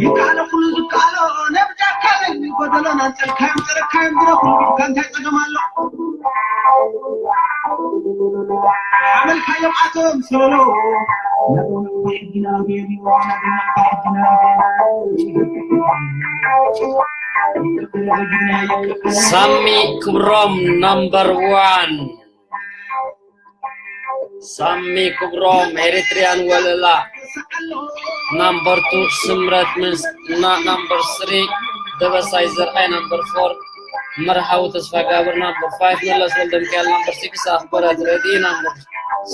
ይከኣሎ ኩሉ ዝከኣሎ ነብጃካልን ጎደሎን ኣንጸልካዮም ጸረካዮም ግደ ኩሉ እንታይ ጸገም ኣሎ? ሓመልካዮም ኣቶም ሶሎ ሳሚ ክብሮም number one። ሳሚ ክብሮም ኤሪትሪያን ወለላ number two። ስምረት ምስና number three። ደበሳይ ዘርኣይ number four። መርሃዊ ተስፋጋብር number five። መለስ ወልደሚካኤል number six። ኣኽበረት ረድኢ number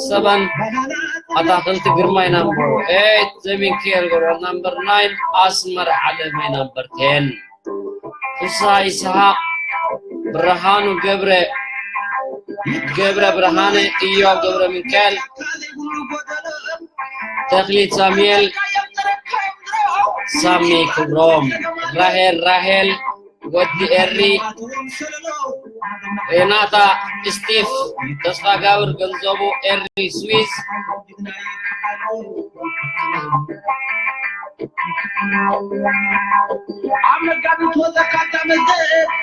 seven። ኣታኽልቲ ግርማይ number eight። ዘሚካኤል ገብረ number nine። ኣስመር ዓለመይ number ten። ፍስሃ ይስሐቅ። ብርሃኑ ገብረ ገብረ ብርሃነ። እዮብ ገብረ ሚካኤል። ተኽሊት ሳሙኤል። ሳሚ ክብሮም። ራሄል ራሄል። ወዲ ኤሪ። ሬናታ ስቲፍ። ተስፋጋብር ገንዘቡ። ኤሪ ስዊዝ። ኣብ መጋቢት ወፀካ እታ መዘ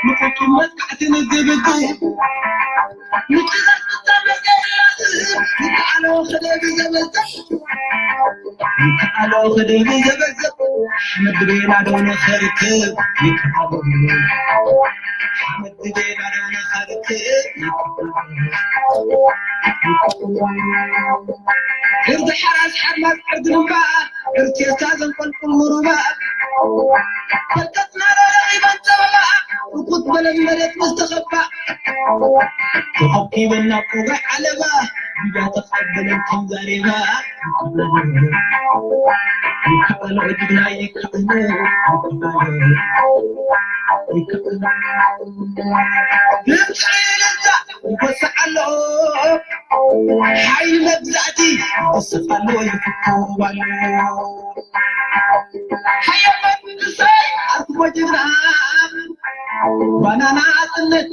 ንፍፁም መጥቃዕቲ ንግብግብ ንጭዛት እታ መዘ ይከኣሎ ክደብ ዘበዘ ይከኣሎ ክደብ ዘበዘ ሓመድ ቤና ዶ ንኸርክብ ይከኣሎ ሓመድ ቤና ዶ ንኸርክብ ይከኣሎ ሕርዲ ሓራስ ሓርማዝ ዕርዲ ልምባ ዕርቴታ ዘንቆልቁል ምሩባ በርከትና ረረኺበን ጸበባ እኩት በለን መሬት ምስ ተኸባ ተኸኪበን ናብ ቁራይ ዓለባ ቢዳ ተቐበለን ከም ዛሬባ ይከኣሎ ጅግና ይከኣሎ ይከኣሎ ይከኣሎ ይንበሳ ኣሎ ሓይሊ መግዛእቲ ይወስኽ ኣሎ ይፍኩብ ኣሎ ሓየበት ንሰይ ኣርክቦ ጅግና ባናና ኣጽነት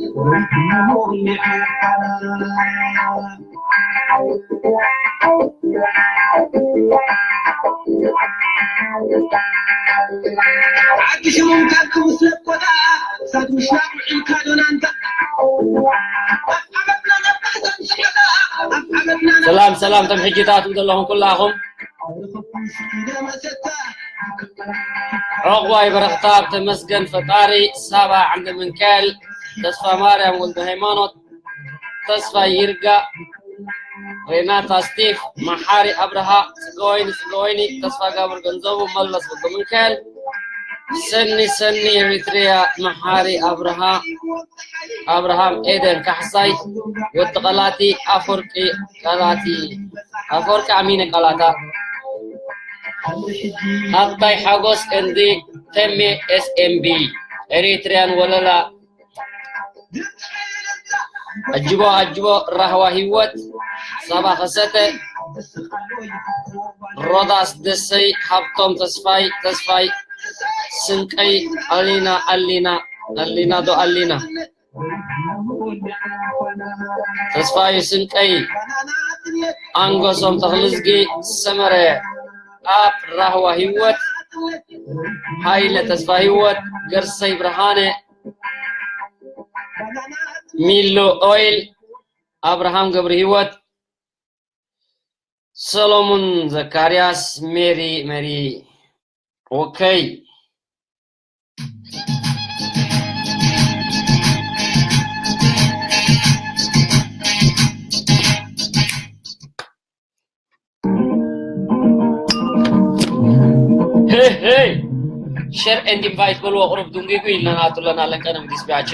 ዓዲ ሽሞም ካብ ክምስለት ቦታ ሳት ምሽናቕ ውዒልካ ዶናንታ ኣብ ዓመትና ነባሕተን ሰዓታ ኣብ ዓመትና ሰላም ሰላም፣ ተም ሕጂ ታትም ዘለኹም ኩላኹም ዕቑባይ በረኽታብ ተመስገን ፈጣሪ ሳባ ዓንደ ምንካኤል ተስፋ ማርያም ወልደ ሃይማኖት ተስፋ ይርጋ ሬናታ ስቲፍ መሓሪ ኣብርሃ ጽገወይኒ ጽገወይኒ ተስፋ ጋብር ገንዘቡ መለስ ወልደ ምንካኤል ሰኒ ሰኒ ኤሪትሪያ መሓሪ ኣብርሃ ኣብርሃም ኤደን ካሕሳይ ወዲ ቀላቲ ኣፈወርቂ ቀላቲ ኣፈወርቂ ኣሚነ ቀላታ ሃብታይ ሓጎስ and ተሜ ኤስኤምቢ ኤሪትሪያን ወለላ ኣጅቦ ኣጅቦ ራህዋ ህይወት ሳባ ከሰተ ሮዳስ ደሰይ ሃብቶም ተስፋይ ተስፋይ ስንቀይ ኣሊና ኣሊና ኣሊና ዶ ኣሊና ተስፋይ ስንቀይ ኣንጎሶም ተኽልዝጊ ሰመረ ኣብ ራህዋ ህይወት ሃይለ ተስፋ ህይወት ገርሰይ ብርሃነ ሚሎ ኦይል ኣብርሃም ገብረ ህይወት ሰሎሞን ዘካርያስ ሜሪ መሪ ኦኬይ ሄይ ሄይ ሸር ኤንድ ኢንቫይት በልዎ ቅሩብ ድንጉይጉይ ኢልና ንኣቱ ኣለና ለቀነ ምዲስ ቢያቸ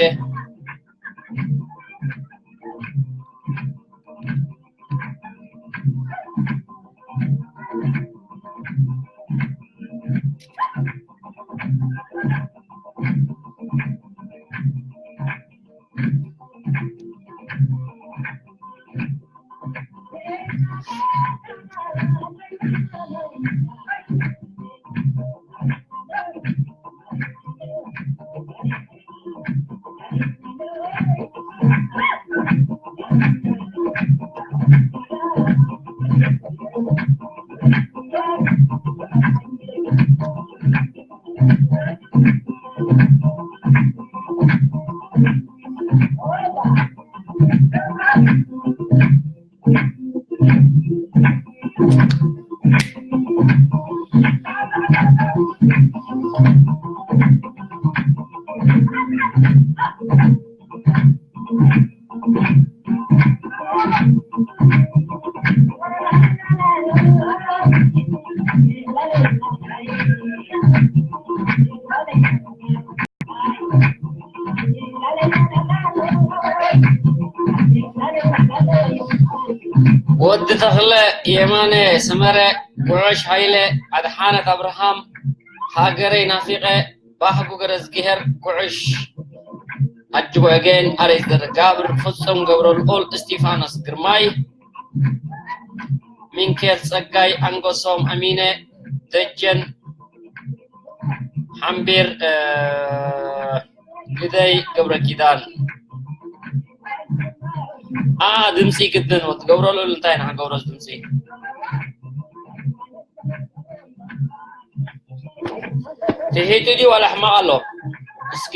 ወዲ ተኽለ፣ የማነ ሰመረ፣ ጉዕሽ ሃይለ፣ ኣድሓነት ኣብርሃም፣ ሃገረይ ናፊቐ፣ ባህጉ ገረዝግሄር፣ ጉዕሽ ኣጅቦ፣ ኤጌን ኣሌክሳንደር ጋብር፣ ፍጹም ገብረልዑል፣ እስጢፋኖስ ግርማይ፣ ሚንኬል ጸጋይ፣ ኣንጎሶም ኣሚነ፣ ደጀን ሓምቢር፣ እ፣ ግደይ ገብረ ኪዳን። ኣ፣ ድምጺ ግድን ወት ገብረ ልዑል እንታይ ኢና ክንገብሮ ድምጺ? ትሒቱ ድዩ ዋላ ሕማቕ ኣሎ? እስኪ።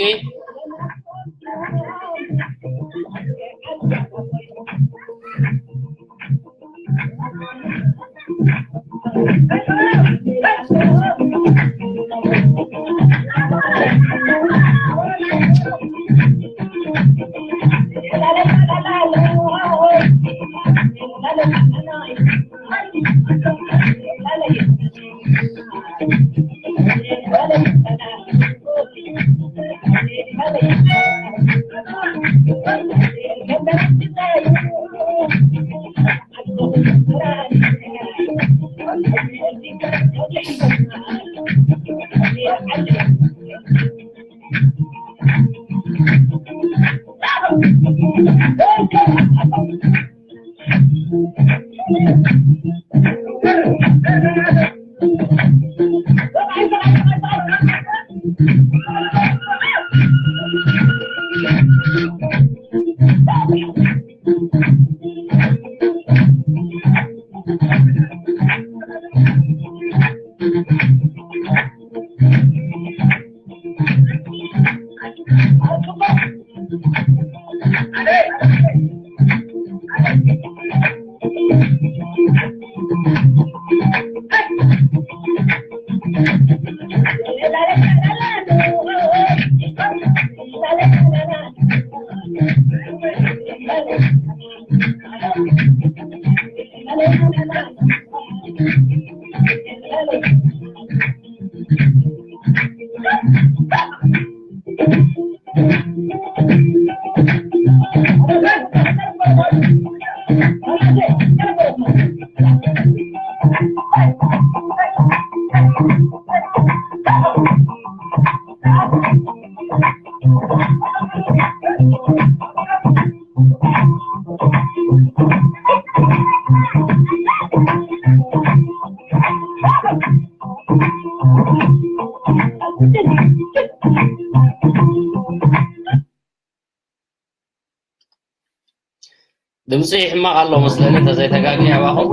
ድምፂ ይሕማቕ ኣሎ መስለኒ፣ እንተዘይተጋግየ ኣባኹም።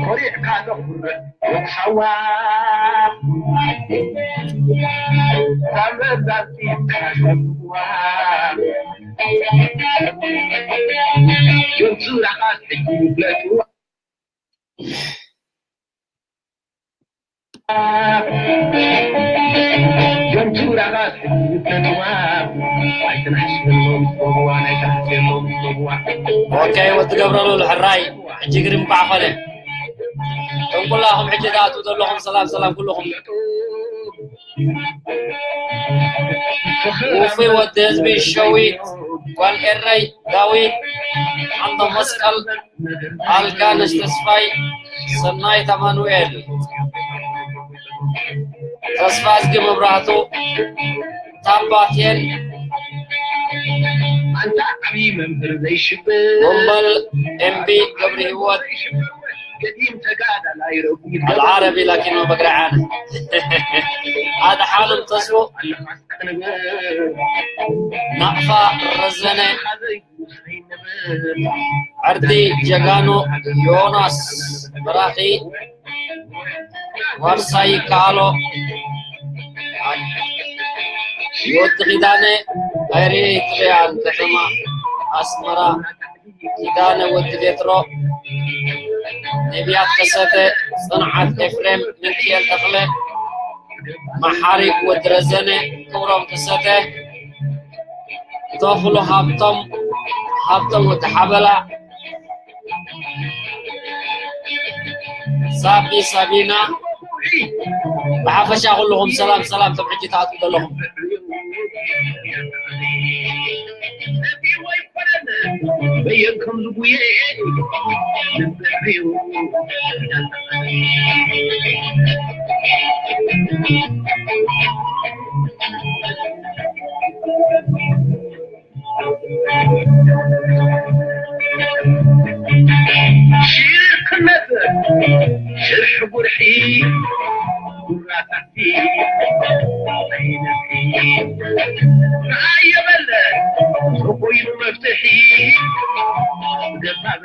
ኮሪዕካ ኣለኹ ብርዕ ወቅሳዋ ካብ መዛዚትካ ዘብዋ ጆንቱ ራኻስ ሕጂ ይፍለጥዋ። ኦኬ፣ ወዲ ገብረሉል ሕራይ፣ ሕጂ ግርም ኳዕ ኾነ። ከም ኩላኹም ሕጂ ትኣትዉ ዘለኹም፣ ሰላም፣ ሰላም ኩልኹም። ውፉይ ወዲ ህዝቢ ሸዊት፣ ጓል ኤረይ፣ ዳዊት፣ ዓንዶ መስቀል፣ ኣልጋነሽ ተስፋይ፣ ሰናይት ኣማኑኤል፣ ተስፋ እዝጊ መብራህቱ፣ ታባቴን፣ ኣንታ ዓብዪ መምህር ዘይሽብር፣ ወንበል ኤምቢ ገብረ ህይወት፣ ገዲም ተጋዳላይ ረጒድ ኣልዓረቢ ላኪን መበግርዓን፣ ኣድሓኖም ተስፉ፣ ኣለኻስ ንበር፣ ናቕፋ ረዘነ፣ ሓዘይ ዘይንበር፣ ዕርዲ ጀጋኑ ዮናስ በራኺ፣ ዋርሳይ ይከኣሎ፣ ወዲ ኪዳነ፣ ኣይሬ ጥልያን፣ ከተማ ኣስመራ፣ ኪዳነ ወዲ ሌትሮ፣ ነቢያት ከሰተ፣ ጽንዓት ኤፍሬም፣ ምክኤል ተኽለ፣ መሓሪ ወዲ ረዘነ፣ ክብሮም ከሰተ፣ ተኽሉ ሃብቶም፣ ሃብቶም ወዲ ሓበላ፣ ሳቢ ሳቢና፣ ብሓፈሻ ኩልኹም ሰላም ሰላም፣ ቶም ሕጂ ትኣትዉ ዘለኹም። በየን ከም ዝጉየ ሽርክነት ሽርሒ ጉርሒ ጉራታቲ ኣይነቲ ኣየበለ ተኮይኑ መፍትሒ ገባብ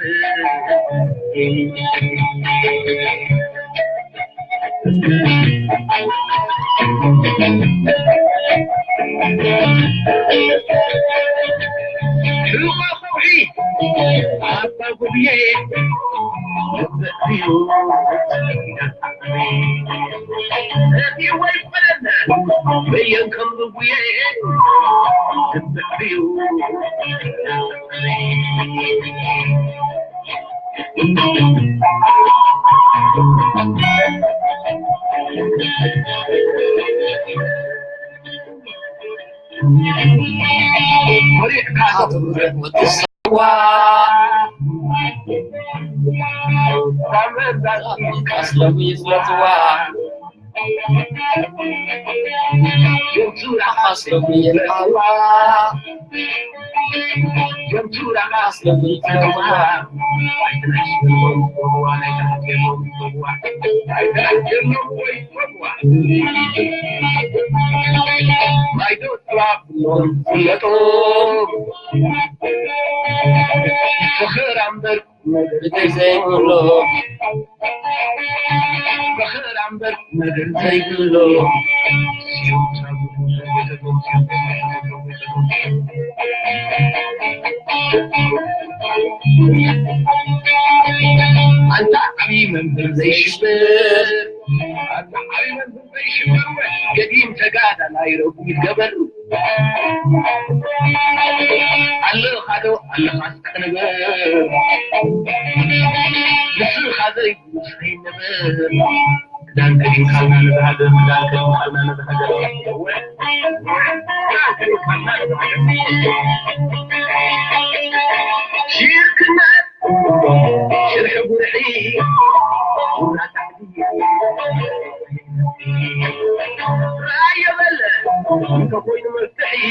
ኣንታ ዓብዪ መምህር ዘይሽብር፣ ኣንታ ዓብዪ መምህር ዘይሽብር፣ ገዲም ተጋዳላይ ረጉድ ገበር። ኣለኻዶ ኣለኻ እስከ ንበር፣ ንስኻ ዘይብሉ ንስኻ ይንበር። ክዳን ከዲንካልና ነዚ ሃገር፣ ክዳን ከዲንካልና ነዚ ሃገር። ሽርክነት ሽርሒ ጉርሒ፣ ጉራ ታሕቲ። ራዮ በለ እንተኾይኑ መፍትሒ።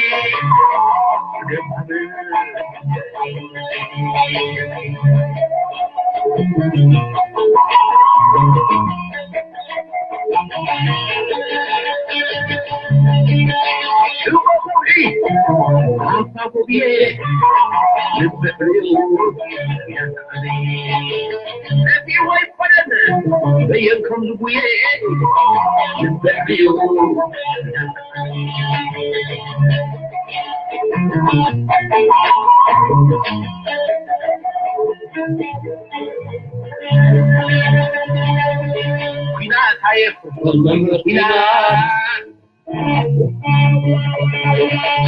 በየን ከም ዝጉየ ልበዕዮ ኲናት ኣየፍርሑን መምህር ኲናት።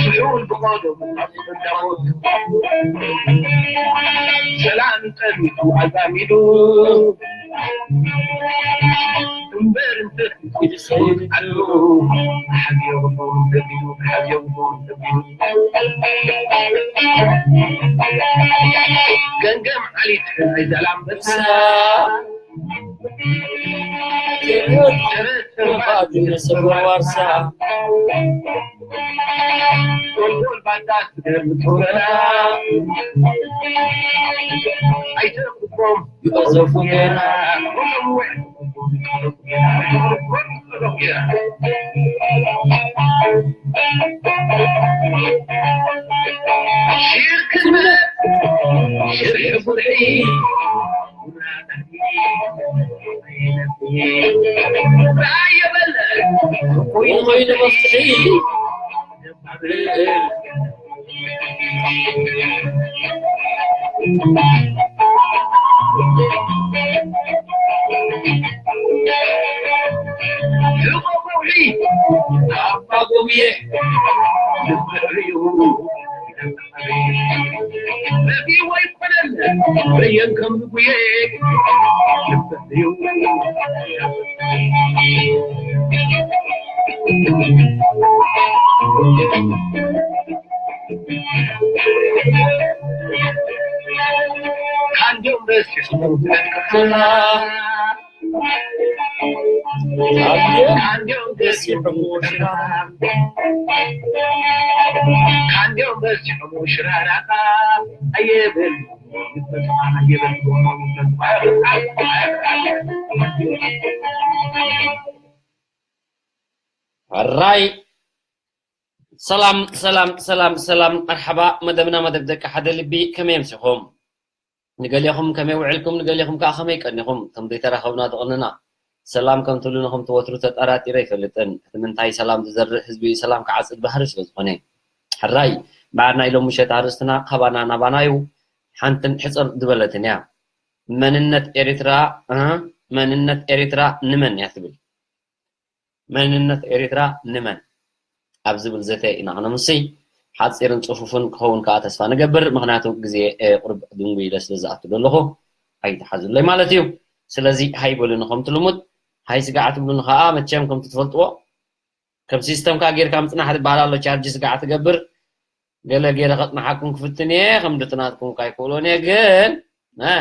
ስሑል ብቐደሙ ኣብ ዝኽዳወት ሰላም ጠሚቱ ኣዛሚዱ እምበር እንተ ክሰይድ ኣሎ ሓዝዮ ክኸውን ተቢሉ ሓዝዮ ክኸውን ተቢሉ ገንገም ዓሊት ናይ ዛላምበሳ ሽርሒ ጉርሒ ራእየ በለ ኮይኑ መፍትሒ ሕራይ ሰላም ሰላም ሰላም ሰላም፣ መርሓባ። መደብና መደብ ደቂ ሓደ ልቢ፣ ከመይ ኣምሲኹም? ንገሊኹም ከመይ ውዕልኩም፣ ንገሊኹም ከኣ ከመይ ቀኒኹም? ከም ዘይተራኸብና ዝቐንና፣ ሰላም ከም ትብሉኒ ከም ትወትሩ ተጠራጢረ ኣይፈልጥን። እቲ ምንታይ ሰላም ዝዘርእ ህዝቢ ሰላም ክዓጽድ ባህሪ ስለ ዝኾነ። ሕራይ፣ እምበኣር ናይ ሎም ምሸት ኣርእስትና ካባና ናባና እዩ። ሓንትን ሕጽር ዝበለትን እያ። መንነት ኤሪትራ፣ እ፣ መንነት ኤሪትራ ንመን እያ ትብል? መንነት ኤሪትራ ንመን ኣብ ዝብል ዘተ ኢና ክነምሲ። ሓጺርን ጽፉፍን ክኸውን ከኣ ተስፋ ንገብር፣ ምኽንያቱ ግዜ፣ እ፣ ቁሩብ ድንጉይ ኢለ ስለ ዝኣቱ ዘለኹ ኣይትሓዙለይ ማለት እዩ። ስለዚ ሃይ በሉኒ ከም ትልሙድ፣ ሃይ ስጋዕ ትብሉኒ ከኣ መቸም ከምቲ ትፈልጥዎ፣ ከም ሲስተምካ ጌርካ ምጽናሕ ዝበሃል ኣሎ፣ ቻርጅ ስጋዕ ትገብር። ገለ ገይረ ከጽንሓኩም ክፍትን እየ፣ ከም ድቲ ናትኩም ከይክእሎን እየ፣ ግን፣ እ።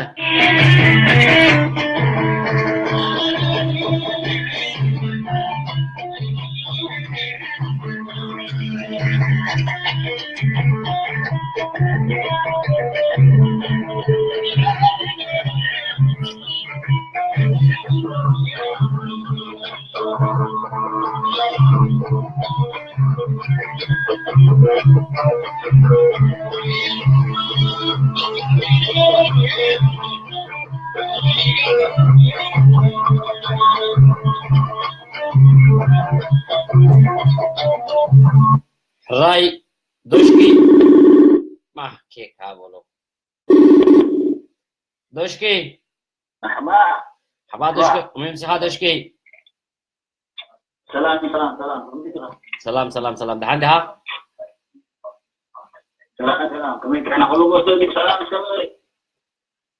ሕራይ ዶሽኪ ማኬካ በሎ። ዶሽኪ። መርሓባ። መርሓባ ዶሽኪ፣ ከመይ ኣምሲኻ ዶሽኪ? ሰላም፣ ሰላም፣ ሰላም። ከመይ ኢኻ? ሰላም፣ ሰላም፣ ሰላም። ደሓን ዲኻ? ሰላም፣ ሰላም። ከመይ ጥዕና? ኩሉ ጎሶ ሰላም፣ ሰላም።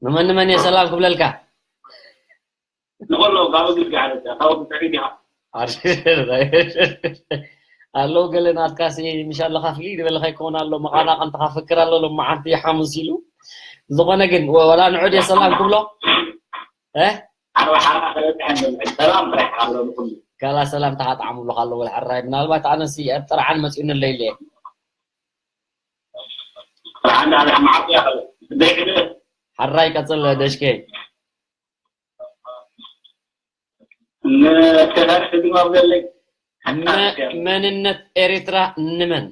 ንመን ንመን እየ ሰላም ክብለልካ? ንኹሎም ካብ እግሪ ጋር፣ ካብ እግሪ ጋር። ኣለዉ ገለ ናትካሲ ምሽ ኣለኻ ፍልይ ዝበለ ከይከውን ኣሎ፣ መቓናቕንትኻ ፍክር ኣሎ፣ ሎማዓንቲ ሓሙስ ኢሉ። ዝኾነ ግን፣ ወ-፣ ወላ ንዑ ድየ ሰላም ክብሎ? እ? ኣርባዓ ሰላም ጥራሕ ኣሎ ንኹሉ። ካላ ሰላም ተሓጣዕሙሉ ካሎ ወላ ሕራይ። ምናልባት ኣነሲ ኣብ ጥርዓን መጺኡኒ ኣለይ ኢለ። ጥርዓን ዳኣ መዓስ እያ ከለ? ደይሕደ። ሕራይ ቀጽል ደሽከይ። ንተጋድሎ ድማ ዘለይ መ-፣ መንነት ኤሪትራ ንመን?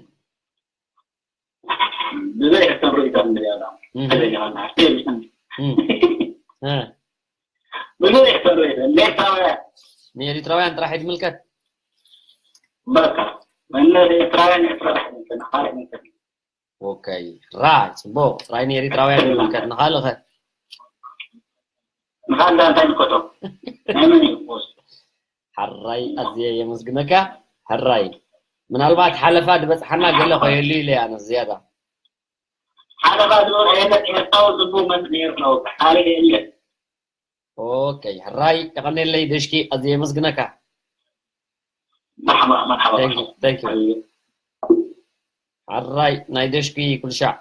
ብዘይ ሕቶን ርእይቶን ንሪኦ ኣለና። እህ። ሓደኛ ኾና፣ ሓደኛ። እህ። እ። ብዘይ ሕቶን ርእይቶን፣ ንኤርትራውያን። ንኤርትራውያን ጥራሕ እዩ ዝምልከት? በቃ። መንነት ኤርትራውያን፣ ኤርትራ ጥራሕ ይምልከት፣ ካልእ ይምልከት። ኦኬ። ራይ፣ ጽቡቕ። ጥራይ ንኤርትራውያን ይምልከት፣ ንኻልእ ኸ? ንኻልእ እንታይ ይምልከቶ? ናይ መን እዩ? ሕራይ ኣዝየ የመስግነካ። ሕራይ ምናልባት ሓለፋ ዝበጽሓና ገለ ኮይሉ ኢለ ኣነ ዝያዳ። ሓለፋ ዝበጽሐ የለን፣ ኤርትራዊ ዝብኡ መን ኤርትራዊ ካልእ የለን። ኦኬ፣ ሕራይ የቐኔለይ ደሽኪ ኣዝየ የመስግነካ። መርሓባ፣ መርሓባ። Thank you, thank you። ሓራይ ናይ ደሽኪ ኩልሻዕ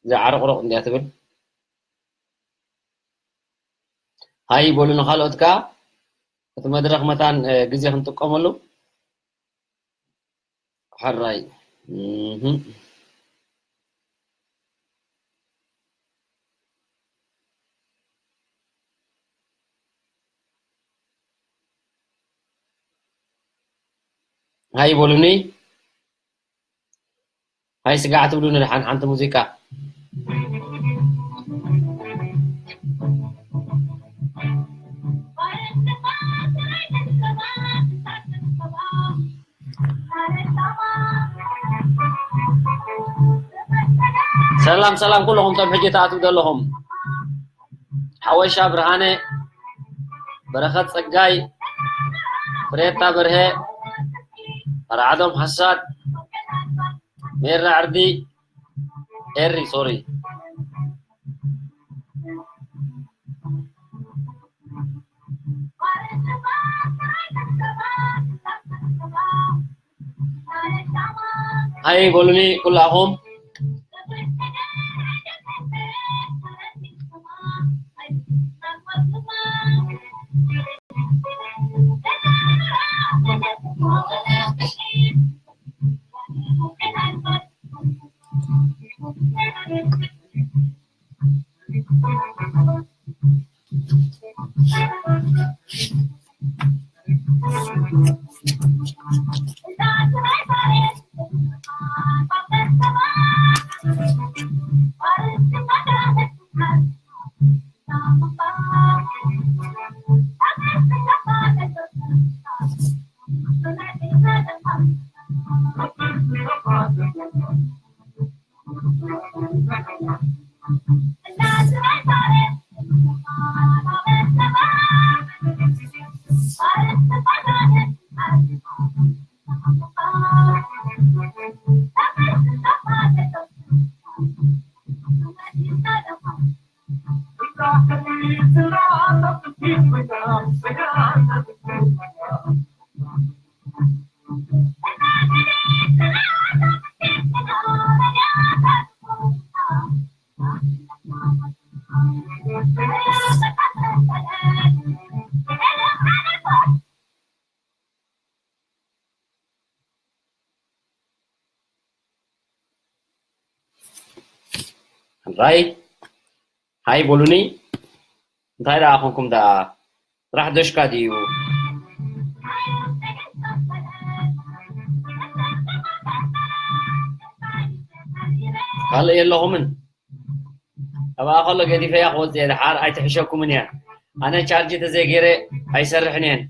ዘዓረቕሮቕ እንድያ ትብል። ሃይ በሉ ንኻልኦት ከኣ እቲ መድረኽ መታን፣ እ፣ ግዜ ክንጥቀመሉ። ሕራይ። እህ። ሃይ በሉኒ። ሃይ ስጋዕ ትብሉኒ ደሓን ሓንቲ ሙዚቃ። ሰላም ሰላም ኩልኹም፣ ቶም ሕጂ ትኣትዉ ዘለኹም፣ ሓወሻ ብርሃነ፣ በረኸት ጸጋይ፣ ፍሬታ በርሀ፣ ኣርዓዶም ሓሳድ፣ ሜራ ዕርዲ፣ ኤሪ፣ ሶሪ። ሃይ በሉኒ ኩላኹም። ራይ ሃይ በሉኒ። እንታይ ደኣ ኮንኩም ደኣ? ስራሕ ዶሽካ ድዩ? ካልእ የለኹምን? ኣብኣ ከሎ ገዲፈያ ክወፅእ እየ። ደሓር ኣይትሕሸኩምን እያ። ኣነ ቻርጅ ተዘይገይረ ኣይሰርሕን እየን።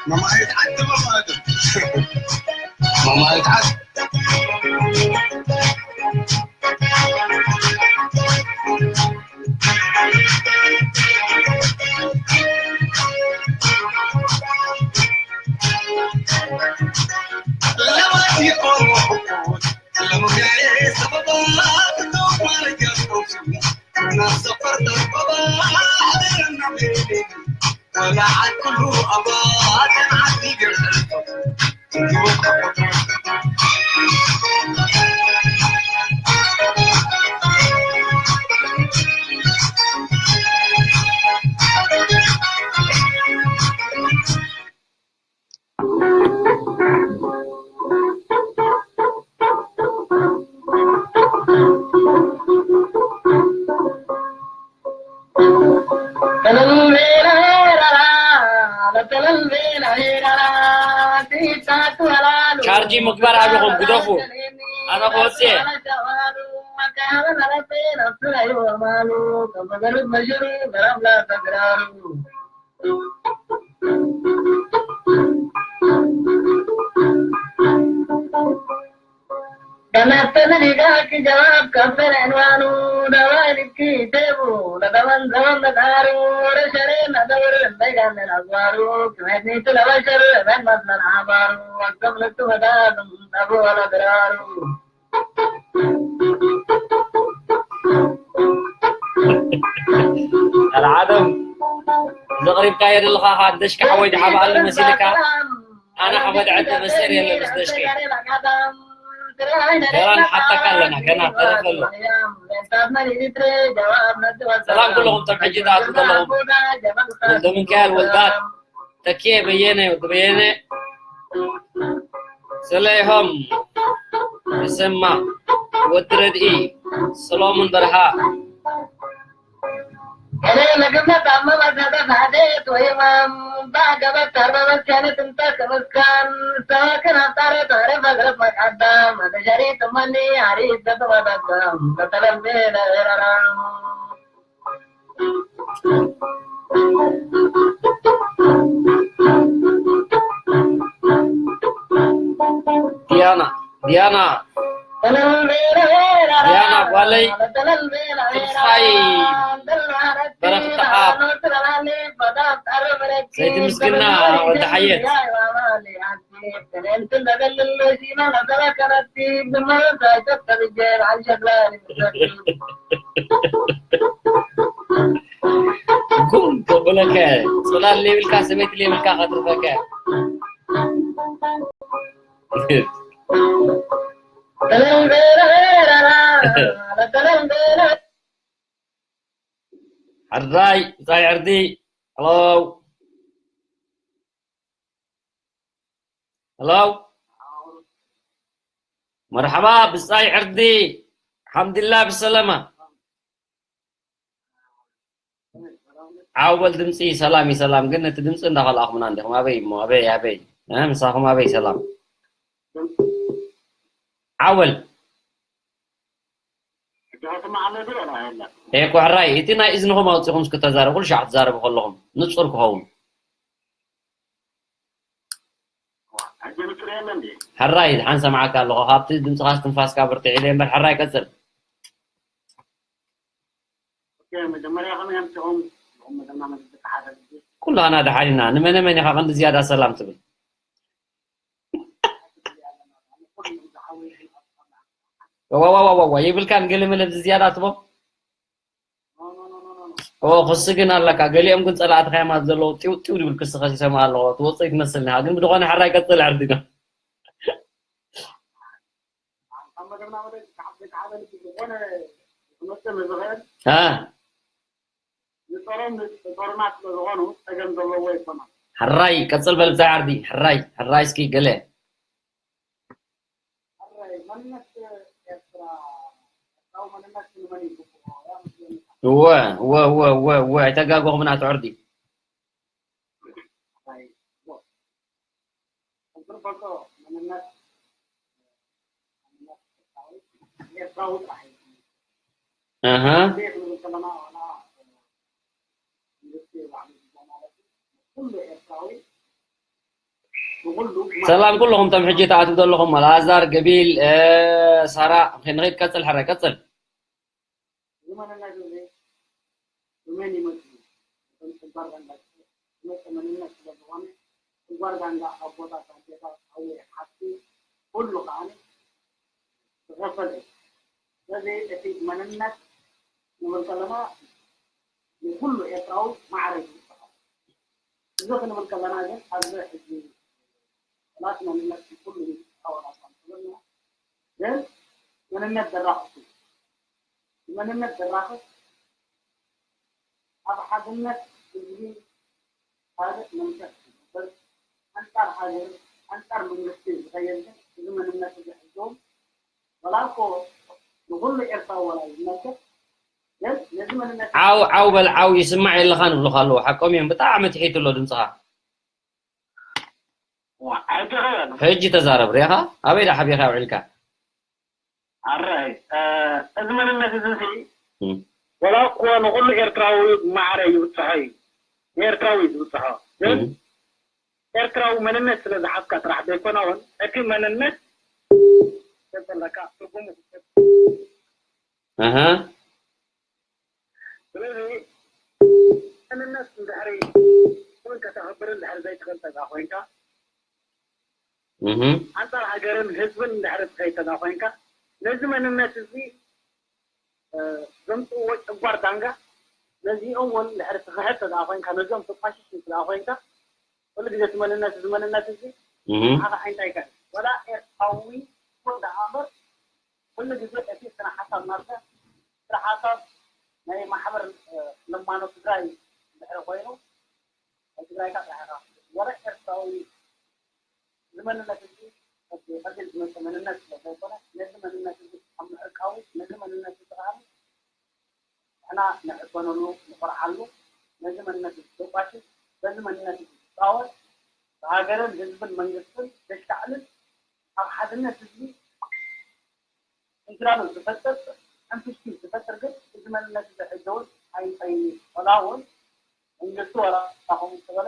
መማየት ዓዲ መማየት መማየት ዓዲ ምግባር ኣቢኹም ግደፉ። ኣነ ክወፅእ እየ። Kana tana riga ki jawab ka fere anwanu da wali ki tebu da dawan zaman da daru da share na da wurin da ga na azwaru ki mai ni tula bashar ban maslan abaru wa qabla tu da dum abu wala dararu. ኣልዓደም ዘቕሪብካዮ ዘለኻ ደሽካ ሓወይ ድሓባኣሉ መሲልካ ኣነ ሓመድ ዓዲ መሰር የለ ምስ ደሽከ ገና ንሓተካ ኣለና ገና ተረፈ ኣሎ ሰላም ኩለኹም ቶም ሕጂ ትኣትዉ ዘለኹም ወልደ ሚካኤል ወልዳት ተኪኤ በየነ ወዲ በየነ ስለይሆም ተሰማ ወዲ ረድኢ ሰሎሙን በርሃ Ele lagama tamma masada sade to imam ba gaba tarba ba kana tunta kamaskan sawa kana tare tare bagrab makadam ada jari tumani hari tatu badam batalam bela eraram. ዲያና ዲያና ዲያና ጓለይ ፍትሓይ በረኽቲ ኣብ ሰይቲ ምስግና ወዲ ሓየት ጉም ከብለከ ጽላል ሌብልካ ሰበይቲ ሌብልካ ከትርፈከ ሕራይ ጻይ ዕርዲ ሄሎ ሄሎ መርሓባ ብጻይ ዕርዲ ሓምድላ ብሰለማ ዓው በል ድምፂ ሰላም እዩ ሰላም ግን እቲ ድምፂ እንዳኸልኣኹምና እንዲኹም ኣበይ እሞ ኣበይ ኣበይ እ ምሳኹም ኣበይ ሰላም ዓው በል ኤ ኮሕራይ እቲ ናይ እዝንኹም ኣውፂኹም እስኪ ተዛረቡ ኩሉ ሻዕ ትዛረቡ ከለኹም ንፁር ክኸውን ሕራይ ሓን ሰምዓካ ኣለኹ ካብቲ ድምፅኻ ትንፋስካ ብርትዕ ኢለ እምበር ሕራይ ቀፅል ኩላና ደሓን ኢና ንመነ መን ኢኻ ቀንዲ ዝያዳ ሰላም ትብል ዋዋዋዋዋ የብልካን ገለ መለ ብዚ ዝያዳ ትቦ ክሲ ግን ኣለካ ገሊኦም ግን ፀላእትኻ እዮም ኣብ ዘለዉ ጢው ጢው ድብል ክሲ ከሲሶም ኣለዎ ትወፅእ ትመስል ኒኻ ግን ብዝኾነ ሕራይ ቀፅል ዕርድና ሕራይ ቀፅል በል ብታይ ዓርዲ ሕራይ ሕራይ እስኪ ገለ እወ እወ እወ እወ እወ ኣይተጋገኹም ናቱ ዕርዲ ሰላም ኩለኹም ቶም ሕጂ ተኣትው ዘለኹም ኣልኣዛር ገቢል ሳራ ንኸይድ ቀፅል ሕራይ ቀፅል ጓርዳንዳ ኣቦታት ኣዴታት ኣወይ ሓፍቲ ኩሉ ከዓ ዝኸፈለ እዩ። ስለዚ እቲ መንነት ንብል ከለና ንኩሉ ኤርትራዊ ማዕረ እዩ ዝበሃል። እዚ ክንብል ከለና ግን ኣብዚ ሕጂ ላት መንነት ኩሉ ይፃወት ኣኳ እንተበልና ግን መንነት ዘራኽስ እዩ። መንነት ዘራኽስ ኣብ ሓድነት ህዝቢ ካልእ መንፈስ ዝገብር ኣንጻር ሃገር ኣንጻር መንግስቲ ዝኸየድ ግን እዚ መንነት እዚ ሕዞም ወላ እኮ ንኹሉ ኤርትራዊ ወላ ይመልከት ግን ነዚ መንነት ዓው ዓው በል ዓው ይስማዕ የለኻን ይብሉኻ ኣለዉ ሓቆም እዮም ብጣዕሚ ትሒቱ ኣሎ ድምፅኻ ሕጂ ተዛረብ ሪኢኻ ኣበይ ዳ ሓቢኻ ውዒልካ? ኣራይ እዚ መንነት እዚ ሲ ወላ እኮ ንኩሉ ኤርትራዊ ማዕረ ይብፅሖ እዩ። ንኤርትራዊ እዩ ዝብፅሖ። ግን ኤርትራዊ መንነት ስለ ዝሓዝካ ጥራሕ ዘይኮነ እውን እቲ መንነት ዘለካ ትርጉሙ ኣሃ ስለዚ መንነት እንድሕሪ እውን ከተኽብር እንድሕሪ ዘይትኽእል ተዛ ኮይንካ እህ ኣንፃር ሃገርን ህዝብን እንድሕሪ ትኸይድ ተዛ ኮይንካ ነዚ መንነት እዚ ዘምፅእዎ ጨጓር ዳንጋ ነዚኦም እውን እንድሕሪ ትኽሕድ ተዛ ኮይንካ ነዚኦም ተቋሽሽ ተዛ ኮይንካ ኩሉ ግዜ እቲ መንነት እዚ መንነት እዚ እህ ንዓኻ እንታይ ይከኣል ወላ ኤርትራዊ ወላ እምበር ኩሉ ግዜ እቲ ስነ ሓሳብ ናትካ ስነ ሓሳብ ናይ ማሕበር ለማኖ ትግራይ እንድሕሪ ኮይኑ ናይ ትግራይካ ጥራሕ ኢኻ ወላ ኤርትራዊ እዚ መንነት እዚ ቀቢል ዝመፀ መንነት ስለ ዘይኮነ ነዚ መንነት እዚ ኣብ ምዕቃቡ ነዚ መንነት እዚ ከዓ ንሕና ንዕበነሉ ንኾርዓሉ ነዚ መንነት እዚ ዘቋሽሽ በዚ መንነት እዚ ዝፃወት ብሃገርን ህዝብን መንግስትን ዘሻዕልን ኣብ ሓድነት ህዝቢ ስንክላሉ ዝፈጥር ሕንፍሽቲ ዝፈጥር ግን እዚ መንነት እዚ ሕጂ እውን ኣይንጠይኒ ወላ እውን መንግስቲ ወላ ከምኡ ዝተበለ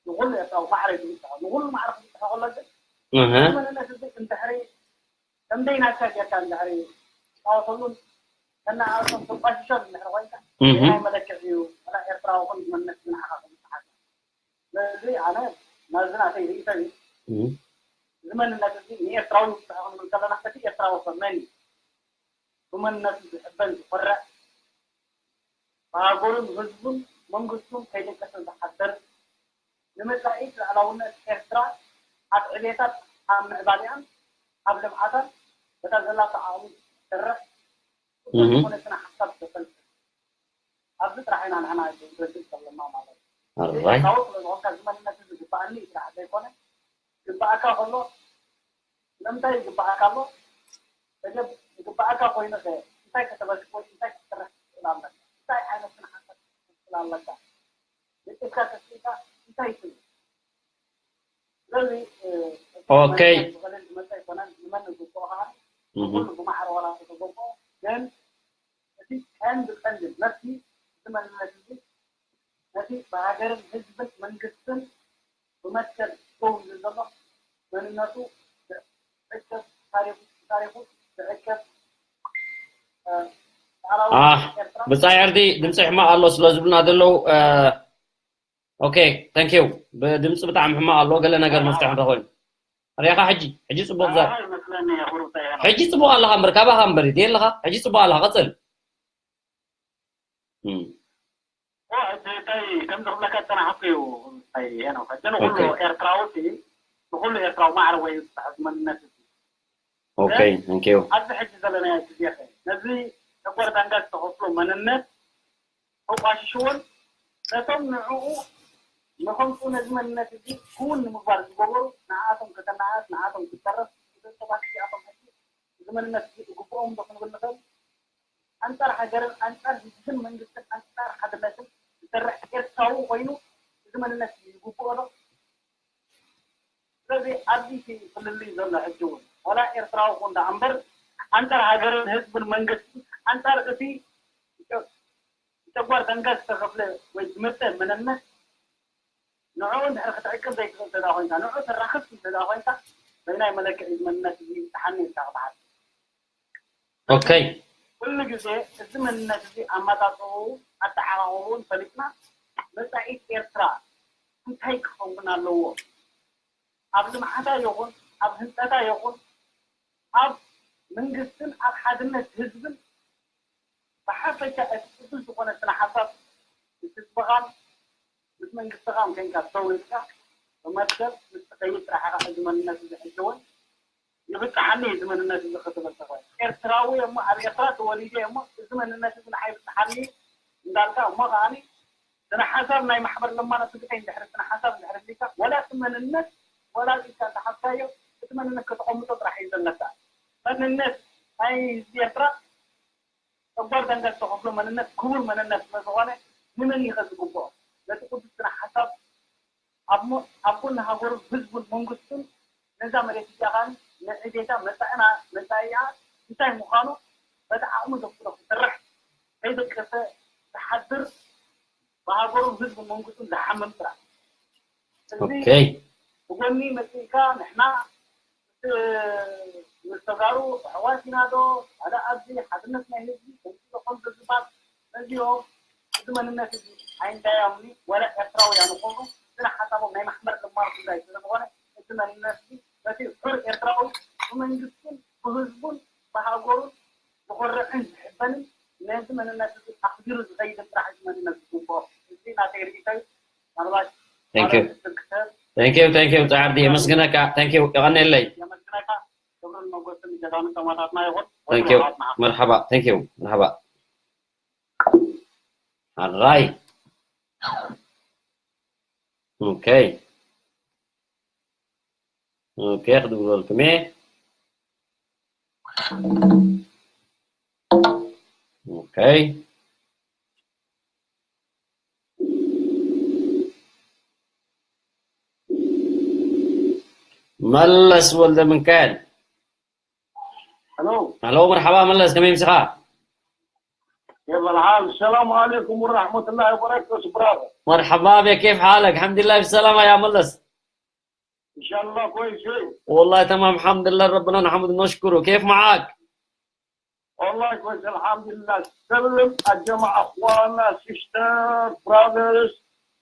ንኩሉ ኤርትራዊ ማዕረ ዝብፅሖ ንኩሉ ማዕረ ክብፅሖ ከሎ ግን እህ እዚ መንነት እዚ እንድሕሪ ከምደይ ናትካ ጌርካ እንድሕሪ ትፃወተሉን ከናኣቶም ተቋሽሾን እንድሕሪ ኮይንካ እህ ናይ መለክዕ እዩ ወላ ኤርትራዊ ኩን መንነት ዝንዓኻ ክብፅሓካ ስለዚ ኣነ ናዚ ናተይ ርእይቶ እዩ እህ እዚ መንነት እዚ ንኤርትራዊ ንብፅሖ ክንብል ከለና እቲ ኤርትራዊ ከ መን እዩ ብመንነቱ ዝሕበን ዝኮርዕ ብሃገሩን ህዝቡን መንግስቱን ከይደቀሰ ዝሓድር ንመፃኢት ልዕላውነት ኤርትራ ኣብ ዕቤታት ኣብ ምዕባሊኣን ኣብ ልምዓታን በታ ዘላቶ ዓቕሚ ትሰርሕ እህ ዝኾነ ስነ ሓሳብ ዘፈልጥ ኣብዚ ጥራሕ ኢና ንሕና ንረድእ ዘለና ማለት እዩ ኣራይ ኤርትራዊ ስለ ዝኾንካ እዚ መንነት እዚ ግበኣኒ እዩ ስራሕ ዘይኮነ ግበኣካ ከሎ ስለምንታይ ይግበኣካ ኣሎ ተገብ ይግበኣካ ኮይኑ ከ እንታይ ከተበልሽ ወይ እንታይ ክትሰርሕ ትኽእል ኣለካ እንታይ ዓይነት ስነ ሓሳብ ክትክእል ኣለካ ደቂስካ ተስኢካ እንታይ ትብል ስለዚ ኦኬይ ዝመፀ ይኮነን ንመን ዝግብኦ ከዓ እህ ኩሉ ብማዕረ ዋላ ተተገብኦ ግን እቲ ቀንዲ ቀንዲ መፍትሒ እዚ መንነት እዚ ነቲ ብሃገርን ህዝብን መንግስትን ብመትከል ደው ኢሉ ዘሎ መንነቱ ዝዕቅብ ታሪኹ ታሪኹ ዝዕቅብ እ፣ ዳዕራዊ ኣህ፣ ኤርትራ ብጻይ ዕርዲ ድምፂ ሕማቕ ኣሎ ስለ ዝብሉና ዘለዉ ኦኬ ታንክ ዩ ብድምፂ ብጣዕሚ ሕማቕ ኣሎ ገለ ነገር ምፍታሕ እንተኮይኑ ሪኢኻ ሕጂ ሕጂ ፅቡቅ ዘር ይመስለኒ የቁርፀ ሕጂ ፅቡቅ ኣለኻ እምበር ካባኻ እምበር ድየ ኣለኻ ሕጂ ፅቡቅ ኣለኻ ቀፅል እም፣ እንታይ ከም ዝኽብለካ ዝፀናሕኩ እዩ እንታይ ሄኖክ ሕጂ ንኩሉ ኦኬ። ኤርትራዊ ሲ ንኩሉ ኤርትራዊ ማዕረ ወይ ዝፅሕፍ መንነት እዩ ኦኬ ታንክ ዩ ኣብዚ ሕጂ ዘለናዮ ግዜ ኸ ነዚ ተጓር ዳንጋ ዝተኸፍሎ መንነት ተቋሽሽዎን ነቶም ንዕኡ ንኸምፅኡ ነዚ መንነት እዚ ክውን ንምግባር ዝገበሩ ንዓኣቶም ከተናኣስ ንዓኣቶም ክፀረፍ እዞም ሰባት እዚኣቶም ሕጂ እዚ መንነት እዚ ዝግብኦም ዶ ክንብል ንኽእል ኣንፃር ሃገርን ኣንፃር ህዝብን መንግስትን ኣንፃር ሓድነትን ዝሰርሕ ኤርትራዊ ኮይኑ እዚ መንነት እዚ ይግብኦ ዶ ስለዚ ኣብዚ እቲ ፍልልይ ዘሎ ሕጂ እውን ዋላ ኤርትራዊ ኩን ደኣ እምበር ኣንጻር ሃገርን ህዝብን መንግስትን ኣንጻር እቲ ብጨጓር ደንገ ዝተኸፍለ ወይ ዝመጸ መንነት ንዕኡ እንድሕር ክትዕቅብ ዘይትኽእል እንተደኣ ኮይንካ ንዕኡ ተራኽስ እንተደኣ ኮይንካ በይናይ መለክዒ እዚ መንነት እዚ ይብጽሓኒ ኢልካ ክትሓስብ ኦከይ ኩሉ ግዜ እዚ መንነት እዚ ኣመጻጽኡ ኣተዓቓቕቡን ፈሊጥና መጻኢት ኤርትራ እንታይ ክኸውን ኣለዎ ኣብ ልምዓታ ይኹን ኣብ ህንፀታ ይኹን ኣብ መንግስትን ኣብ ሓድነት ህዝብን ብሓፈሻ እቲ ቅዱስ ዝኾነ ስነ ሓሳብ ምስ ህዝብኻን ምስ መንግስትኻን ኮይንካ ደው ኢልካ ብመትከል ምስ ትኸይድ ጥራሕ ኢኻ እዚ መንነት እዚ ሕጂ እውን ይብፅሓኒ እዩ እዚ መንነት እዚ ክትብል ተኾይኑ ኤርትራዊ እሞ ኣብ ኤርትራ ተወሊደ እሞ እዚ መንነት እዚ ንዓይ ይብፅሓኒ እንዳልካ እሞ ከዓኒ ስነ ሓሳብ ናይ ማሕበር ለማኖ ትግተይ እንድሕሪ ስነ ሓሳብ እንድሕሪ ህሊካ ወላ እቲ መንነት ወላ ኢልካ እንተሓዝካዮ እቲ መንነት ከተቐምጦ ጥራሕ እዩ ዘለካ መንነት ናይ ህዝቢ ኤርትራ ጨጓር ደንገ ዝተኸፍሎ መንነት ክቡር መንነት ስለ ዝኾነ ንመን እዩ ከዝግብኦ ነቲ ቅዱስ ስነ ሓሳብ ኣብ ጎኒ ሃገሩን ህዝቡን መንግስቱን ነዛ መሬት እዚኣ ኸዓ ንዕቤታ መጻኢና መጻኢኣ እንታይ ምዃኑ በቲ ዓቕሙ ዘፍቅዶ ክሰርሕ ከይደቀሰ ዝሓድር ብሃገሩን ህዝቡን መንግስቱን ዝሓምም ጥራሕ። እዚ ኦኬ። ብጎኒ መጺእካ ንሕና ምስ ተጋሩ ኣሕዋት ኢና ዶ ሓደ ኣብዚ ሓድነት ናይ ህዝቢ ከምዚ ዶ ከምዚ ዝባል ነዚኦም እዚ መንነት እዚ ኣይንዳያምኒ ወላ ኤርትራውያን ይኾኑ ስነ ሓሳቦም ናይ ማሕመር ልማርኩ እንታይ ስለዝኾነ እዚ መንነት እዚ ነቲ ሑር ኤርትራዊ ብመንግስቱን ብህዝቡን ብሃገሩን ዝኮርዕን ዝሕበንን ነዚ መንነት እዚ ኣኽቢሩ ዝኸይድን ጥራሕ እዚ መንነት ዝግብኦ። እዚ ናተይ ርእይቶ እዩ። ምናልባት Thank you. Thank you, thank you. ጻዕርዲ የመስግነካ። Thank you. የቐንየለይ። የመስግነካ። ክብርን ሞገስን ንጀጋኑ ሰማእታትና ይኹን። Thank you. መርሓባ። Thank you. መርሓባ። ሓራይ። ኦኬ። ኦኬ፣ ክድውለልኩም እየ። ኦኬ። መለስ ወልደ ሚካኤል። ሄሎ። ሄሎ፣ መርሓባ መለስ፣ ከመይ ምሲኻ? كيف الحال؟ السلام عليكم ورحمة الله وبركاته، برادر. مرحبا بك، كيف حالك؟ الحمد لله بالسلامة يا ملس. إن شاء الله كويسين. والله تمام، الحمد لله، ربنا نحمد ونشكره. كيف معاك؟ والله كويس، الحمد لله. سلم الجماعة، أخوانا، سيستر، براذرز.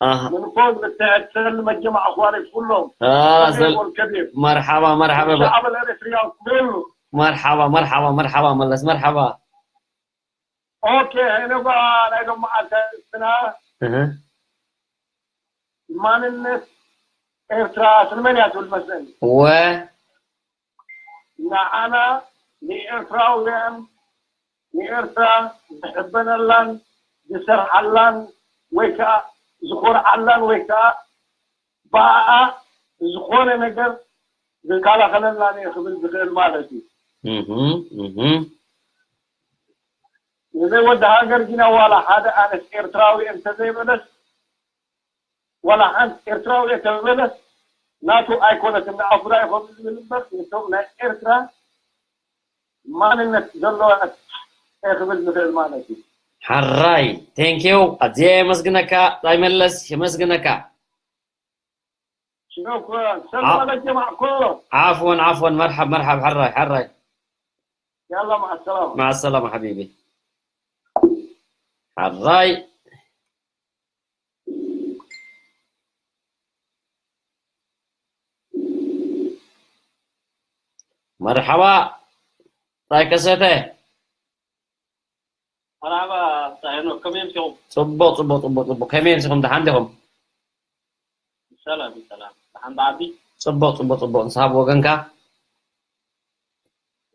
أها. من فوق لتحت، سلم الجماعة، أخواني كلهم. آه، الصغير سل-، والكبير. مرحبا، مرحبا ب-، الشعب الإريتري كله. مرحبا، مرحبا، مرحبا، ملس، مرحبا. ኦኬ፣ ሄኖጋ ናይ ሎማዓንቲ ኣርእስትና እህ። ማንነት ኤርትራ ስለ መን እያ ትብል መስለኒ። እወ። ንዓና ንኤርትራውያን ንኤርትራ ዝሕበነላን ዝሰርሓላን ወይ ከዓ ዝኾርዓላን ወይ ከዓ ብኣኣ ዝኾነ ነገር ዝከላኸለላን እየ ክብል ዝኽእል ማለት እዩ። እህ፣ እህ። ንዘይ ወዲ ሃገር ግና ዋላ ሓደ ኣነስ ኤርትራዊ እንተዘይበለስ ዋላ ሓንቲ ኤርትራዊ እየ ተበለስ ናቱ ኣይኮነትን ንኣፉ ዳ ይኾኑ ዝብል እምበር ንቶም ናይ ኤርትራ ማንነት ዘለዋ እየ ክብል ዝኽእል ማለት እዩ። ሓራይ፣ ቴንኪው፣ ኣዝየ የመስግነካ። ጣይ መለስ፣ የመስግነካ። شكرا. سلام ع-، على الجماعة كلهم. عفوا، عفوا، مرحب، مرحب، حراي، حراي. يلا، مع السلامة. مع السلامة حبيبي. حراي. مرحبا. طيب كسيتي. መርሓባ፣ ኣታ ሄኖክ፣ ከመይ ኣምሲኹም? ጽቡቕ፣ ጽቡቕ፣ ጽቡቕ፣ ጽቡቕ። ከመይ ኣምሲኹም? ደሓን ዲኹም? ሰላም፣ ሰላም። ደሓን ዶ ዓዲ? ጽቡቕ፣ ጽቡቕ፣ ጽቡቕ። ንስኻ ብወገንካ?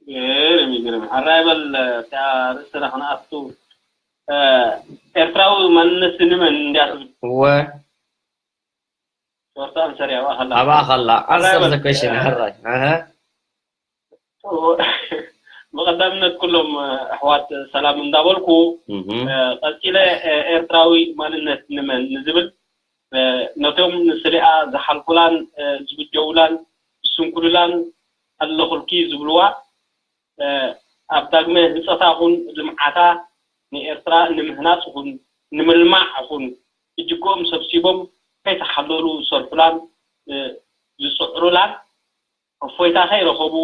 ግርም እዩ፣ ግርም እዩ። ሕራይ በል፣ እታ ርእስና ክንኣቱ፣ እ፣ ኤርትራዊ ማንነት ንመን እንድያ ትብል? እወ። ሾርት ኣንሰር እያ፣ ኣብኣ ከላ። ኣብኣ ከላ። ሕራይ ኣንሰር በል። ዘ ኩዌሽን፣ እ፣ ሕራይ። ኣሀ። ብቐዳምነት ኩሎም ኣሕዋት ሰላም እንዳበልኩ፣ እህ። እ፣ ቀጺለ፣ እ፣ ኤርትራዊ ማንነት ንመን ንዝብል፣ እ፣ ነቶም ንስሪኣ ዝሓልፉላን፣ እ፣ ዝብጀውላን ዝስንኩሉላን ኣለኹልኪ ዝብልዋ፣ እ፣ ኣብ ዳግመ ህንጸታ ኹን ልምዓታ ንኤርትራ ንምህናጽ ኹን ንምልማዕ ኹን እጅግኦም ሰብሲቦም ከይተሓለሉ ዝሰርሑላን፣ እ፣ ዝጽዕሩላን እፎይታ ከይረኸቡ፣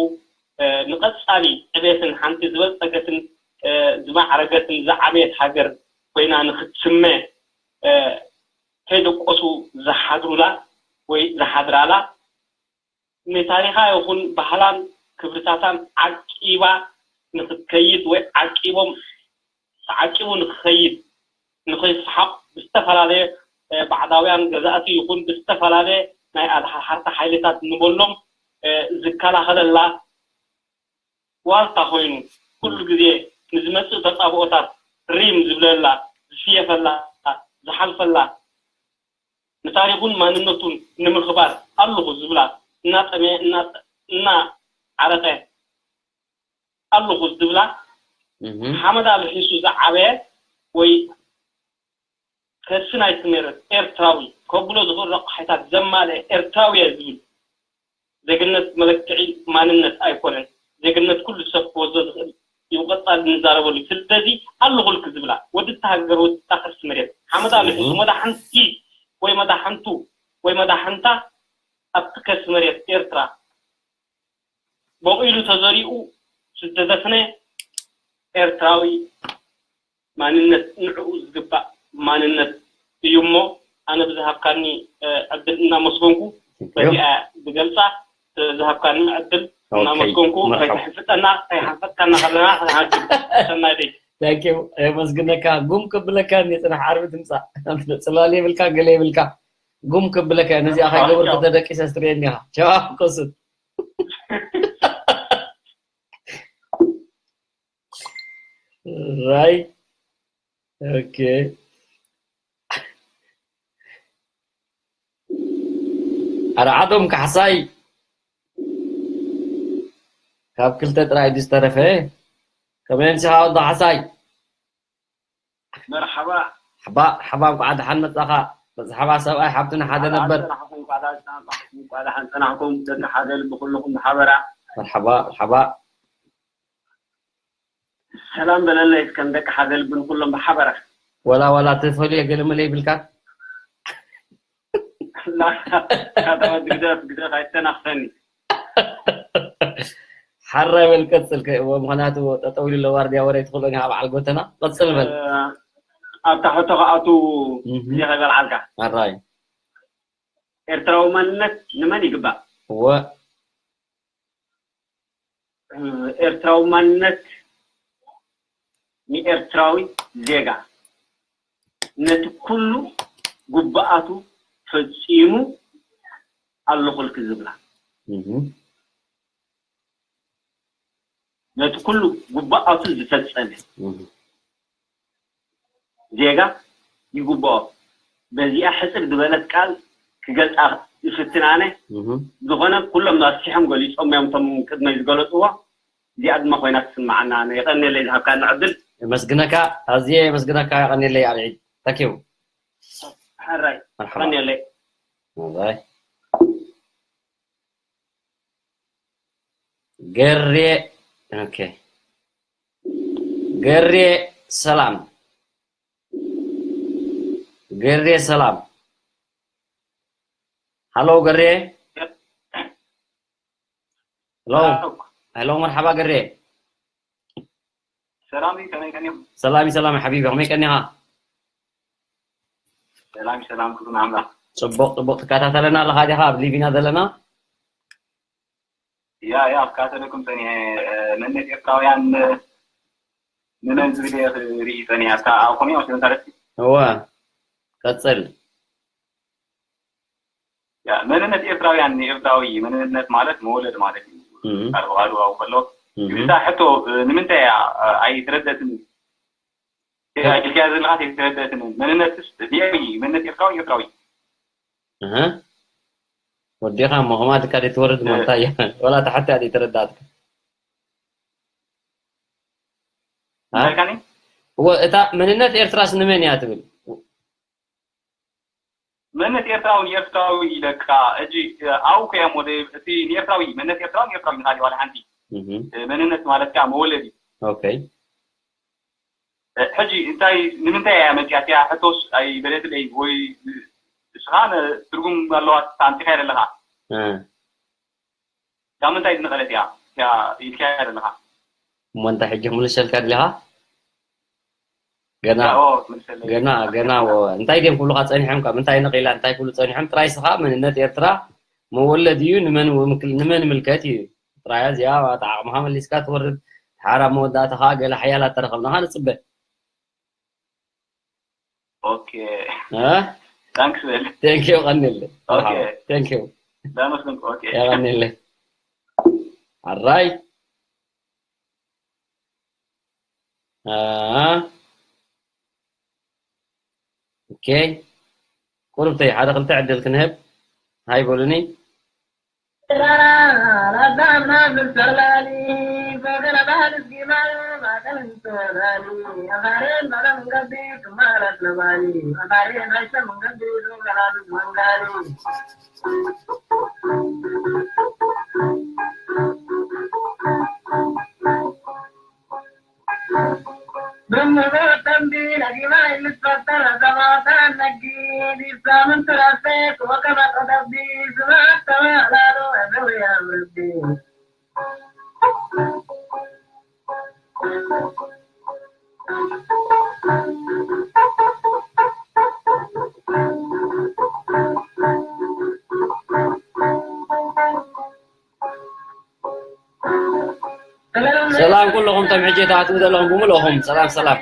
እ፣ ንቐጻሊ ዕቤትን ሓንቲ ዝበልጸገትን፣ እ፣ ዝማዕረገትን ዝዓበየት ሃገር ኮይና ንኽትስመ፣ እ፣ ከይደቆሱ ዝሓድሩላ ወይ ዝሓድራላ፣ ንታሪኻ ይኹን ባህላን ክብርታታን ዓቂባ ንኽትከይድ ወይ ዓቂቦም ተዓቂቡ ንኽኸይድ፣ ንኸይስሓቕ ብዝተፈላለየ፣ እ፣ ባዕዳውያን ገዛእቲ ይኹን ብዝተፈላለየ ናይ ኣድሓርሓርቲ ሓይልታት ንበሎም፣ እ፣ ዝከላኸለላ ዋልታ ኮይኑ፣ ኩሉ ግዜ ንዝመጽእ ተጻብኦታት ሪም ዝብለላ፣ ዝስየፈላ፣ ዝሓልፈላ፣ ንታሪኹን ማንነቱን ንምኽባር ኣለኹ ዝብላ፣ እናጠመየ፣ እናጠ-፣ እናዓረቐ ኣለኹ ዝብላ፣ እህ። ሓመዳ ልሒሱ ዝዓበየ ወይ ከሲ ናይ ስሜረት ኤርትራዊ ከብሎ ዝኽእል ረቋሒታት ዘማልአ ኤርትራዊ እየ ዝብል ዜግነት መለክዒ ማንነት ኣይኮነን። ዜግነት ኩሉ ሰብ ክወስዶ ዝኽእል እዩ። ቀጻሊ ንዛረበሉ። ስለዚ ኣለኹልኪ ዝብላ ወዲ እታ ሃገር፣ ወዲ እታ ከርሲ መሬት ሓመድ ኣልዒሉ መዳሕንቲ ወይ መዳሕንቱ ወይ መዳሕንታ ኣብቲ ከርሲ መሬት ኤርትራ በቒሉ ተዘሪኡ ዝተደፍነ ኤርትራዊ ማንነት ንዕኡ ዝግባእ ማንነት እዩ እሞ ኣነ ብዝሃብካኒ ዕድል እናመስገንኩ በዚኣ ዝገልፃ ዝሃብካኒ ዕድል እናመስገንኩ ከይተሕፍጠና ከይሓፈጥካና ከለና ክንሃግም ሰናይ ደይ ታንኪዩ የመስግነካ ጉም ክብለካ እንዲ ፅናሕ ዓርቢ ትምፃእ ፅላል የብልካ ገለ የብልካ ጉም ክብለካ ነዚኣ ከይገበርኩ ተደቂሰ ስትሪኤኒ ኢኻ ሸባ ክኮስት Right. Okay. ኣርዓዶም ካሕሳይ ካብ ክልተ ጥራይ ድዩ ዝተረፈ? ከመይ ኣምሲኻ ወዲ ካሕሳይ? መርሓባ ሓባ ሓባ እንኳዕ ደሓን መጻኻ። መጽሓባ ሰብኣይ ሓብትና ሓደ ነበር። እንኳዕ ደሓን ጸናሕኩም ደቂ ሓደ ልቢ ኩልኹም ብሓበራ። መርሓባ መርሓባ። ሰላም በለለይ እስከ ንደቂ ሓደ ልቢ ንኩሎም ብሓበራ። ወላ ወላ ተፈልዮ ገለ መለ ይብልካ። ግደፍ ግደፍ ኣይተናኽፈኒ። ሓራይ በል ቀጽል ከ ምኽንያቱ ጠጠው ኢሉ ኣሎ ዋርድያ ወረ ትኽእሎ ኢኻ በዓል ጎተና ቀጽል በል። ኣብታ ሕቶ ከኣቱ ግዜ ከይበልዓልካ። ሓራይ ኤርትራዊ ማንነት ንመን ይግባእ? እወ ኤርትራዊ ማንነት ንኤርትራዊ ዜጋ ነቲ ኩሉ ጉባኣቱ ፈጺሙ ኣለኹልኪ ዝብላ ነቲ ኩሉ ጉባኣቱ ዝፈጸመ ዜጋ ይግብኦ። በዚኣ ሕጽር ዝበለት ቃል ክገልጻ ይፍትን ኣነ። ዝኾነ ኩሎም ኣስፊሖም ገሊጾም እዮም እቶም ቅድመይ ዝገለጽዎ። እዚኣ ድማ ኮይና ትስምዓና ኣነ። የቐንየለይ ዝሃብካኒ ዕድል። የመስግነካ፣ ኣዝየ የመስግነካ፣ የቐንየለይ ኣልዒድ። ታንኪዩ። ሕራይ፣ መርሓባ። የቐንየለይ። ኣራይ። ገሬ ኦኬ ገሬ ሰላም ገሬ ሰላም ሃሎ ገሬ ሄሎ ሄሎ መርሓባ ገሬ ሰላም ከመይ ቀኒኹም? ሰላም ሰላም ሓቢቢ ከመይ ቀኒኻ? ሰላም ሰላም ክብሪ ንኣምላኽ። ጽቡቕ ጽቡቕ ትከታተለና ኣለኻ ዲኻ ኣብ ሊቪና ዘለና? ያ ያ ክከታተለኩም ጸኒሐ መንነት ኤርትራውያን ንመን ዝብል እየ ክርኢ ጸኒሐ ኣብታ ኣብኹም እዮም ስለ ታረቲ እወ ቀጽል መንነት ኤርትራውያን ንኤርትራዊ መንነት ማለት መወለድ ማለት እዩ። ቃል ብቃሉ ኣብ ከሎ ግብታ ሕቶ ንምንታይ እያ ኣይተረደትን ኢልካያ ዘለካ ኣይተረደትን መንነትስ ብሄራዊ መንነት ኤርትራዊ ኤርትራዊ ወዲኻ እሞ ከማ ድካ ደትወርድ ማንታ እያ ወላ ተሓቲ እያ ደይተረዳትካ እንታይ ካኒ እታ መንነት ኤርትራስ ንመን እያ ትብል መንነት ኤርትራዊ ንኤርትራዊ ኢለካ ሕጂ ኣብኡ ከ እሞ እቲ ንኤርትራዊ መንነት ኤርትራዊ ንኤርትራዊ ንካሊ ዋላ ሓንቲ መንነት ማለት ከዓ መወለድ እዩ ኦኬይ ሕጂ እንታይ ንምንታይ እያ መፅያ እቲኣ ሕቶስ ኣይበለትለይ ወይ ንስኻ ትርጉም ኣለዋ ኣምፂኻያ ዘለኻ ካብ ምንታይ ዝነቐለት እያ እቲኣ ኢልካያ ዘለኻ እሞ እንታይ ሕጂ ክምልሰልካ ድሊኻ ገና ገና ገና እንታይ ድዮም ክብሉካ ፀኒሖም ካብ ምንታይ ነቂላ እንታይ ክብሉ ፀኒሖም ጥራይ ስኻ መንነት ኤርትራ መወለድ እዩ ንመን ምልከት እዩ ጥራይ እዚኣ ኣታ ዓቕምኻ መሊስካ ትወርድ ሓራ መወዳእታ ከዓ ገለ ሓያላት ተረኸብናኻ ንፅበ ኦኬ ታንክስ በል thank you ቀኒለ ኦኬ thank you ዳመስገንኩ ኦኬ ቀኒለ ኣራይ ኦኬ ቁርብተይ ሓደ ክልተ ዕድል ክንህብ ሃይ በሉኒ መገለ ባህል እስጊማዩ ማእከል እንተወዳኒ ኣኻሬን ባለ መንገዲ ትማላት ለባኒ ኣኻሬን ራይተ መንገዲ ዞገላሉ መንጋሊ ብምጎ ተንቢ ለጊማ ይልትፈጠር ዘማታ ነጊ ዲሳምን ትራሴ ወከመ ቀደቢ ዝማተማ ላሉ እብርያ ብርቢ ሰላም ኩልኹም ቶም ሕጂ ትኣትዉ ዘለኹም ብምልእኹም ሰላም ሰላም።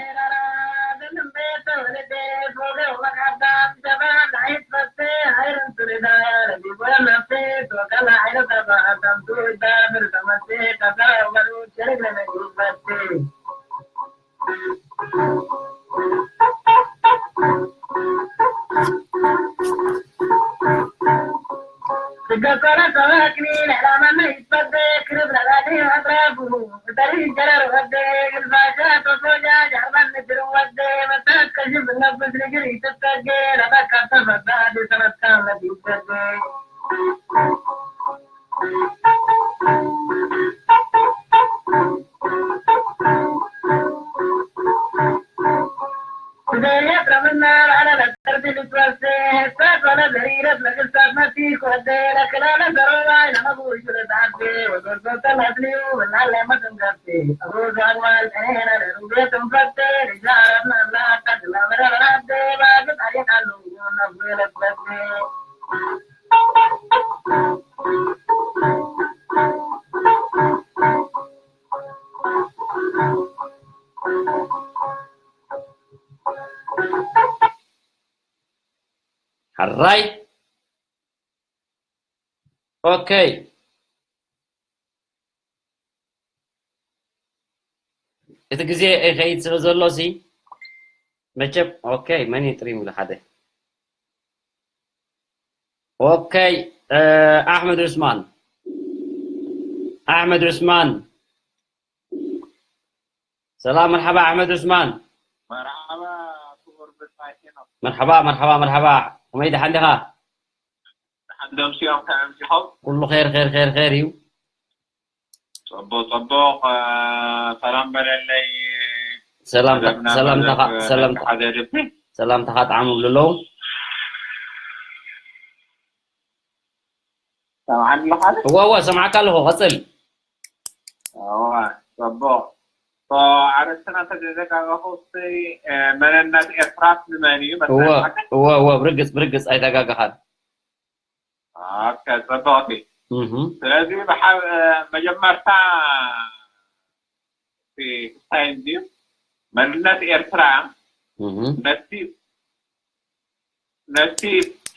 ሕራይ ኦኬ። እቲ ግዜ ይኸይድ ስለ ዘሎ ሲ መቸም ኦኬ መን ይጥሪም ኢሉ ሓደ ኦኬ ኣሕመድ ዑስማን ኣሕመድ ዑስማን ሰላም መርሓባ ኣሕመድ ዑስማን መርሓባ ክቡር ብጻይ ሄኖክ መርሓባ መርሓባ መርሓባ ከመይ ደሓን ዲኻ ደሓን ደምሲኦም ከመይ ኣምሲኾም ኩሉ ኸይር ኸይር ኸይር ኸይር እዩ ጽቡቕ ጽቡቕ ሰላም በለለይ ሰላምታኻ ሰላምታኻ ጣዕሙ ብልለዉ ሰምዓኒ ኣለኻ እዋ እዋ ሰምዓካ ኣለኹ ቀፅል እዋ ፅቡቕ ኣርእስትና ተዘጋጋኹ መንነት ኤርትራስ ንመን እዩ እወ እወ ብርግፅ ብርግፅ ኣይተጋገኻን ኦኬ፣ ጽቡቕቲ። ስለዚ መጀመርታ ክስታይ እንድዩ መንነት ኤርትራ ነቲ ነቲ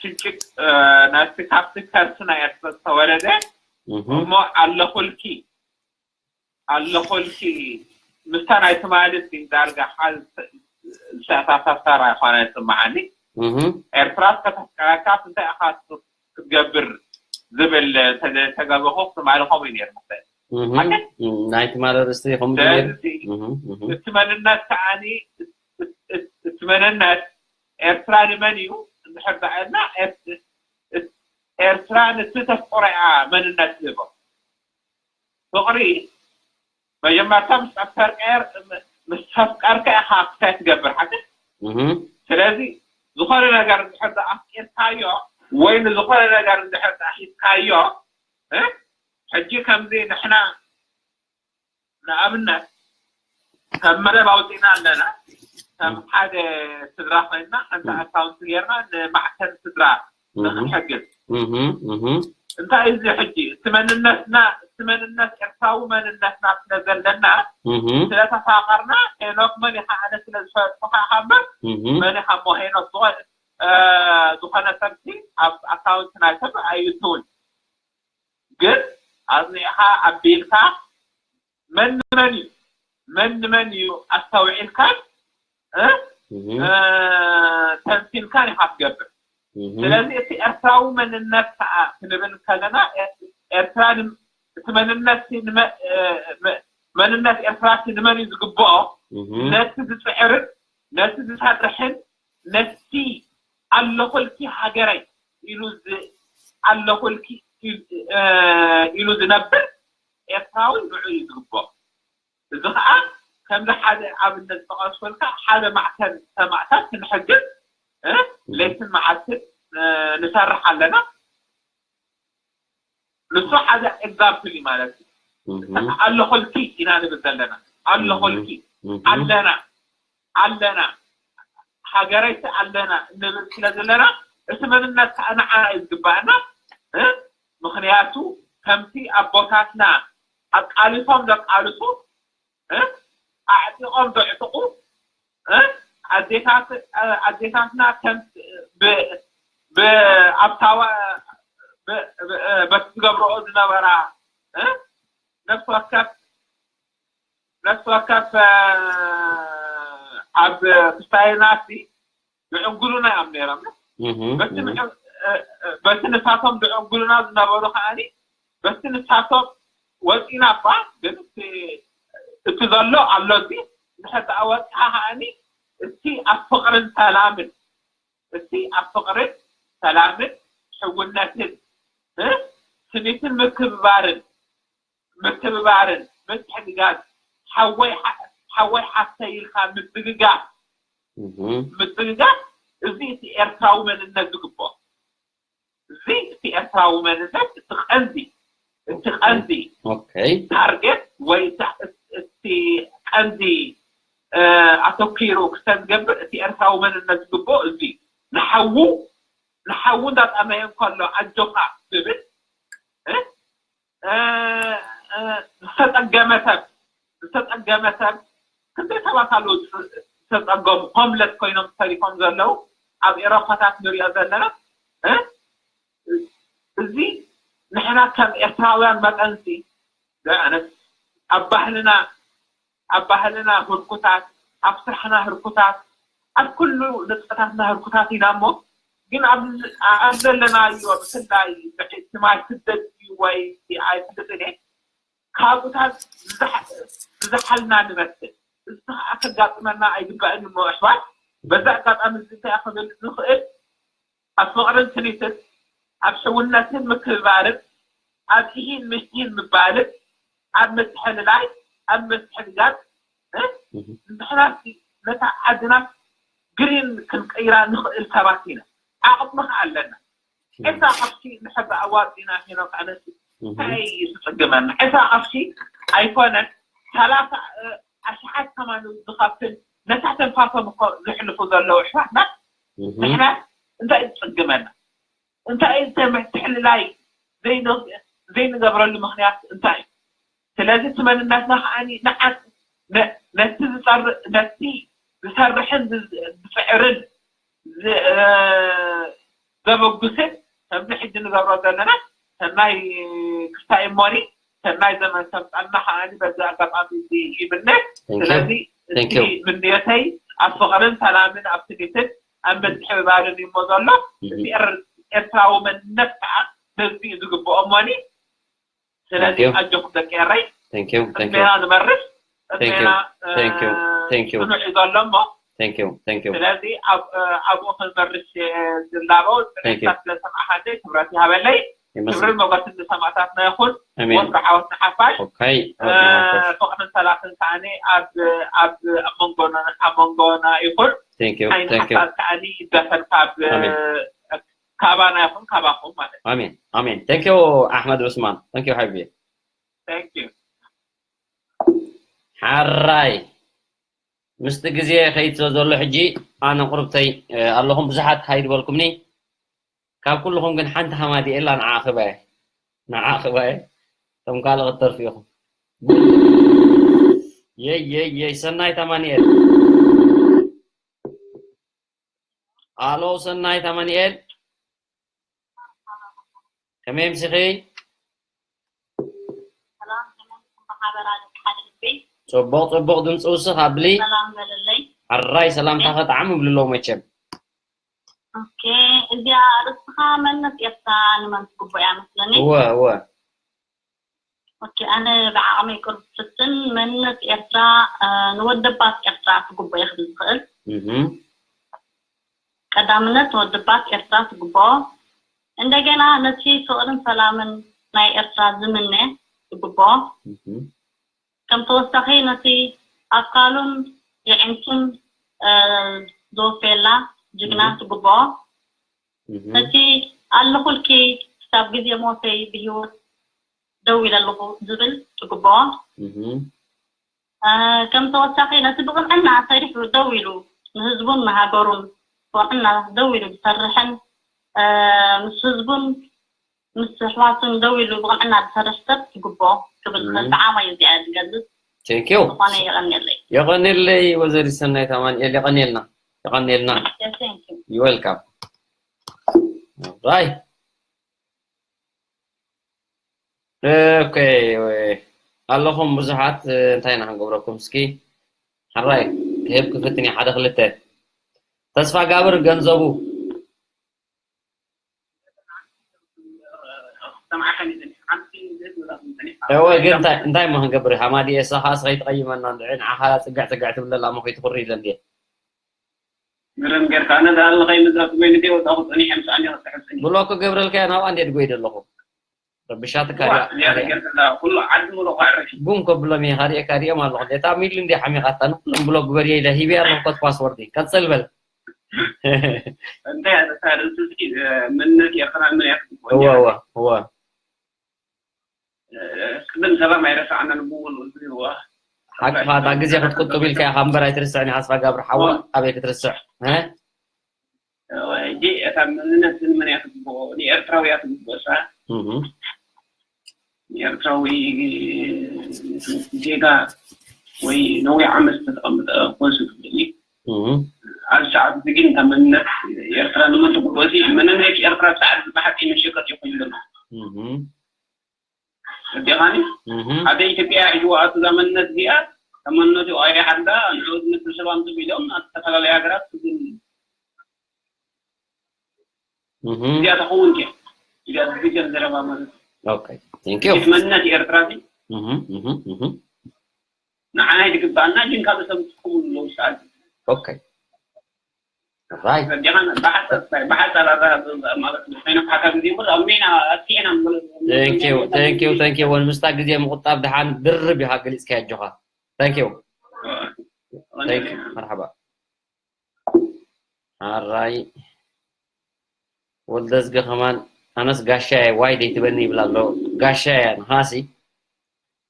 ጭጭቅ ነቲ ካብቲ ከርሲ ናይ ኤርትራ ዝተወለደ እሞ ኣለኹልኪ ኣለኹልኪ ምስታ ናይ ትማሊ ዳርጋ ሓዝ ዝተኣሳሳሰራ ይኾነ ይስምዓኒ። ኤርትራ ከተፍቅረካ እንታይ ኢኻ ክትገብር ዝብል ተገበኹ ትማሊ ከምኡ እዩ ነይሩ መሰለኒ። ናይ ትማሊ ርስቲ ከምኡ ነይሩ። እቲ መንነት ከዓኒ እቲ መንነት ኤርትራ ንመን እዩ እንድሕር ደኣ ኢልና ኤርትራ ንእቲ ተፍቅሮ እያ መንነት ትህቦ። ፍቕሪ መጀመርታ ምስ ኣፍቀርካዮ ምስ ኣፍቀርካ ኢኻ ክስታይ ትገብር ሓቂ ስለዚ ዝኾነ ነገር እንድሕር ኣፍቂርካዮ ወይ ንዝኾነ ነገር እንድሕር ሒዝካዮ ሕጂ ከምዚ ንሕና ንኣብነት ከም መደብ ኣውፂእና ኣለና ከም ሓደ ስድራ ኮይንና ሓንቲ ኣካውንቲ ጌርና ንማዕከን ስድራ ንክንሕግዝ እንታይ እዚ ሕጂ እቲ መንነትና እቲ መንነት ኤርትራዊ መንነትና ስለ ዘለና ስለተፋቀርና ሄኖክ መን ኢኻ ኣነ ስለ ዝፈልጥካ ኢኻ እምበር መን ኢኻ እሞ ሄኖክ ዝኾነ ዝኾነ ሰብሲ ኣብ ኣካውንቲ ናይ ሰብ ኣይእትውን ግን ኣፅኒዕኻ ኣቢልካ መን ንመን እዩ መን ንመን እዩ ኣስተውዒልካን ተንቲንካን ኢኻ ትገብር። ስለዚ እቲ ኤርትራዊ መንነት ከዓ ክንብል ከለና ኤርትራ እቲ መንነት መንነት ኤርትራሲ ንመን እዩ ዝግብኦ? ነቲ ዝፅዕርን ነቲ ዝሰርሕን ነቲ ኣለኹልኪ ሃገረይ ኢሉ ኣለኹልኪ ኢሉ ዝነብር ኤርትራዊ ንዑ እዩ ዝግብኦ። እዚ ከዓ ከምዚ ሓደ ኣብነት ዝጠቐስኩልካ ሓደ ማዕተብ ሰማእታት ክንሕግዝ ለይትን መዓልትን ንሰርሕ ኣለና። ንሱ ሓደ ኤግዛምፕል እዩ ማለት እዩ። ኣለኹልኪ ኢና ንብል ዘለና። ኣለኹልኪ ኣለና ኣለና ሃገረይቲ ኣለና እንብል ስለ ዘለና እቲ መንነት ከዓ ንዓና እዩ ዝግባአና። ምክንያቱ ከምቲ ኣቦታትና ኣቃሊሶም ዘቃልሱ ኣዕጢቖም ዘዕጥቑ ኣዴታትና ከም ኣብታዋ በቲ ዝገብረኦ ዝነበራ ነፍሲ ወከፍ ነፍሲ ወከፍ ኣብ ክስታይናሲ ዝዕንግሉና እዮም ነይሮም። በቲ ንሳቶም ዝዕንግሉና ዝነበሩ ከዓኒ በቲ ንሳቶም ወፂና እኳ ግን እቲ ዘሎ ኣሎ እዚ ንሕዚ ኣወፅኣ ከዓኒ እቲ ኣብ ፍቕርን ሰላምን እቲ ኣብ ፍቕርን ሰላምን ሕውነትን ስኒትን ምክብባርን ምክብባርን ምትሕግጋዝ ሓወይ ሓፍተይ ኢልካ ምትግጋዝ ምትግጋዝ እዚ እቲ ኤርትራዊ መንነት ዝግብኦ እዚ እቲ ኤርትራዊ መንነት እቲ ቀንዲ እቲ ቀንዲ ታርጌት ወይ እቲ ቀንዲ ኣተኪሩ ክሰብ ዝገብር እቲ ኤርትራዊ መንነት ዝግብኦ እዚ ንሓዉ ንሓዉ እንዳጣመየ እንከሎ ኣጆኻ ዝብል ዝተጸገመ ሰብ ዝተጸገመ ሰብ ክንደይ ሰባት ኣለዉ ዝተጸገሙ ሆምለስ ኮይኖም ተሪፎም ዘለዉ ኣብ ኤሮፓታት ንሪኦ ዘለና እዚ ንሕና ከም ኤርትራውያን መጠንሲ ኣነስ ኣብ ባህልና ኣብ ባህልና ህርኩታት ኣብ ስራሕና ህርኩታት ኣብ ኩሉ ንጥፈታትና ህርኩታት ኢና እሞ ግን ኣብ ዘለናዮ ብፍላይ ብሕቲ ማይ ስደት እዩ ወይ ኣይፍልጥን እየ ካብኡታት ብዝሓልና ንመስል እዚ ከዓ ከጋጥመና ኣይግባእን እሞ ኣሕዋት በዛ ኣጋጣሚ እዚ እንታይ ክብል ንኽእል ኣብ ፍቕርን ስኒትን ኣብ ሕውነትን ምክብባርን ኣብ ኢሂን ምሽቲን ምባልን ኣብ ምትሕልላይ ኣብ ምትሕግጋዝ ንሕና ነታ ዓድና ግሪን ክንቀይራ ንኽእል ሰባት ኢና ዓቕሚ ከዓ ኣለና ዕስራ ቅርሺ ንሕዚ ኣዋፂና ሄኖክ ኣነስ እንታይ እዩ ዝፅግመና ዕስራ ቅርሺ ኣይኮነን ሰላሳ ኣሽሓት ከማን ዝኸፍል ነታ ተንፋሶም እኮ ዘሕልፉ ዘለዉ ኣሕዋትና ንሕና እንታይ እዩ ዝፅግመና እንታይ እዩ ምትሕልላይ ዘይንገብረሉ ምክንያት እንታይ እዩ ስለዚ እቲ መንነትና ከዓ ንዓት ነቲ ዝፀርእ ነቲ ዝሰርሕን ዝፅዕርን ዘበጉስን ከምዚ ሕጂ ንገብሮ ዘለና ሰናይ ክስታይ እሞኒ ሰናይ ዘመን ከምፀልና ከዓ በዚ ኣጋጣሚ እዚ ይምነ ስለዚ እቲ ምንዮተይ ኣብ ፍቅርን ሰላምን ኣብ ስኒትን ኣብ ምትሕብባርን እዩ እሞ ዘሎ እቲ ኤርትራዊ መንነት ከዓ ነዚ እዩ ዝግብኦ እሞኒ ስለዚ ኣጆኹም ደቂ ኤረይ ጽሜና ንመርሽ ጽሜና ጽኑዕ እዩ ዘሎ እሞ ስለዚ ኣብኡ ክንመርሽ ዝላበው ጽሬታ ስለ ሰማዕካኒ ክብረት ይሃበለይ ክብርን ሞገስን ንሰማእታትና ይኹን ወፍሪ ዓወት ንሓፋሽ ፍቕርን ሰላምን ከዓኒ ኣብ ኣብ መንጎና ይኹን ዓይኒ ሓሳብ ከዓኒ ይደፈን ካብ ካባና ይኹን ካባኹም ማለት ኣሜን ኣሜን thank you ኣሕመድ ዑስማን thank you ሓቢቢ thank you ሓራይ ምስቲ ግዜ ከይድ ስለ ዘሎ ሕጂ ኣነ ቁርብተይ ኣለኹም ብዙሓት ሃይ ዝበልኩምኒ ካብ ኩልኹም ግን ሓንቲ ሃማዲ የላ ንዓ ክባየ ንዓ ክባየ እቶም ካልእ ክትተርፉ ኢኹም የይ የይ የይ ሰናይት ኣማኒኤል ኣሎ ሰናይት ኣማኒኤል ከመይ ኣምሲኺ? ጽቡቕ ጽቡቕ ድምፂ ውስኽ ኣብሊ። ኣራይ ሰላምታ ከጣዕም ይብሉ ኣለዉ መቸም። እዚኣ ኣርእስትኻ መንነት ኤርትራ ንመን ትግብኦ እያ መስለኒ። እወ እወ። ኦኬ፣ ኣነ ብዓቕመይ ቁሩብ ፍትን መንነት ኤርትራ ንወደባት ኤርትራ ክግቦ እየ ክብል ዝኽእል። ቀዳምነት ንወደባት ኤርትራ ትግብኦ። እንደገና ነቲ ፍቕርን ሰላምን ናይ ኤርትራ ዝምነ ትግብኦ። ከም ተወሳኺ ነቲ ኣካሉን የዒንቱን ዘወፈየላ ጅግና ትግብኦ። ነቲ ኣለኹልኪ ክሳብ ግዜ ሞተይ ብህይወት ደው ኢለ ኣለኹ ዝብል ትግብኦ። ከም ተወሳኺ ነቲ ብቕንዕና ሰሪሑ ደው ኢሉ ንህዝቡን ንሃገሩን ብቕንዕና ደው ኢሉ ዝሰርሕን ምስ ህዝቡን ምስ ኣሕዋቱን ደው ኢሉ ብቕንዕና ዝሰርሕ ሰብ ትግብኦ ክብል ዝኽእል ብዓቕመይ እዚኣ እየ ዝገልጽ። ቴንኪው ዝኾነ የቐንየለይ። የቐንየለይ ወይዘሪት ሰናይት ኣማኑኤል፣ የቐንየልና፣ የቐንየልና። Yes, thank you. You welcome. Right. ኦኬ፣ ኣለኹም ብዙሓት። እንታይ ኢና ክንገብረኩም? እስኪ ሓራይ ክህብ ክፍትን ሓደ ክልተ። ተስፋ ጋብር ገንዘቡ። እወ፣ ግን እንታይ እንታይ እሞ ክንገብር? ሃማዲ ኤሳ ኸዓ ስኸይ ትቐይመና እንድዒ፣ ንዓኻ ጽግዕ ጽግዕ ትብለላ እሞ ከይትኹሪ ኢለ እንድየ። ግርም ጌርካ። ኣነ ደኣ ኣለኸይ ምዛ ትጎይ ንደይ ወጣኹ ጸኒሐ፣ ምስ ኣንዲ ክስሕብ ጸኒሐ። ብሎክ ክገብረልካ እየ፣ ናብኣ እንድየ ትጎይ ዘለኹ። ረብሻትካ ዋ፣ ድኣ እዚኣ ነገር ዘላ ኩሉ ዓዲ ሙሉእ ክዕርፍ እዩ። ጉም ከብሎም እየ፣ ካሪኤካ ሪኦም ኣለኹ። እታ ሚሊ እንድያ ሓሚቓታ፣ ንኩሎም ብሎክ ግበር እየ ኢለ ሂበያ ኣለኹ ኮድ ፓስወርድ። ቀጽል በል። እንታይ እያ እታ ርእሲ እዚ፣ እ፣ መንነት ኤርትራ መን እያ ክትግብኦ? እወ፣ እወ፣ እወ። እ፣ ቅድም ሰላም ኣይረሳዕናን ብሙሉእ እዚ፣ እወ። ሓቅኻ፣ እታ ግዜ ክትቁጥብ ኢልካ ኢኻ እምበር ኣይትርስዕን ኢኻ፣ ኣስፋ ጋብር ሓወይ፣ እወ። ኣበይ ክትርስዕ? እ? እወ፣ ሕጂ እታ መንነት ንመን እያ ትግብኦ? ንኤርትራዊ እያ ትግብኦ እሳ። እህ። ኤርትራዊ ዜጋ ወይ ነዊሕ ዓመት ዝተቐመጠ ክወስድ ይኽእል እዩ። እህ። ኣብዚ ሰዓት እዚ ግን እታ መንነት ኤርትራ ንመን ትግብኦ? እዚ መንነት ኤርትራ ብሰዓት እዚ ብሓቂ መሸቀጢ ኮይኑ ዘሎ። እህ። ተረዲእኻኒ? እህ። ሓደ ኢትዮጵያ ሒዝዋ ኣቱ እዛ መንነት እዚኣ፣ እታ መንነቱ ኣይሓድጋ፣ ንዑ ዝመስል ሰብ ኣምፅኡ ኢሎም ኣብ ዝተፈላለያ ሃገራት ትግል እህ። እዚኣ ተኸውን ድያ? እዚኣ ዝግጀል ዘረባ ማለት እዩ። ኦኬ፣ thank you። እቲ መንነት ኤርትራ እዚ እህ፣ እህ፣ እህ። ንዓና ይግባኣና፣ ግን ካልእ ሰብ ዝጥቀሙሉ ኣለዉ ሰዓት። ኦኬ። ራይት። ተረዲእኻኒ? ብሓጻር፣ ብሓጻር ኣረዳድኣ ማለት እዩ። ኮይነ ብሓካ ግዜ እምበር ኣብ ሜና ኣጥፊእና ንብሎ። Thank you፣ thank you፣ thank you። ወን ምስታ ግዜ ምቁጣብ ድሓን ድርብ ኢኻ ገሊጽካዮ ኣጆኻ። Thank you። Thank you። መርሓባ። ሓራይ ወልደዝጊ ከማን ኣነስ ጋሻየ ዋይ ደይትበኒ ይብል ኣሎ። ጋሻየ ንኻሲ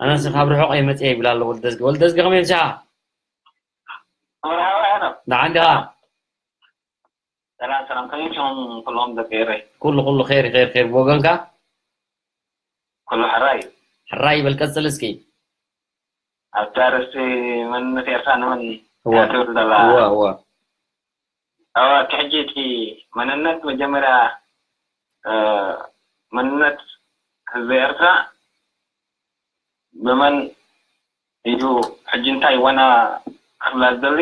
ኣነስ ካብ ርሑቕ እየ መፅየ ይብል ኣሎ ወልደዝጊ። ወልደዝጊ ከመይ ምሳኻ? መርሓባ ሄኖክ። ደሓን ዲኻ? ሰላም ሰላም፣ ከመይ ኢኹም ኩልኹም ደቂ ኤረይ? ኩሉ ኩሉ ኸይሪ ኸይሪ ኸይሪ። ብወገንካ? ኩሉ ሕራይ እዩ። ሕራይ ይበል፣ ቀጽል እስኪ። ኣብቲ ኣርእስቲ መንነት ኤርትራ ንመን እወ። እያ ትብል ዘላ? እወ እወ። እወ፣ እቲ ሕጂ እቲ መንነት መጀመርያ፣ እ፣ መንነት ህዝቢ ኤርትራ ብመን እዩ ሕጂ እንታይ ዋና ክብላ ዝደሊ፣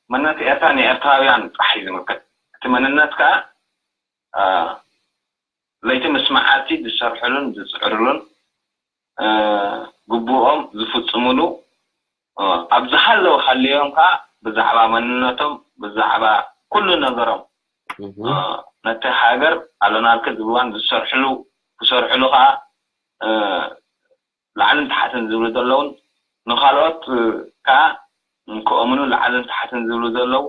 መንነት ኤርትራ ንኤርትራውያን ጥራሕ እዩ ዝምልከት። እቲ መንነት ከኣ፣ እ፣ ለይቲ ምስ መዓልቲ ዝሰርሕሉን ዝጽዕርሉን፣ እ፣ ግቡኦም ዝፍጽሙሉ፣ እ፣ ኣብ ዝሃለዉ ሃልዮም ከኣ ብዛዕባ መንነቶም፣ ብዛዕባ ኩሉ ነገሮም፣ እህ። እ፣ ነቲ ሃገር ኣለናልከ ዝብልዋን ዝሰርሕሉ፣ ክሰርሕሉ ከኣ፣ እ፣ ላዕልን ታሕትን ዝብሉ ዘለውን ንኻልኦት፣ እ፣ ከኣ ክእምኑ ላዕልን ታሕትን ዝብሉ ዘለዉ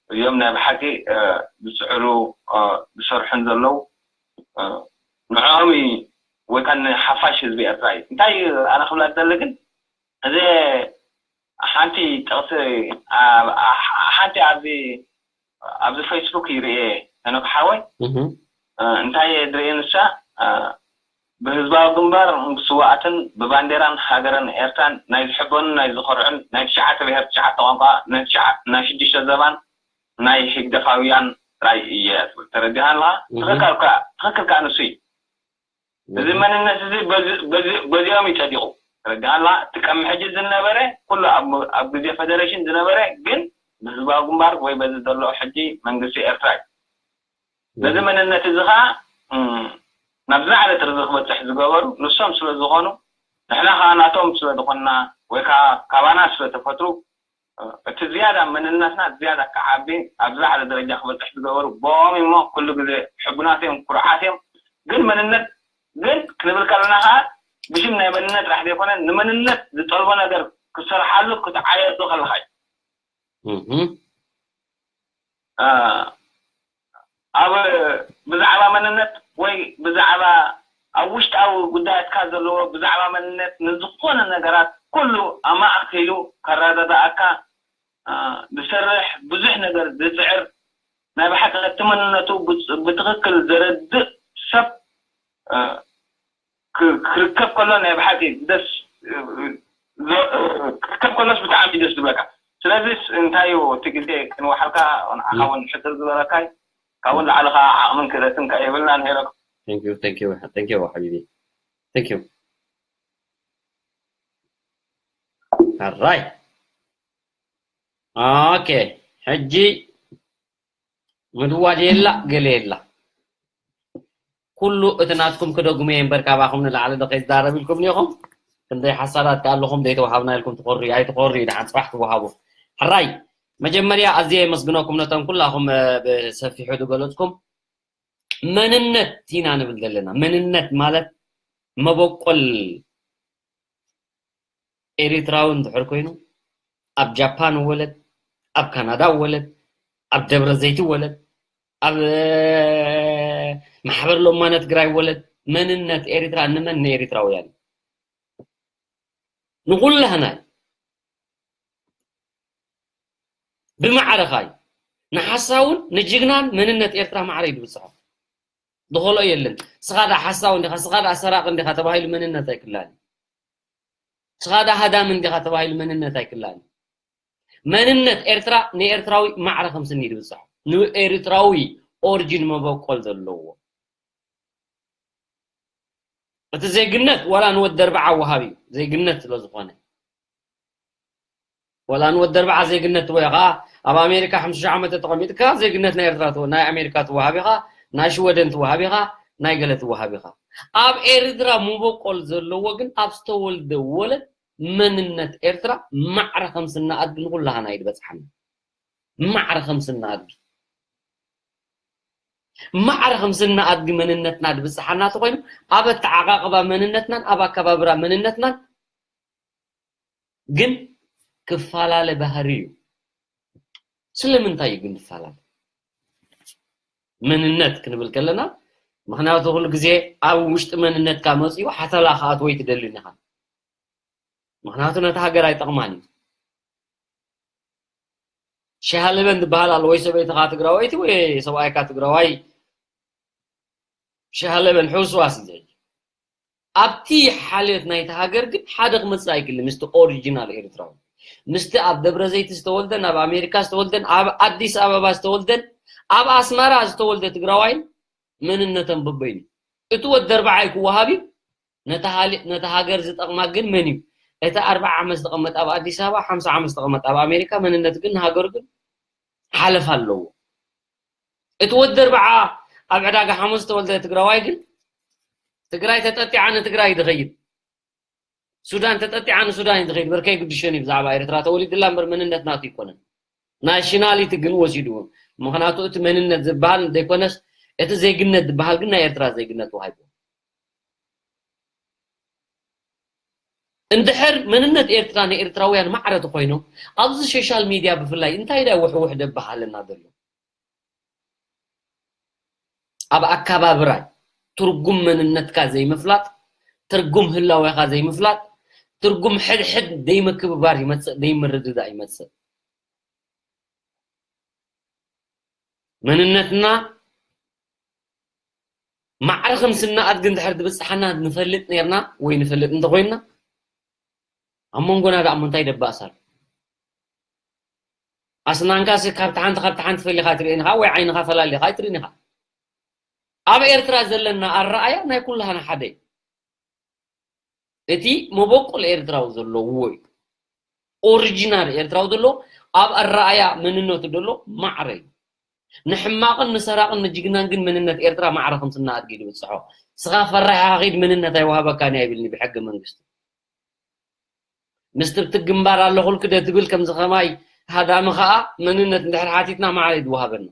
እዮም ናይ ብሓቂ፣ እ፣ ዝጽዕሩ፣ እ፣ ዝሰርሑን ዘለዉ፣ እ፣ ንዕኦም እዩ ወይ ከኣ ንሓፋሽ ህዝቢ ኤርትራ እዩ። እንታይ ኣነ ክብላ ዝደሊ ግን፣ እዚ ሓንቲ ጥቕሲ፣ ኣ፣ ኣ፣ ሓንቲ ኣብዚ፣ ኣብዚ ፌስቡክ ይርእየ ሄኖክ ሓወይ። እህ። እ፣ እንታይ እየ ዝርእየ ንሳ፣ እ፣ ብህዝባዊ ግንባር ብስዋኣትን ብባንዴራን ሃገርን ኤርትራን ናይ ዝሕበኑን ናይ ዝኾርዑን ናይ ትሽዓተ ብሄር ትሽዓተ ቋንቋ ናይ ትሽዓ-፣ ናይ ሽዱሽተ ዘባን ናይ ህግደፋውያን ጥራይ እየ ትብል። ተረዲኻ ኣለኻ? እህ። ትኽክል ከኣ፣ ትኽክል ከኣ ንሱ እዩ። እዚ መንነት እዚ በዚ-፣ በዚ-፣ በዚኦም እዩ ጸዲቑ። ተረዲኻ ኣለኻ? እቲ ቀሚ ሕጂ ዝነበረ ኩሉ ኣብ፣ ኣብ ግዜ ፌደሬሽን ዝነበረ ግን ብህዝባዊ ግንባር ወይ በዚ ዘሎ ሕጂ መንግስቲ ኤርትራ እዩ። በዚ መንነት እዚ ኸዓ፣ እም፣ ናብ ዝለዓለ ጥርዚ ክበጽሕ ዝገበሩ ንሶም ስለ ዝኾኑ፣ ንሕና ከዓ ናቶም ስለ ዝኾንና ወይ ከዓ ካባና ስለ ተፈጥሩ እቲ ዝያዳ መንነትና ዝያዳ ክዓቢ ኣብ ዝለዓለ ደረጃ ክበፅሕ ዝገበሩ ብኦም እሞ ኩሉ ግዜ ሕቡናት እዮም፣ ኩርዓት እዮም። ግን መንነት ግን ክንብል ከለና ከዓ ብሽም ናይ መንነት ጥራሕ ዘይኮነ ንመንነት ዝጠልቦ ነገር ክሰርሓሉ ክትዓየዱ ከለካ እዩ። ኣብ ብዛዕባ መንነት ወይ ብዛዕባ ኣብ ውሽጣዊ ጉዳያትካ ዘለዎ ብዛዕባ መንነት ንዝኾነ ነገራት ኩሉ ኣማእኪሉ ከረዳድኣካ ዝሰርሕ ብዙሕ ነገር ዝፅዕር ናይ ብሓቂ እቲ መንነቱ ብትኽክል ዘረድእ ሰብ ክርከብ ከሎ ናይ ብሓቂ ደስ ክርከብ ከሎስ ብጣዕሚ ደስ ዝብለካ። ስለዚ እንታይ እዩ እቲ ግዜ ክንወሓልካ ንዓኻ እውን ሕፅር ዝበለካይ ካብኡ ንላዕሊ ከዓ ዓቕምን ክእለትን ከ የብልናን ሄኖክ። Thank you, thank you, thank you ሓቢቢ. Thank you. ኣራይ ኦኬ ሕጂ ምድዋድ የላ ገለ የላ። ኩሉ እቲ ናትኩም ክደጉመ እየ እምበር ካባኹም ንላዕሊ ዶ ከይዛረብ ኢልኩም ኒኹም? ክንደይ ሓሳዳት ከ ኣለኹም ዘይተዋሃብና ኢልኩም ትኾሪ ኣይትኾሪ ደሓን ፅባሕ ትወሃቡ። ሕራይ መጀመርያ ኣዝየ የመስግነኩም ነቶም ኩላኹም ብሰፊሑ ዝገለፅኩም። መንነት ኢና ንብል ዘለና። መንነት ማለት መበቆል ኤሪትራዊ እንድሕር ኮይኑ ኣብ ጃፓን ወለድ ኣብ ካናዳ ወለድ ኣብ ደብረ ዘይቲ ወለድ ኣብ ማሕበር ሎማነ ትግራይ ወለድ መንነት ኤሪትራ ንመን ንኤሪትራውያን ንኩላህና ብማዕረኻ እዩ ንሓሳውን ንጅግናን መንነት ኤርትራ ማዕረ እዩ ዝብፅሖ። ዝኸልኦ የለን። ስኻ ዳ ሓሳው እንዲኻ፣ ስኻ ዳ ሰራቂ እንዲኻ ተባሂሉ መንነት ኣይክላን እዩ። ስኻ ዳ ሃዳም እንዲኻ ተባሂሉ መንነት ኣይክላን እዩ። መንነት ኤርትራ ንኤርትራዊ ማዕረ ከም ስኒ ድብፅሖ። ንኤርትራዊ ኦሪጂን መበቆል ዘለዎ። እቲ ዜግነት ዋላ ንወዲ ኣርብዓ ወሃብ እዩ። ዜግነት ስለ ዝኾነ። ዋላ ንወዲ ኣርብዓ ዜግነት ትወ ከዓ ኣብ ኣሜሪካ ሓምሳ ዓመት ተቐሚጥካ ዜግነት ናይ ኤርትራ ትወ ናይ ኣሜሪካ ትወሃብ ኢኻ ናይ ሽወደን ትወሃብ ኢኻ ናይ ገለ ትወሃብ ኢኻ ኣብ ኤርትራ ሙበቆል ዘለዎ ግን ኣብ ዝተወልደ ወለድ መንነት ኤርትራ ማዕረ ከም ስና ኣድጊ ንኩላሃና እዩ ዝበፅሓና ማዕረ ከም ስና ኣድጊ ማዕረ ከም ስና ኣድጊ መንነትና ዝበፅሓና ተኮይኑ ኣብ ኣተዓቃቅባ መንነትናን ኣብ ኣከባብራ መንነትናን ግን ክፈላለ ባህሪ እዩ። ስለምንታይ እዩ ግን ዝፈላለ? መንነት ክንብል ከለና ምክንያቱ ኩሉ ግዜ ኣብ ውሽጢ መንነትካ መፅኡ ሓተላ ክኣትዎ ኣይትደልን ኢኻ። ምክንያቱ ነቲ ሃገር ኣይጠቕማን እዩ። ሻሃለበን ዝበሃል ኣሎ ወይ ሰበይትኻ ትግራወይቲ ወይ ሰብኣይካ ትግራዋይ ሻሃለበን ሕውስዋስ እዩ ዘይ ኣብቲ ሓልዮት ናይቲ ሃገር ግን ሓደ ክመፅእ ኣይክእል ምስቲ ኦሪጂናል ኤርትራዊ ምስቲ ኣብ ደብረ ዘይቲ ዝተወልደን ኣብ ኣሜሪካ ዝተወልደን ኣብ ኣዲስ ኣበባ ዝተወልደን ኣብ ኣስመራ ዝተወልደ ትግራዋይ መንነቶም በበይኑ እቲ ወዲ ኣርባዓይ ክወሃብ እዩ ነታ ሃገር ዝጠቕማ ግን መን እዩ እቲ ኣርባዓ ዓመት ዝተቐመጠ ኣብ ኣዲስ ኣበባ ሓምሳ ዓመት ዝተቐመጠ ኣብ ኣሜሪካ መንነቱ ግን ንሃገሩ ግን ሓለፋ ኣለዎ እቲ ወዲ ኣርባዓ ኣብ ዕዳጋ ሓሙስ ዝተወልደ ትግራዋይ ግን ትግራይ ተጠጢዓ ንትግራይ ዝኸይድ ሱዳን ተጠጢዓ ንሱዳን እዩ ዝኸይድ በርከይ ግድሸን እዩ ብዛዕባ ኤርትራ ተወሊድላ እምበር መንነት ናቱ ይኮነን ናሽናሊቲ ግን ወሲድዎ ምክንያቱ እቲ መንነት ዝበሃል ዘይኮነስ እቲ ዜግነት ዝበሃል ግን ናይ ኤርትራ ዜግነት ተዋሂብዎ እንድሕር መንነት ኤርትራ ንኤርትራውያን ማዕረ ተኮይኑ ኣብዚ ሶሻል ሚድያ ብፍላይ እንታይ ዳ ውሕውሕ ደበሃለና ዘሎ ኣብ ኣካባብራይ ትርጉም መንነትካ ዘይምፍላጥ ትርጉም ህላዌኻ ዘይምፍላጥ ትርጉም ሕድሕድ ዘይምክብባር ይመፅእ ዘይምርድዳእ ይመፅእ መንነትና ማዕረ ከም ስና ኣድጊ እንድሕር ትብፅሓና ንፈልጥ ነርና ወይ ንፈልጥ እንተኮይንና ኣብ መንጎና ደኣ እሞ እንታይ ደባእስ ኣሎ ኣስናንካ ሲ ካብቲ ሓንቲ ካብቲ ሓንቲ ፈሊኻ ትርእን ኢኻ ወይ ዓይንኻ ፈላሊኻ ኣይትርእን ኢኻ ኣብ ኤርትራ ዘለና ኣረኣያ ናይ ኩላህና ሓደ እዩ እቲ መበቆል ኤርትራዊ ዘለዎ እዩ ኦሪጂናል ኤርትራዊ ዘሎ ኣብ ኣረኣያ መንነቱ ዘሎ ማዕረ እዩ ንሕማቕን ንሰራቕን ንጅግናን ግን መንነት ኤርትራ ማዕረ ከም ስና ኣድጊ ዝብፅሖ ስኻ ፈራሒ ኸኺድ መንነት ኣይወሃበካን እያ ይብልኒ ብሕገ መንግስቲ ምስትብቲ ግንባር ኣለኹልኪ ዶ ትብል ከምዚ ከማይ ሃዳሚ ከኣ መንነት እንድሕር ሓቲትና ማዕረ እዩ ዝወሃበና።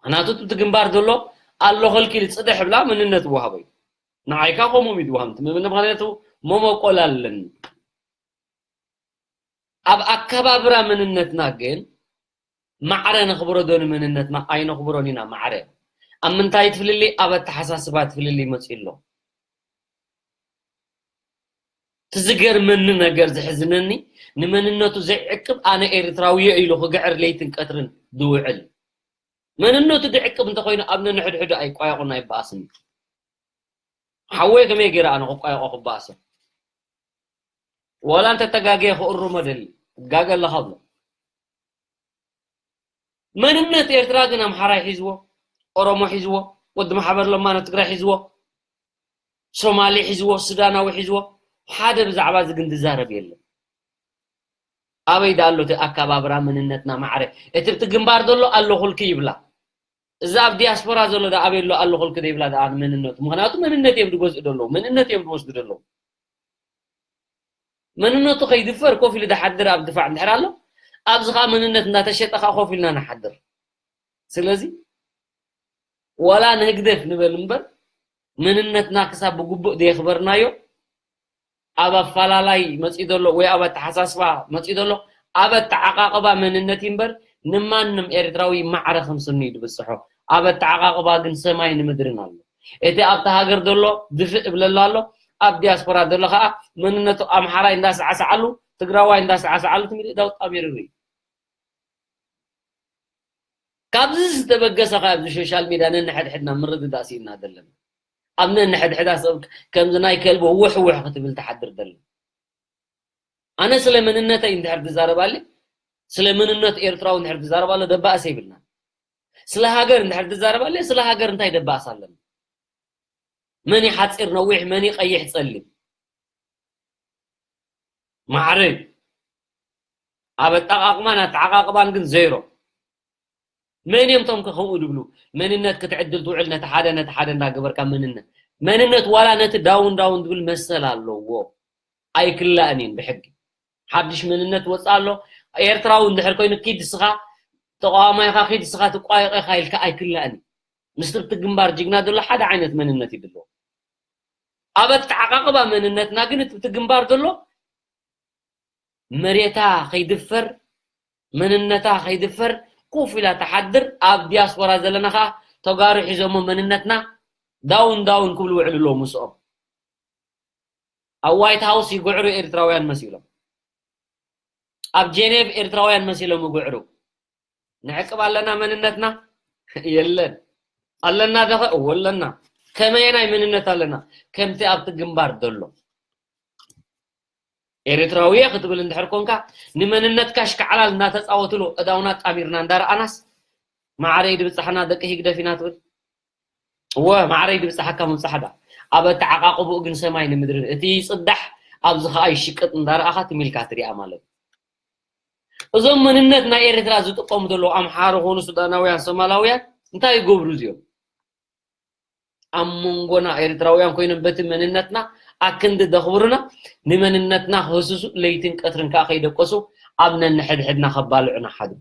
ምኽንያቱ እቲ ግንባር ዘሎ ኣለኹልኪ ኢሉ ጽድሕ ብላ መንነት ይወሃቦ እዩ። ንዓይካ ከምኡ እዩ ዝወሃብ። ምኽንያቱ መመቆል ኣለኒ። ኣብ ኣከባብራ መንነትና ግን ማዕረ ነኽብሮ ዶ ንመንነትና? ኣይነኽብሮን ኢና ማዕረ። ኣብ ምንታይ ትፍልሊ? ኣብ ኣተሓሳስባ ትፍልሊ መጺኡ ኣሎ። እቲ ዝገርመኒ ነገር ዝሕዝነኒ ንመንነቱ ዘይዕቅብ ኣነ ኤርትራዊ እየ ኢሉ ክግዕር ለይትን ቀትርን ዝውዕል መንነቱ ድዕቅብ እንተኮይኑ ኣብ ነንሕድሕዱ ኣይቋየቑን ኣይበኣስን እዩ። ሓወይ ከመይ ገይረ ኣነ ክቋየቆ ክበኣሶ? ዋላ እንተተጋገየ ክእርሞ ደሊ እጋገ ኣለኻ ብሎ። መንነት ኤርትራ ግን ኣምሓራይ ሒዝዎ፣ ኦሮሞ ሒዝዎ፣ ወዲ ማሕበር ለማኖ ትግራይ ሒዝዎ፣ ሶማሊ ሒዝዎ፣ ሱዳናዊ ሒዝዎ፣ ሓደ ብዛዕባ እዚ ግን ዝዛረብ የለን። ኣበይ ዳ ኣሎ እቲ ኣከባብራ መንነትና ማዕረ? እቲ ብቲ ግንባር ዘሎ ኣለኹልኪ ይብላ። እዚ ኣብ ዲያስፖራ ዘሎ ዳ ኣበይ ኣሎ ኣለኹልኪ ዘይብላ ዳ መንነቱ? ምኽንያቱ መንነት እዮም ዝገዝኡ ዘለዉ፣ መንነት እዮም ዝወስዱ ዘለዉ። መንነቱ ከይድፈር ኮፍ ኢሉ ዝሓድር ኣብ ድፋዕ እንድሕር ኣሎ፣ ኣብዚ ኸዓ መንነት እንዳተሸጠ ኸዓ ኮፍ ኢልና ንሓድር። ስለዚ ዋላ ንህግደፍ ንበል እምበር መንነትና ክሳብ ብግቡእ ዘየኽበርናዮ ኣብ ኣፈላላይ መፂኡ ዘሎ ወይ ኣብ ኣተሓሳስባ መፂኡ ዘሎ ኣብ ኣተዓቃቅባ መንነት እዩ እምበር ንማንም ኤርትራዊ ማዕረ ከም ስኑ እዩ ዝብፅሖ። ኣብ ኣተዓቃቅባ ግን ሰማይን ምድርን ኣሎ። እቲ ኣብቲ ሃገር ዘሎ ድፍእ እብለሉ ኣሎ፣ ኣብ ዲያስፖራ ዘሎ ከዓ መንነቱ ኣምሓራይ እንዳሳዕሳዓሉ ትግራዋይ እንዳሳዕሳዓሉ ትሚሊ ዳውጣ ሚርሪ ካብዚ ዝተበገሰ ከ ኣብዚ ሶሻል ሚድያ ነንሕድሕድና ምርድዳእ ስኢንና ዘለና። ኣብ ነንሕድሕዳ ሰብ ከምዚ ናይ ከልቢ ውሕ ውሕ ክትብል ትሓድር ዘላ። ኣነ ስለ መንነተይ እንድሕር ትዛረባለ፣ ስለ መንነት ኤርትራዊ እንድሕር ትዛረባለ ደባእስ የብልና። ስለ ሃገር እንድሕር ትዛረባለ፣ ስለ ሃገር እንታይ ደባእስ ኣለና? መን እዩ ሓፂር ነዊሕ፣ መን እዩ ቀይሕ ፀሊም? ማዕረ እዩ። ኣብ ኣጠቓቕማን ኣተዓቓቕባን ግን ዜሮ። መን እዮም እቶም ከ ከምኡ ዝብሉ? መንነት ክትዕድል ትውዕል ነቲ ሓደ ነቲ ሓደ እንዳገበርካ መንነት። መንነት ዋላ ነቲ ዳውን ዳውን ዝብል መሰል ኣለዎ። ኣይክላእን እዩን ብሕጊ። ሓድሽ መንነት ወፅእ ኣሎ። ኤርትራዊ እንድሕር ኮይኑ ኪድ ስኻ ተቃዋማይኻ ኪድ ስኻ ትቋየቐ ኢኻ ኢልካ ኣይክላእን እዩ። ምስቲ ብቲ ግንባር ጅግና ዘሎ ሓደ ዓይነት መንነት እዩ ድሎ። ኣብ ኣተዓቓቕባ መንነትና ግን እቲ ብቲ ግንባር ዘሎ መሬታ ከይድፈር መንነታ ከይድፈር ኮፍ ኢላ ትሓድር። ኣብ ዲያስፖራ ዘለና ከዓ ተጋሩ ሒዞሞ መንነትና ዳውን ዳውን ክብሉ ውዕሉ ኣለዉ ምስኦም። ኣብ ዋይት ሃውስ ይግዕሩ ኤርትራውያን መሲሎም፣ ኣብ ጄኔቭ ኤርትራውያን መሲሎም ይግዕሩ። ንዕቅብ ኣለና መንነትና የለን። ኣለና ደኸ እወ ኣለና። ከመየናይ መንነት ኣለና? ከምቲ ኣብቲ ግንባር ዘሎ ኤርትራዊ እየ ክትብል እንድሕር ኮንካ ንመንነትካ ሽካዕላል እናተፃወትሉ እዳውና ጣሚርና እንዳረኣናስ ማዕረይ ድብፃሕና ደቂ ህግደፍ ኢና ትብል። እወ ማዕረይ ድብፃሓካ ምብፃሕ ዳ ኣብ ኣተዓቃቅብኡ ግን ሰማይ ንምድሪ እቲ ይፅዳሕ ኣብዚ ከዓ ይሽቅጥ እንዳረኣኻ ትሚልካ ትሪኣ ማለት እዩ። እዞም መንነት ናይ ኤርትራ ዝጥቀሙ ዘለዉ ኣምሓሩ ኾኑ ሱዳናውያን ሶማላውያን እንታይ ይገብሩ እዚኦም? ኣብ መንጎና ኤርትራውያን ኮይኖም በቲ መንነትና ኣክንዲ ደኽብሩና ንመንነትና ክህስሱ ለይትን ቀትርን ከዓ ከይደቀሱ ኣብ ነንሕድሕድና ከባልዑና ሓዱ።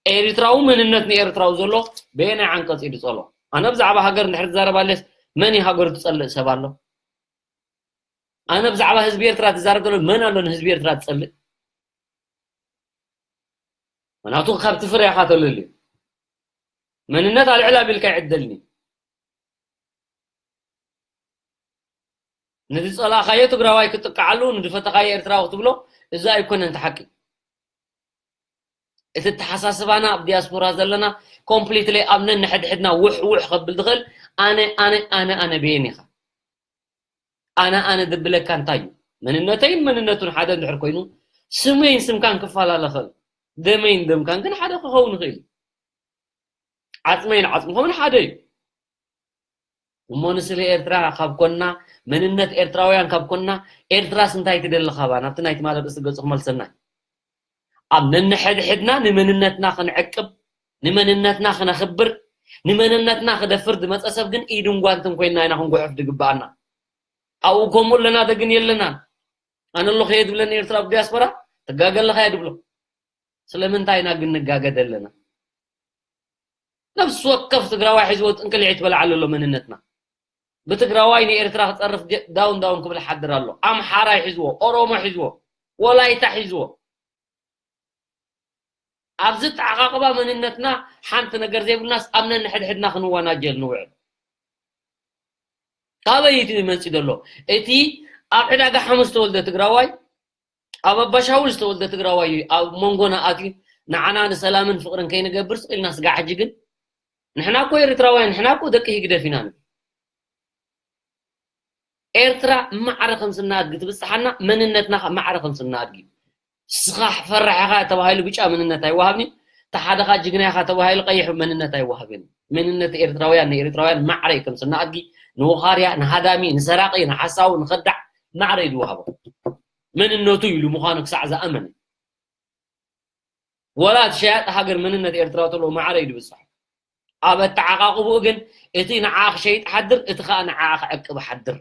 ኤርትራዊ መንነት ንኤርትራዊ ዘሎ በየናይ ዓንቀፅ እዩ ዝፀሎ? ኣነ ብዛዕባ ሃገር እንድሕር ትዛረብ ኣለስ መን እዩ ሃገሩ ትፀልእ ሰብ ኣሎ? ኣነ ብዛዕባ ህዝቢ ኤርትራ ትዛረብ ዘሎ መን ኣሎ ንህዝቢ ኤርትራ ትፀልእ? ምክንያቱ ካብቲ ፍረ ኢኻ ተለልዩ። መንነት ኣልዕል ኣቢልካ ይዕደልኒ። ንዝፀላእኻዮ ትግራዋይ ክጥቃዓሉ ንዝፈተኻዮ ኤርትራዊ ክትብሎ እዚ ኣይኮነን እቲ ሓቂ። እቲ ተሓሳስባና ኣብ ዲያስፖራ ዘለና ኮምፕሊትሊ ኣብ ነንሕድሕድና ውሕ ውሕ ከብል ዝኽእል ኣነ ኣነ ኣነ ኣነ በየን ኢኻ ኣነ ኣነ ዝብለካ እንታይ እዩ? መንነተይን መንነቱን ሓደ እንድሕር ኮይኑ ስመይን ስምካን ክፈላለ ኽእል፣ ደመይን ደምካን ግን ሓደ ክኸውን ይኽእል። ዓፅመይን ዓፅምኹምን ሓደ እዩ። እሞ ንስለ ኤርትራ ካብ ኮንና መንነት ኤርትራውያን ካብ ኮንና ኤርትራስ እንታይ ትደሊ ካባ ናብቲ ናይ ትማሊ ርእሲ ገፁ ክመልሰና እዩ። ኣብ ነንሕድሕድና ንመንነትና ክንዕቅብ ንመንነትና ክነኽብር ንመንነትና ክደፍር ዝመፀ ሰብ ግን ኢድን ጓንትን ኮይንና ኢና ክንጉሕፍ ዝግበኣና። ኣብኡ ከምኡ ኣለና ዶ ግን የለናን። ኣነ ኣለኹ እየ ዝብለኒ ኤርትራ ኣብ ዲያስፖራ፣ ትጋገ ኣለኻ እየ ዝብሎ። ስለምንታይ ኢና ግን ንጋገ ዘለና? ነፍሲ ወከፍ ትግራዋይ ሒዝዎ ጥንቅልዒ ትበልዓሉ ኣሎ መንነትና። ብትግራዋይ ንኤርትራ ክጸርፍ ደ-፣ ዳውን ዳውን ክብል ሓድር ኣሎ። ኣምሓራይ ሒዝዎ፣ ኦሮሞ ሒዝዎ፣ ወላይታ ሒዝዎ። ኣብዚ ተዓቓቕባ መንነትና ሓንቲ ነገር ዘይብልናስ ኣብ ነንሕድሕድና ክንወናጀል ንውዕል። ካበይ እቲ መፂ ዘሎ? እቲ ኣብ ዕዳጋ ሓሙስ ዝተወልደ ትግራዋይ፣ ኣብ ኣባሻውል ዝተወልደ ትግራዋይ እዩ ኣብ መንጎና ኣትዩ ንዓና ንሰላምን ፍቕርን ከይንገብር ስቕ ኢልና ስጋዕ ሕጂ ግን ንሕና እኮ ኤርትራውያን፣ ንሕና እኮ ደቂ ህግደፍ ኢና ንብል። ኤርትራ ማዕረ ከም ስናድጊ ትብጽሓና፣ መንነትና ኸ ማዕረ ከም ስናድጊ። ንስኻ ፈራሕ ኢኻ ተባሂሉ ብጫ መንነት ኣይወሃብን እዩ። ተሓደኻ ጅግና ኢኻ ተባሂሉ ቀይሕ መንነት ኣይወሃብን እዩ። መንነት ኤርትራውያን ንኤርትራውያን ማዕረ እዩ ከም ስናድጊ፣ ንወኻርያ፣ ንሃዳሚ፣ ንሰራቒ፣ ንሓሳዊ፣ ንኸዳዕ ማዕረ እዩ ዝወሃቦ። መንነቱ ኢሉ ምዃኑ ክሳዕ ዝኣመነ። ወላ እቲ ሸያጢ ሃገር መንነት ኤርትራ ተሎ ማዕረ እዩ ዝብጽሖ። ኣብ ኣተዓቓቕብኡ ግን እቲ ንዓኣ ክሸይጥ ሓድር፣ እቲ ኸኣ ንዓኣ ክዕቅብ ሓድር።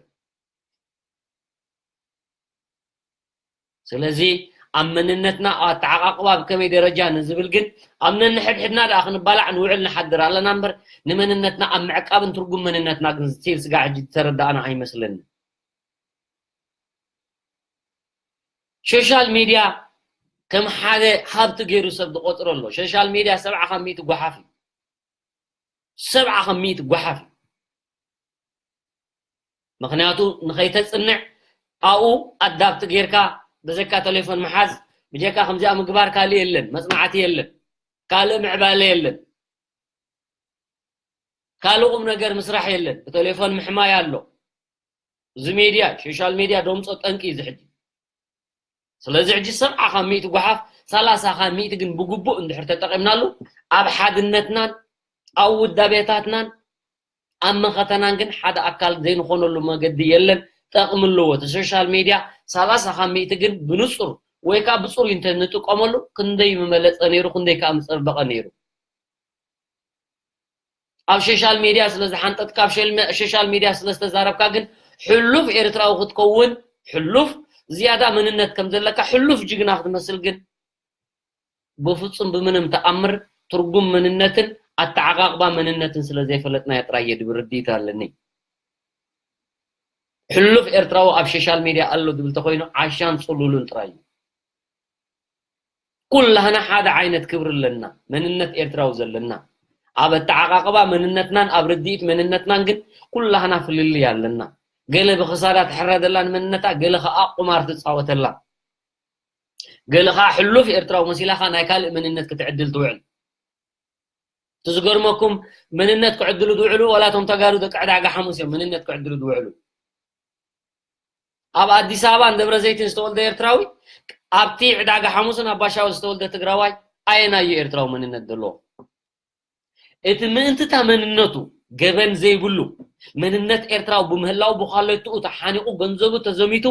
ስለዚ ኣብ መንነትና ኣብ ኣተዓቓቕባ ብከመይ ደረጃ ንዝብል ግን ኣብ ነንሕድሕድና ደኣ ክንባላዕ ንውዕል ንሓድር ኣለና እምበር ንመንነትና ኣብ ምዕቃብን ትርጉም መንነትና ግን ስቲል ስጋዕ ሕጂ ዝተረዳእና ኣይመስለንን። ሶሻል ሚድያ ከም ሓደ ሃብቲ ገይሩ ሰብ ዝቆጽሮ ኣሎ። ሶሻል ሚድያ ሰብዓ ካብ ሚእቲ ጓሓፍ እዩ። ሰብዓ ካብ ሚእቲ ጓሓፍ እዩ። ምኽንያቱ ንኸይተጽንዕ ኣብኡ ኣዳፕት ጌርካ ብዘካ ቴሌፎን ምሓዝ፣ ብጀካ ከምዚኣ ምግባር ካልእ የለን፣ መጽናዕቲ የለን፣ ካልእ ምዕባለ የለን፣ ካልእ ቁም ነገር ምስራሕ የለን። ብቴሌፎን ምሕማይ ኣሎ። እዚ ሜድያ፣ ሶሻል ሜድያ ደምጾ ጠንቂ እዩ እዚ ሕጂ። ስለዚ ሕጂ ሰብዓ ካብ ሚእቲ ጓሓፍ፣ ሰላሳ ካብ ሚእቲ ግን ብግቡእ እንድሕር ተጠቒምናሉ፣ ኣብ ሓድነትናን ኣብ ውዳቤታትናን ኣብ መኸተናን ግን ሓደ ኣካል ዘይንኾነሉ መገዲ የለን። ጠቕሚ ኣለዎ። እቲ ሶሻል ሜድያ ሰላሳ ካብ ሚእቲ ግን ብንጹር ወይ ከዓ ብጽሩይ እንተ ንጥቀመሉ ክንደይ ምመለጸ ነይሩ፣ ክንደይ ከዓ ምጸበቐ ነይሩ። ኣብ ሶሻል ሜድያ ስለ ዝሓንጠጥካ፣ ኣብ ሸል-፣ ሶሻል ሜድያ ስለ ዝተዛረብካ ግን ሕሉፍ ኤርትራዊ ክትከውን፣ ሕሉፍ ዝያዳ መንነት ከም ዘለካ፣ ሕሉፍ ጅግና ክትመስል ግን ብፍጹም ብምንም ተኣምር ትርጉም መንነትን ኣተዓቓቕባ መንነትን ስለ ዘይፈለጥናዮ ጥራይ እየ ዝብል ርድኢት ኣለኒ። ሕሉፍ ኤርትራዊ ኣብ ሶሻል ሜድያ ኣሎ ዝብል ተኾይኑ ዓሻን ጽሉልን ጥራይ እዩ። ኩላህና ሓደ ዓይነት ክብሪ ኣለና፣ መንነት ኤርትራዊ ዘለና። ኣብ ኣተዓቓቕባ መንነትናን ኣብ ርድኢት መንነትናን ግን ኩላህና ፍልልይ ኣለና። ገለ ብኽሳዳ ትሕረ ዘላ ንመንነታ፣ ገለ ኸኣ ቁማር ትጻወተላ። ገለ ኸኣ ሕሉፍ ኤርትራዊ መሲላኻ ናይ ካልእ መንነት ክትዕድል ትውዕል። እቲ ዝገርመኩም፣ መንነት ክዕድሉ ዝውዕሉ ዋላ እቶም ተጋሩ ደቂ ዕዳጋ ሓሙስ እዮም መንነት ክዕድሉ ዝውዕሉ። ኣብ ኣዲስ ኣበባን ደብረ ዘይትን ዝተወልደ ኤርትራዊ ኣብቲ ዕዳጋ ሓሙስን ኣብ ባሻውል ዝተወልደ ትግራዋይ ኣየናይ እዩ ኤርትራዊ መንነት ዘለዎ? እቲ ምእንትታ መንነቱ ገበን ዘይብሉ መንነት ኤርትራዊ ብምህላው ብዃለትኡ ተሓኒቑ ገንዘቡ ተዘሚቱ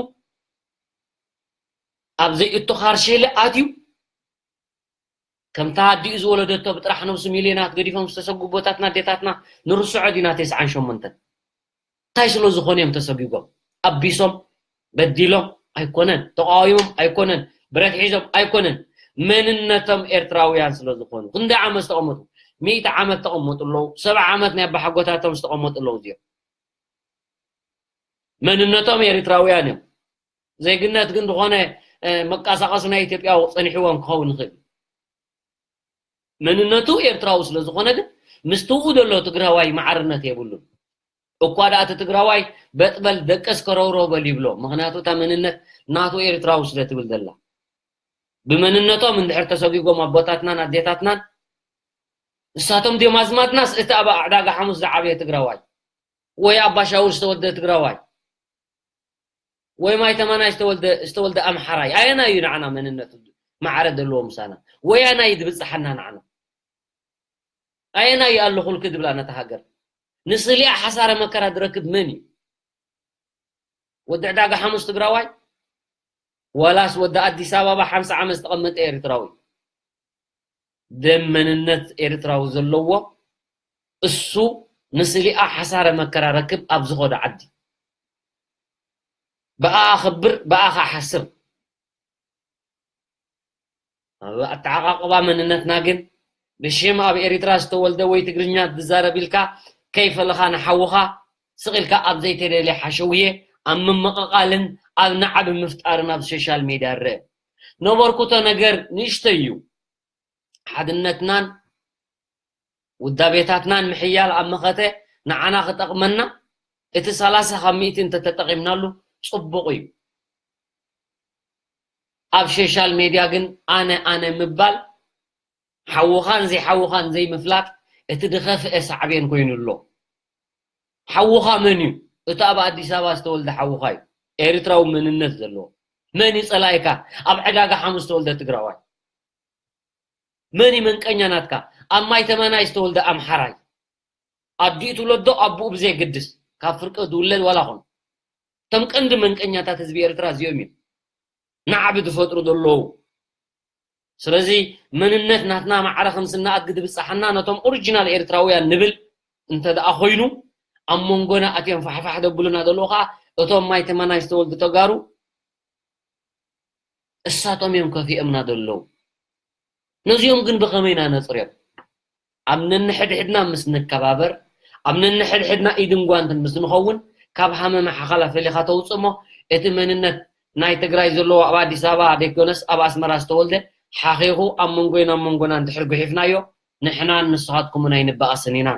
ኣብ ዘይእቶ ካርሼሊ ኣትዩ ከምታ ኣዲኡ ዝወለደቶ ብጥራሕ ነብሱ ሚልዮናት ገዲፎም ዝተሰጉ ኣቦታትና ኣዴታትና ንርስዖ ዲና ተስዓን ሸሞንተን? እንታይ ስለ ዝኾኑ እዮም ተሰጊጎም? ኣቢሶም በዲሎም ኣይኮነን፣ ተቃዊሞም ኣይኮነን፣ ብረት ሒዞም ኣይኮነን፣ መንነቶም ኤርትራውያን ስለ ዝኾኑ። ክንደይ ዓመት ዝተቐመጡ? ሚእቲ ዓመት ተቐመጡ ኣለዉ። ሰብዓ ዓመት ናይ ኣባሓጎታቶም ዝተቐመጡ ኣለዉ እዚኦም። መንነቶም ኤርትራውያን እዮም። ዜግነት ግን ዝኾነ፣ እ፣ መቃሳቀሲ ናይ ኢትዮጵያ ጸኒሕዎም ክኸውን ይኽእል። መንነቱ ኤርትራዊ ስለ ዝኾነ ግን ምስትኡ ዘሎ ትግራዋይ ማዕርነት የብሉን። እኳ ደኣ እቲ ትግራዋይ በጥበል ደቀስ ከረውረው በል ይብሎ። ምኽንያቱ እታ መንነት ናቱ ኤርትራዊ ስለ ትብል ዘላ። ብመንነቶም እንድሕር ተሰጊጎም ኣቦታትናን ኣዴታትናን፣ እሳቶም ድዮም ኣዝማድናስ እቲ ኣብ ዕዳጋ ሓሙስ ዝዓበየ ትግራዋይ ወይ ኣብ ባሻውል ዝተወልደ ትግራዋይ ወይ ማይ ተማናይ ዝተወልደ፣ ዝተወልደ ኣምሓራይ ኣየናይ እዩ ንዓና መንነቱ ማዕረ ዘለዎ ምሳና? ወይ ኣየናይ እዩ ዝብጽሓና ንዓና? ኣየናይ እዩ ኣሎ ኩልኪ ዝብላ ነታ ሃገር? ንስሊኣ ሓሳረ መከራ ዝረክብ መን እዩ? ወዲ ዕዳጋ ሓሙስ ትግራዋይ? ዋላስ ወዲ ኣዲስ ኣበባ ሓምሳ ዓመት ዝተቐመጠ ኤርትራዊ? ደም መንነት ኤርትራዊ ዘለዎ እሱ ንስሊኣ ሓሳረ መከራ ረክብ ኣብ ዝኸዶ ዓዲ። ብኣኣ ኸብር፣ ብኣኻ ሓስር። ኣብ ኣተዓቓቕባ መንነትና ግን ብሽም ኣብ ኤሪትራ ዝተወልደ ወይ ትግርኛ ትዛረብ ኢልካ ከይፈለኻ ንሓውኻ ስቕ ኢልካ ኣብ ዘይተደልየ ሓሸውየ ኣብ ምምቕቓልን ኣብ ናዕቢ ምፍጣርን ኣብ ሶሻል ሜድያ ንርእ። ነበርኩቶ ነገር ንእሽቶ እዩ። ሓድነትናን ውዳቤታትናን ምሕያል ኣብ መኸተ ንዓና ክጠቕመና እቲ ሰላሳ ካብ ሚእቲ እንተተጠቒምናሉ ጽቡቕ እዩ። ኣብ ሶሻል ሜድያ ግን ኣነ ኣነ ምባል ሓውኻን ዘይሓውኻን ዘይምፍላጥ እቲ ድኸፍአ ሳዕቤን ኮይኑ ኣሎ። ሓውኻ መን እዩ? እቲ ኣብ ኣዲስ ኣበባ ዝተወልደ ሓውኻ እዩ። ኤርትራዊ መንነት ዘለዎ። መን እዩ ጸላኢካ? ኣብ ዕዳጋ ሓሙስ ዝተወልደ ትግራዋይ። መን እዩ መንቀኛ ናትካ? ኣብ ማይ ተመናይ ዝተወልደ ኣምሓራይ። ኣዲኡ ትውለዶ ኣቡኡ ብዘየገድስ ካብ ፍርቂ ዝውለድ ዋላ ኾን። እቶም ቀንዲ መንቀኛታት ህዝቢ ኤርትራ እዚኦም እዮም። ናዕቢ ዝፈጥሩ ዘለዉ። ስለዚ መንነት ናትና ማዕረ ከም ስንኣድግ ድብጻሓና ነቶም ኦሪጂናል ኤርትራውያን ንብል እንተ ደኣ ኮይኑ ኣብ መንጎና ኣትዮም ፋሕፋሕ ደብሉና ዘለዉ ኸኣ እቶም ማይ ተመናይ ዝተወልዱ ተጋሩ እሳቶም እዮም ከፊኦምና ዘለዉ። ነዚኦም ግን ብኸመይ ኢና ነጽርዮም? ኣብ ነንሕድሕድና ምስ ንከባበር፣ ኣብ ነንሕድሕድና ኢድን ጓንትን ምስ ንኸውን፣ ካብ ሃመማ ሓኻላ ፈሊኻ ተውጽእ እሞ፣ እቲ መንነት ናይ ትግራይ ዘለዎ ኣብ ኣዲስ ኣበባ ደይኮነስ ኣብ ኣስመራ ዝተወልደ ሓኺኹ ኣብ መንጎይን ኣብ መንጎና እንድሕር ጉሒፍናዮ፣ ንሕናን ንስኻትኩምን ኣይንበኣስን ኢና።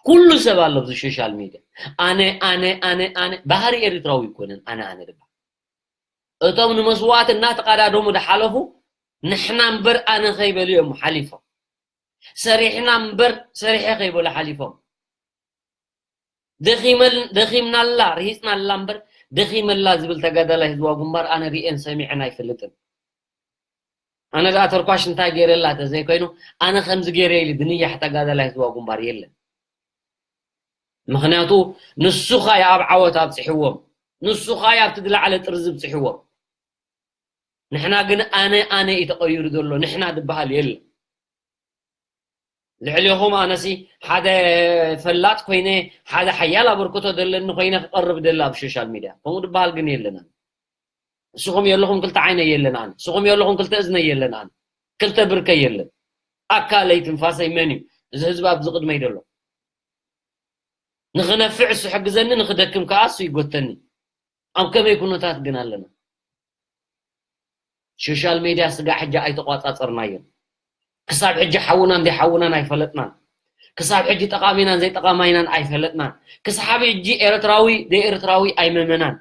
ኩሉ ሰብ ኣሎ ኣብዚ ሶሻል ሚድያ። ኣነ፣ ኣነ፣ ኣነ፣ ኣነ፣ ባህሪ ኤርትራዊ ኣይኮነን፣ ኣነ፣ ኣነ ድማ። እቶም ንመስዋእቲ እናተቐዳደሙ ዝሓለፉ፣ ንሕና እምበር ኣነ ከይበሉ እዮም ሓሊፎም። ሰሪሕና እምበር ሰሪሐ ከይበሉ ሓሊፎም። ደኺመል-፣ ደኺምናላ፣ ርሂጽናላ እምበር ደኺመላ ዝብል ተጋዳላይ ህዝባዊ ግንባር ኣነ ርእየን ሰሚዐን ኣይፈልጥን። ኣነ ደኣ ተርኳሽ እንታይ ገይረላ ተዘይኮይኑ፣ ኣነ ከምዚ ገይረ ኢሉ ዝንያሕ ተጋዳላይ ህዝባዊ ግንባር የለን። ምኽንያቱ ንሱ ኻያ ኣብ ዓወት ኣብጽሕዎም፣ ንሱ ኻያ ኣብቲ ዝለዓለ ጥርዚ ኣብጽሕዎም። ንሕና ግን ኣነ ኣነ እዩ ተቐይሩ ዘሎ፣ ንሕና ዝበሃል የለን። ልዕሌኹም ኣነሲ ሓደ ፈላጥ ኮይነ፣ ሓደ ሓያል ኣበርክቶ ዘለኒ ኮይነ ክቐርብ ደሊ ኣብ ሶሻል ሚድያ። ከምኡ ዝበሃል ግን የለን። ንስኹም የለኹም ክልተ ዓይነይ የለን ኣነ። ንስኹም የለኹም ክልተ እዝነይ የለን ኣነ። ክልተ ብርከይ የለን። ኣካለይ ትንፋሰይ መን እዩ? እዚ ህዝቢ ኣብዚ ቅድመይ ዘሎ። ንኽነፍዕ እሱ ይሕግዘኒ፣ ንኽደክም ከኣ እሱ ይጎተኒ። ኣብ ከመይ ኩነታት ግን ኣለና? ሶሻል ሜድያ ስጋዕ ሕጂ ኣይተቋጻጸርናዮን። ክሳብ ሕጂ ሓውናን ዘይሓውናን ኣይፈለጥናን። ክሳብ ሕጂ ጠቓሚናን ዘይጠቓማይናን ኣይፈለጥናን። ክሳብ ሕጂ ኤርትራዊ ዘይኤርትራዊ ኣይመመናን።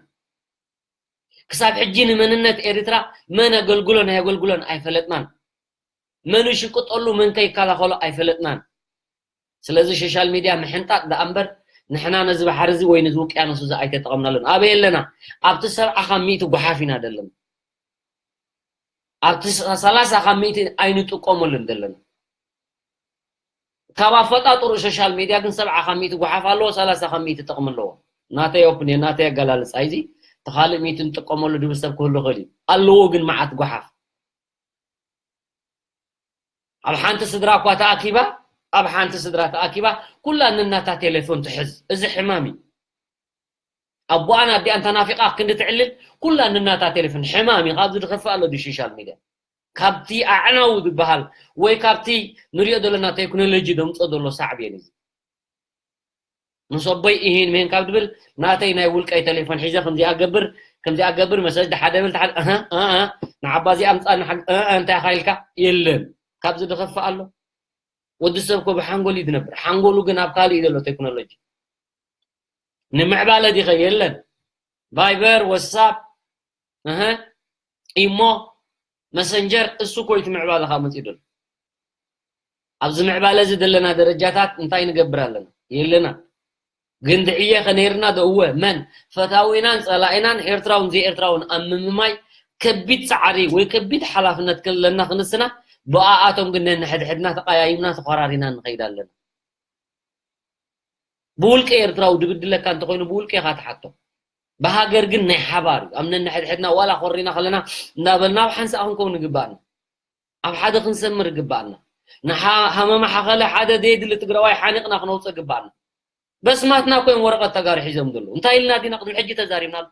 ክሳብ ሕጂ ንመንነት ኤርትራ መን ኣገልግሎን ኣየገልግሎን ኣይፈለጥናን። መን ይሽቅጠሉ መን ከይከላኸሎ ኣይፈለጥናን። ስለዚ ሶሻል ሚድያ ምሕንጣጥ ደኣ እምበር ንሕና ነዚ ባሕሪ እዚ ወይ ነዚ ውቅያኖስ እዚ ኣይተጠቐምናሉን። ኣበይ ኣለና? ኣብቲ ሰብዓ ካብ ሚእቲ ጓሓፍ ኢና ዘለና። ኣብቲ ሰላሳ ካብ ሚእቲ ኣይንጥቀመሉን ዘለና። ካብ ኣፈጣጥሩ ሶሻል ሚድያ ግን ሰብዓ ካብ ሚእቲ ጓሓፍ ኣለዎ፣ ሰላሳ ካብ ሚእቲ ጥቕሚ ኣለዎ። ናተይ ኦፕንየ፣ ናተይ ኣገላልጻ እዚ። እቲ ካልእ ሚእቲ ንጥቀመሉ ድብል ሰብ ክህሉ ይኽእል እዩ። ኣለዎ ግን መዓት ጓሓፍ። ኣብ ሓንቲ ስድራ እኳ ተኣኪባ፣ ኣብ ሓንቲ ስድራ ተኣኪባ፣ ኩላ ንናታ ቴሌፎን ትሕዝ። እዚ ሕማም እዩ። ኣቦኣን ኣዲኣን ተናፊቓ ክንዲ ትዕልል፣ ኩላ ንናታ ቴሌፎን። ሕማም እዩ። ካብዚ ዝኸፍእ ኣሎ ድዩ ሶሻል ሚድያ? ካብቲ ኣዕናዊ ዝበሃል ወይ ካብቲ ንሪኦ ዘለና ቴክኖሎጂ ደምጾ ዘሎ ሳዕቤን እዩ። ምስ ኣቦይ እሂን ምህን ካብ ድብል፣ ናተይ ናይ ውልቀይ ቴሌፎን ሒዘ ከምዚኣ ገብር፣ ከምዚኣ ገብር፣ መሰጅ ሓደ ብል፣ ሓደ፣ እህ፣ እህ፣ እህ፣ ንዓባ እዚኣ ኣምጻ፣ ንሓ-፣ እህ፣ እህ፣ እንታይ ኢኻ ኢልካ? የለን። ካብዚ ዝኸፍእ ኣሎ? ወዲ ሰብ እኮ ብሓንጎል እዩ ዝነብር። ሓንጎሉ ግን ኣብ ካልእ እዩ ዘሎ ቴክኖሎጂ። ንምዕባለ ዲኸ? የለን። ቫይበር፣ ዋትሳፕ፣ እህ፣ ኢሞ፣ መሰንጀር፣ እሱ እኮ እዩ እቲ ምዕባለ ካብ መጺኡ ዘሎ። ኣብዚ ምዕባለ እዚ ዘለና ደረጃታት እንታይ ንገብር ኣለና? የለና። ግን ድሕየ ከ ነይርና ዶ? እወ። መን? ፈታዊናን ጸላኢናን ኤርትራውን ዘይኤርትራውን ኣብ ምምማይ ከቢድ ጻዕሪ ወይ ከቢድ ሓላፍነት ክህልለና ክንስና፣ ብኣኣቶም ግን ነንሕድሕድና ተቐያይምና ተኾራሪና ንኸይድ ኣለና። ብውልቂ ኤርትራዊ ድብድለካ እንተኾይኑ ብውልቂ ኢኻ ትሓቶ። ብሃገር ግን ናይ ሓባር እዩ። ኣብ ነንሕድሕድና ዋላ ኮሪና ከለና እንዳበልና ኣብ ሓንሳእ ክንከውን ይግባኣና። ኣብ ሓደ ክንሰምር ይግባኣና። ንሓ-፣ ሃመማ ሓኸለ ሓደ ዘየድሊ ትግራዋይ ሓኒቕና ክነውፅእ ይግባኣና። በስማትና ኮይም ወረቐት ተጋሩ ሒዞም ዘለዉ። እንታይ ኢልና ዲና ቅድሚ ሕጂ ተዛሪብናሉ?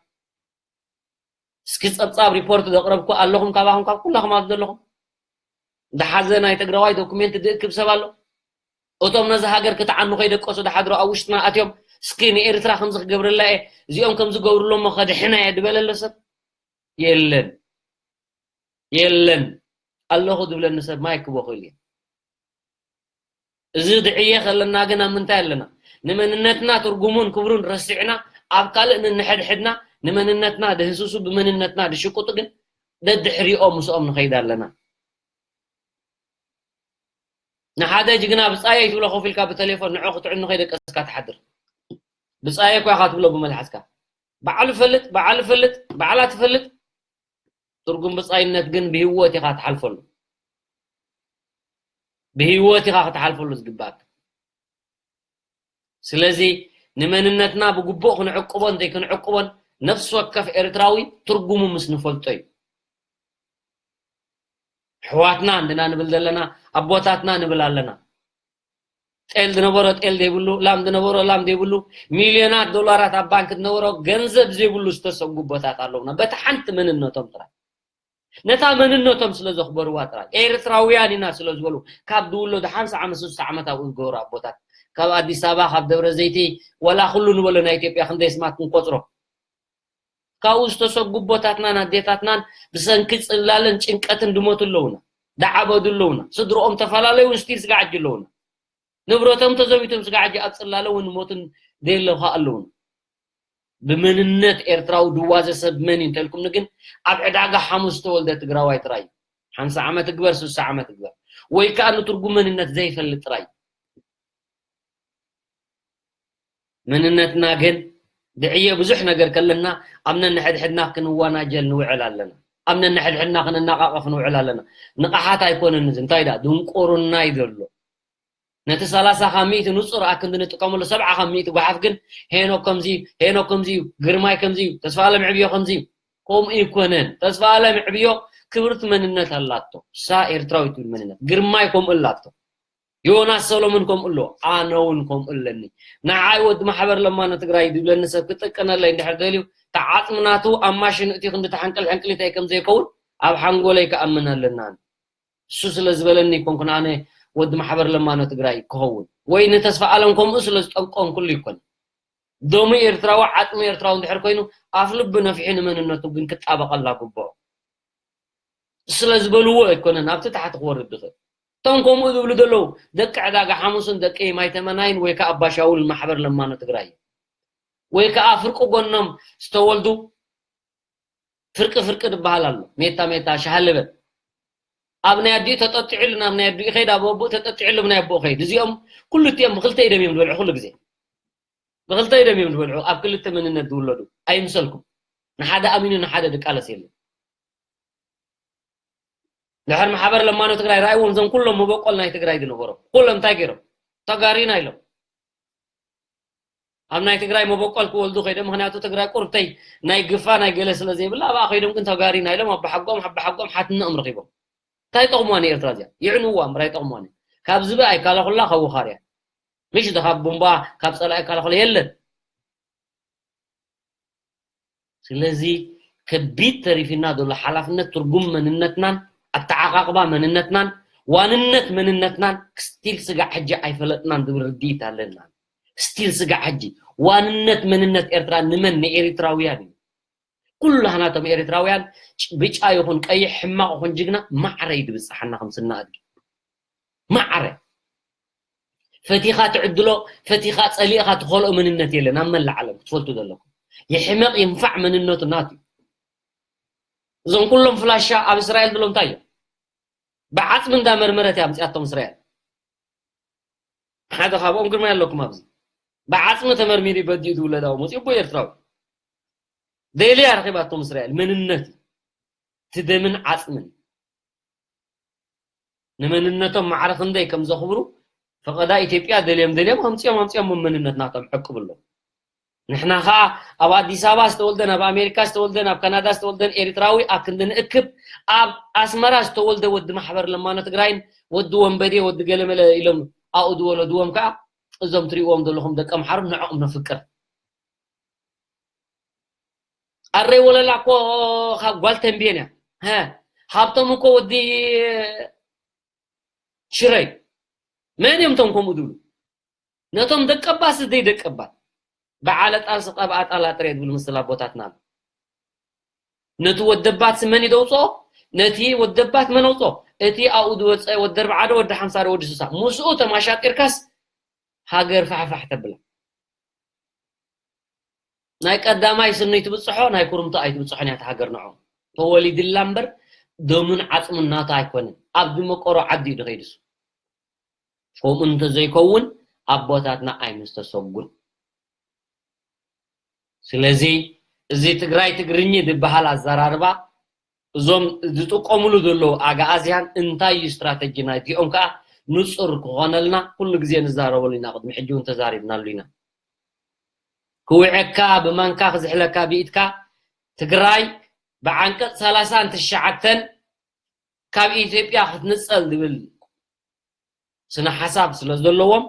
እስኪ ጸብጻብ ሪፖርት ዘቕረብኩ ኣለኹም፣ ካባኹም፣ ካብ ኩላኹም ኣብ ዘለኹም። ዝሓዘ ናይ ትግራዋይ ዶኩሜንት ዝእክብ ሰብ ኣሎ? እቶም ነዚ ሃገር ክትዓኑ ከይደቀሱ ድሓድሮ ኣብ ውሽጥና ኣትዮም፣ እስኪ ንኤርትራ ከምዚ ክገብረላ እየ፣ እዚኦም ከምዚ ገብርሎ እሞ ከድሕና እየ ዝበለለ ሰብ የለን። የለን። ኣለኹ ዝብለኒ ሰብ ማይ ክቦ ክእል እየ። እዚ ድዕየ ከለና ግን ኣብ ምንታይ ኣለና? ንመንነትና ትርጉሙን ክብሩን ረሲዕና፣ ኣብ ካልእ ንንሕድሕድና፣ ንመንነትና ድህስሱ፣ ብመንነትና ድሽቁጡ ግን ደድሕሪኦም ምስኦም ንኸይድ ኣለና። ንሓደ ጅግና ብጻየይ ትብሎ ኮፍ ኢልካ ብቴሌፎን ንዑ ክትዕኑ ከይደቀስካ ትሓድር። ብጻየይ እኳ ኢኻ ትብሎ ብመልሓስካ። በዓሉ ፈልጥ፣ በዓሉ ፈልጥ፣ በዓላ ትፈልጥ። ትርጉም ብጻይነት ግን ብህይወት ኢኻ ትሓልፈሉ። ብህይወት ኢኻ ክትሓልፈሉ ዝግባእ። ስለዚ ንመንነትና ብግቡእ ክንዕቅቦን ዘይክንዕቅቦን ነፍሲ ወከፍ ኤርትራዊ ትርጉሙ ምስ ንፈልጦ እዩ። ኣሕዋትና እንድና ንብል ዘለና፣ ኣቦታትና ንብል ኣለና። ጤል ዝነበሮ ጤል ዘይብሉ፣ ላም ዝነበሮ ላም ዘይብሉ፣ ሚልዮናት ዶላራት ኣብ ባንክ ዝነበሮ ገንዘብ ዘይብሉ ዝተሰጉቦታት ኣለውና። በቲ ሓንቲ መንነቶም ጥራይ። ነታ መንነቶም ስለ ዘኽበርዋ ጥራይ። ኤርትራውያን ኢና ስለ ዝበሉ፣ ካብ ዝውለዱ ሓምሳ ዓመት፣ ስሳ ዓመት ኣብኡ ዝገበሩ ኣቦታት፣ ካብ ኣዲስ ኣበባ፣ ካብ ደብረ ዘይቲ፣ ወላ ኩሉ ንበሎ ናይ ኢትዮጵያ ክንደይ ስማት ክንቆጽሮ። ካብኡ ዝተሰጉ ኣቦታትናን ኣዴታትናን ብሰንኪ ጽላለን ጭንቀትን ድሞቱ ኣለውና፣ ደዓበዱ ኣለውና። ስድርኦም ተፈላለዩ እውን ስቲል ስጋዕ ሕጂ ኣለውና። ንብረቶም ተዘሚቶም ስጋዕ ሕጂ ኣብ ጽላለ እውን ሞትን ደየለኻ ኣለውና። ብመንነት ኤርትራዊ ድዋዘ ሰብ መን እዩ እንተልኩምኒ ግን ኣብ ዕዳጋ ሓሙስ ዝተወልደ ትግራዋይ ጥራይ እዩ። ሓምሳ ዓመት እግበር፣ ስሳ ዓመት እግበር። ወይ ከኣ ንትርጉም መንነት ዘይፈልጥ ጥራይ እዩ። መንነትና ግን ድዕየ ብዙሕ ነገር ከለና ኣብ ነንሕድሕድና ክንወናጀል ንውዕል ኣለና። ኣብ ነንሕድሕድና ክንናቃቐፍ ንውዕል ኣለና። ንቕሓት ኣይኮነን እዚ። እንታይ ዳ ድንቁርና እዩ ዘሎ። ነቲ ሰላሳ ካብ ሚእቲ ንጹር ኣክንዲ ንጥቀመሉ ሰብዓ ካብ ሚእቲ ጓሓፍ ግን ሄኖክ ከምዚ እዩ፣ ሄኖክ ከምዚ እዩ፣ ግርማይ ከምዚ እዩ፣ ተስፋ ኣለም ዕብዮ ከምዚ እዩ። ከምኡ ይኮነን። ተስፋ ኣለም ዕብዮ ክብርቲ መንነት ኣላቶ። እሳ ኤርትራዊት ትብል መንነት። ግርማይ ከምኡ ኣላቶ። ዮናስ ሰሎሞን ከምኡ ኣሎ። ኣነ እውን ከምኡ ኣለኒ። ንዓይ ወዲ ማሕበር ለማኖ ትግራይ ዝብለኒ ሰብ ክጥቀነለይ እንድሕር ደልዩ፣ ተዓጽምናቱ ኣብ ማሽን እቲ ክንዲ ተሓንቅል ሕንቅሊተይ ከም ዘይከውን ኣብ ሓንጎለይ ክኣምን ኣለና። እሱ ስለ ዝበለኒ ይኮንኩን ኣነ ወዲ ማሕበር ለማኖ ትግራይ ክኸውን። ወይ ንተስፋ ኣለም ከምኡ ስለ ዝጠንቆንኩሉ ይኮን። ደሙ ኤርትራዊ፣ ዓጽሙ ኤርትራዊ እንድሕር ኮይኑ፣ ኣፍ ልቢ ነፊሑ ንመንነቱ ግን ክጣበቐላ ግብኦ። ስለ ዝበልዎ ኣይኮነን ኣብቲ ታሕቲ ክወርድ ዝኽእል። እቶም ከምኡ ዝብሉ ዘለዉ፣ ደቂ ዕዳጋ ሓሙስን ደቂ ማይ ተመናይን ወይ ከኣ ኣባሻውል ማሕበር ለማኖ ትግራይ። ወይ ከኣ ፍርቂ ጎኖም ዝተወልዱ ፍርቂ ፍርቂ ዝበሃል ኣሎ። ሜታ ሜታ፣ ሻሃ ልበል። ኣብ ናይ ኣዲኡ ተጠጢዑሉ ናብ ናይ ኣዲኡ ይኸይድ፣ ኣብ ኣቦኡ ተጠጢዑሉ ኣብ ናይ ኣቦኡ ይኸይድ። እዚኦም ክልቲኦም ብክልተ ኢዶም እዮም ዝበልዑ ኩሉ ግዜ። ብክልተ ኢዶም እዮም ዝበልዑ፣ ኣብ ክልተ መንነት ዝውለዱ። ኣይምሰልኩም። ንሓደ ኣሚኑ ንሓደ ድቃለስ የለን። ድሕር ማሕበር ለማኖ ትግራይ ረኣይዎም፣ እዞም ኩሎም መበቆል ናይ ትግራይ ዝነበሮም። ኩሎም እንታይ ገይሮም? ተጋሪና ኢሎም። ኣብ ናይ ትግራይ መበቆል ክወልዱ ከይዶም፣ ምኽንያቱ ትግራይ ቁርብተይ ናይ ግፋ ናይ ገለ ስለ ዘይብላ፣ ኣብኣ ከይዶም ግን ተጋሪና ኢሎም፣ ኣባሓጎም፣ ኣባሓጎም ሓትነኦም ረኺቦም። እንታይ ጠቕምዋ ንኤርትራ እዚኣ? ይዕንዋ እምበር ኣይጠቕምዋን። ካብ ዝብኢ ኣይካላኹላ፣ ካብ ውኻርያ። ምሽ ዶ ካብ ቡምባ፣ ካብ ጸላኢ ኣይካላኹላ የለን። ስለዚ ከቢድ ተሪፊና ዘሎ ሓላፍነት ትርጉም መንነትናን ኣተዓቓቕባ መንነትናን ዋንነት መንነትናን ስቲል ስጋዕ ሕጂ ኣይፈለጥናን ዝብል ርድኢት ኣለና። ስቲል ስጋዕ ሕጂ ዋንነት መንነት ኤርትራ ንመን? ንኤሪትራውያን እዩ። ኩላህናቶም ኤሪትራውያን ጭ-፣ ብጫ ይኹን ቀይሕ፣ ሕማቕ ይኹን ጅግና ማዕረ እዩ ዝብጽሓና ከም ስና ኣድጊ። ማዕረ። ፈቲኻ ትዕድሎ፣ ፈቲኻ ጸሊእኻ ትኸልኦ መንነት የለን ኣብ መላእ ዓለም ክትፈልጡ ዘለኩም። ይሕመቕ ይንፋዕ መንነቱ ናቱ እዩ። እዞም ኩሎም ፍላሻ ኣብ እስራኤል ድሎ እንታይ እዮም? ብዓጽሚ እንዳመርመረት እያ ኣምጺኣቶም እስራኤል። ሓደ ካብኦም ግርማይ ኣለኩም ኣብዚ። ብዓጽሚ ተመርሚሩ በዲኡ ዝውለድ ኣቦ መጺኡ ኣቦ ኤርትራዊ። ደልያ ረኺባቶም እስራኤል መንነት እዩ። እቲ ደምን ዓጽምን። ንመንነቶም ማዕረ ክንደይ ከም ዘኽብሩ ፈቐዳ ኢትዮጵያ ደልዮም ደልዮም ኣምጺኦም ኣምጺኦም መንነት ናቶም ዕቅብሎም። ንሕና ኸኣ ኣብ ኣዲስ ኣበባ ዝተወልደን ኣብ ኣሜሪካ ዝተወልደን ኣብ ካናዳ ዝተወልደን ኤርትራዊ ኣብ ክንዲ ንእክብ ኣብ ኣስመራ ዝተወልደ ወዲ ማሕበር ለማኖ ትግራይን ወዲ ወንበዴ ወዲ ገለመለ ኢሎም ኣብኡ ዝወለድዎም ከኣ እዞም ትሪእዎም ዘለኹም ደቂ ኣምሓሩ ንዕኦም ነፍቅር። ኣረይ ወለላ እኮ ካብ ጓል ተንቤን እያ። ሃብቶም እኮ ወዲ ሽረይ። መን እዮም እቶም ከምኡ ዝብሉ? ነቶም ደቀባት ስደይ ደቀባት በዓለ ጣል ስቀብ ኣጣላ ጥሬ ዝብል ምስል ኣቦታትና ኣሎ። ነቲ ወደባት ስመን ይደውፅኦ? ነቲ ወደባት መን ኣውፅኦ? እቲ ኣብኡ ዝወፀ ወዲ ኣርብዓ ዶ ወዲ ሓምሳ ዶ ወዲ ስሳ ምስኡ ተማሻጢርካስ ሃገር ፋሕፋሕ ተብላ። ናይ ቀዳማይ ስኒ ትብፅሖ ናይ ኩርምቶ ኣይትብፅሖን እያ ሃገር ንዖ። ተወሊድላ እምበር ደሙን ዓፅሙን ናቱ ኣይኮነን። ኣብ ዝመቀሮ ዓዲ እዩ ዝኸይድሱ። ከምኡ እንተዘይከውን ኣቦታትና ኣይምስተሰጉን። ስለዚ እዚ ትግራይ ትግርኝ ዝበሃል ኣዘራርባ እዞም ዝጥቀምሉ ዘለዉ ኣግኣዝያን እንታይ እዩ ስትራተጂ ናይዚኦም ከዓ ንፁር ክኾነልና ኩሉ ግዜ ንዛረበሉ ኢና። ቅድሚ ሕጂ እውን ተዛሪብናሉ ኢና። ክውዐካ ብማንካ ክዝሕለካ ብኢድካ ትግራይ ብዓንቀፅ ሰላሳን ትሽዓተን ካብ ኢትዮጵያ ክትንፀል ዝብል ስነ ሓሳብ ስለ ዘለዎም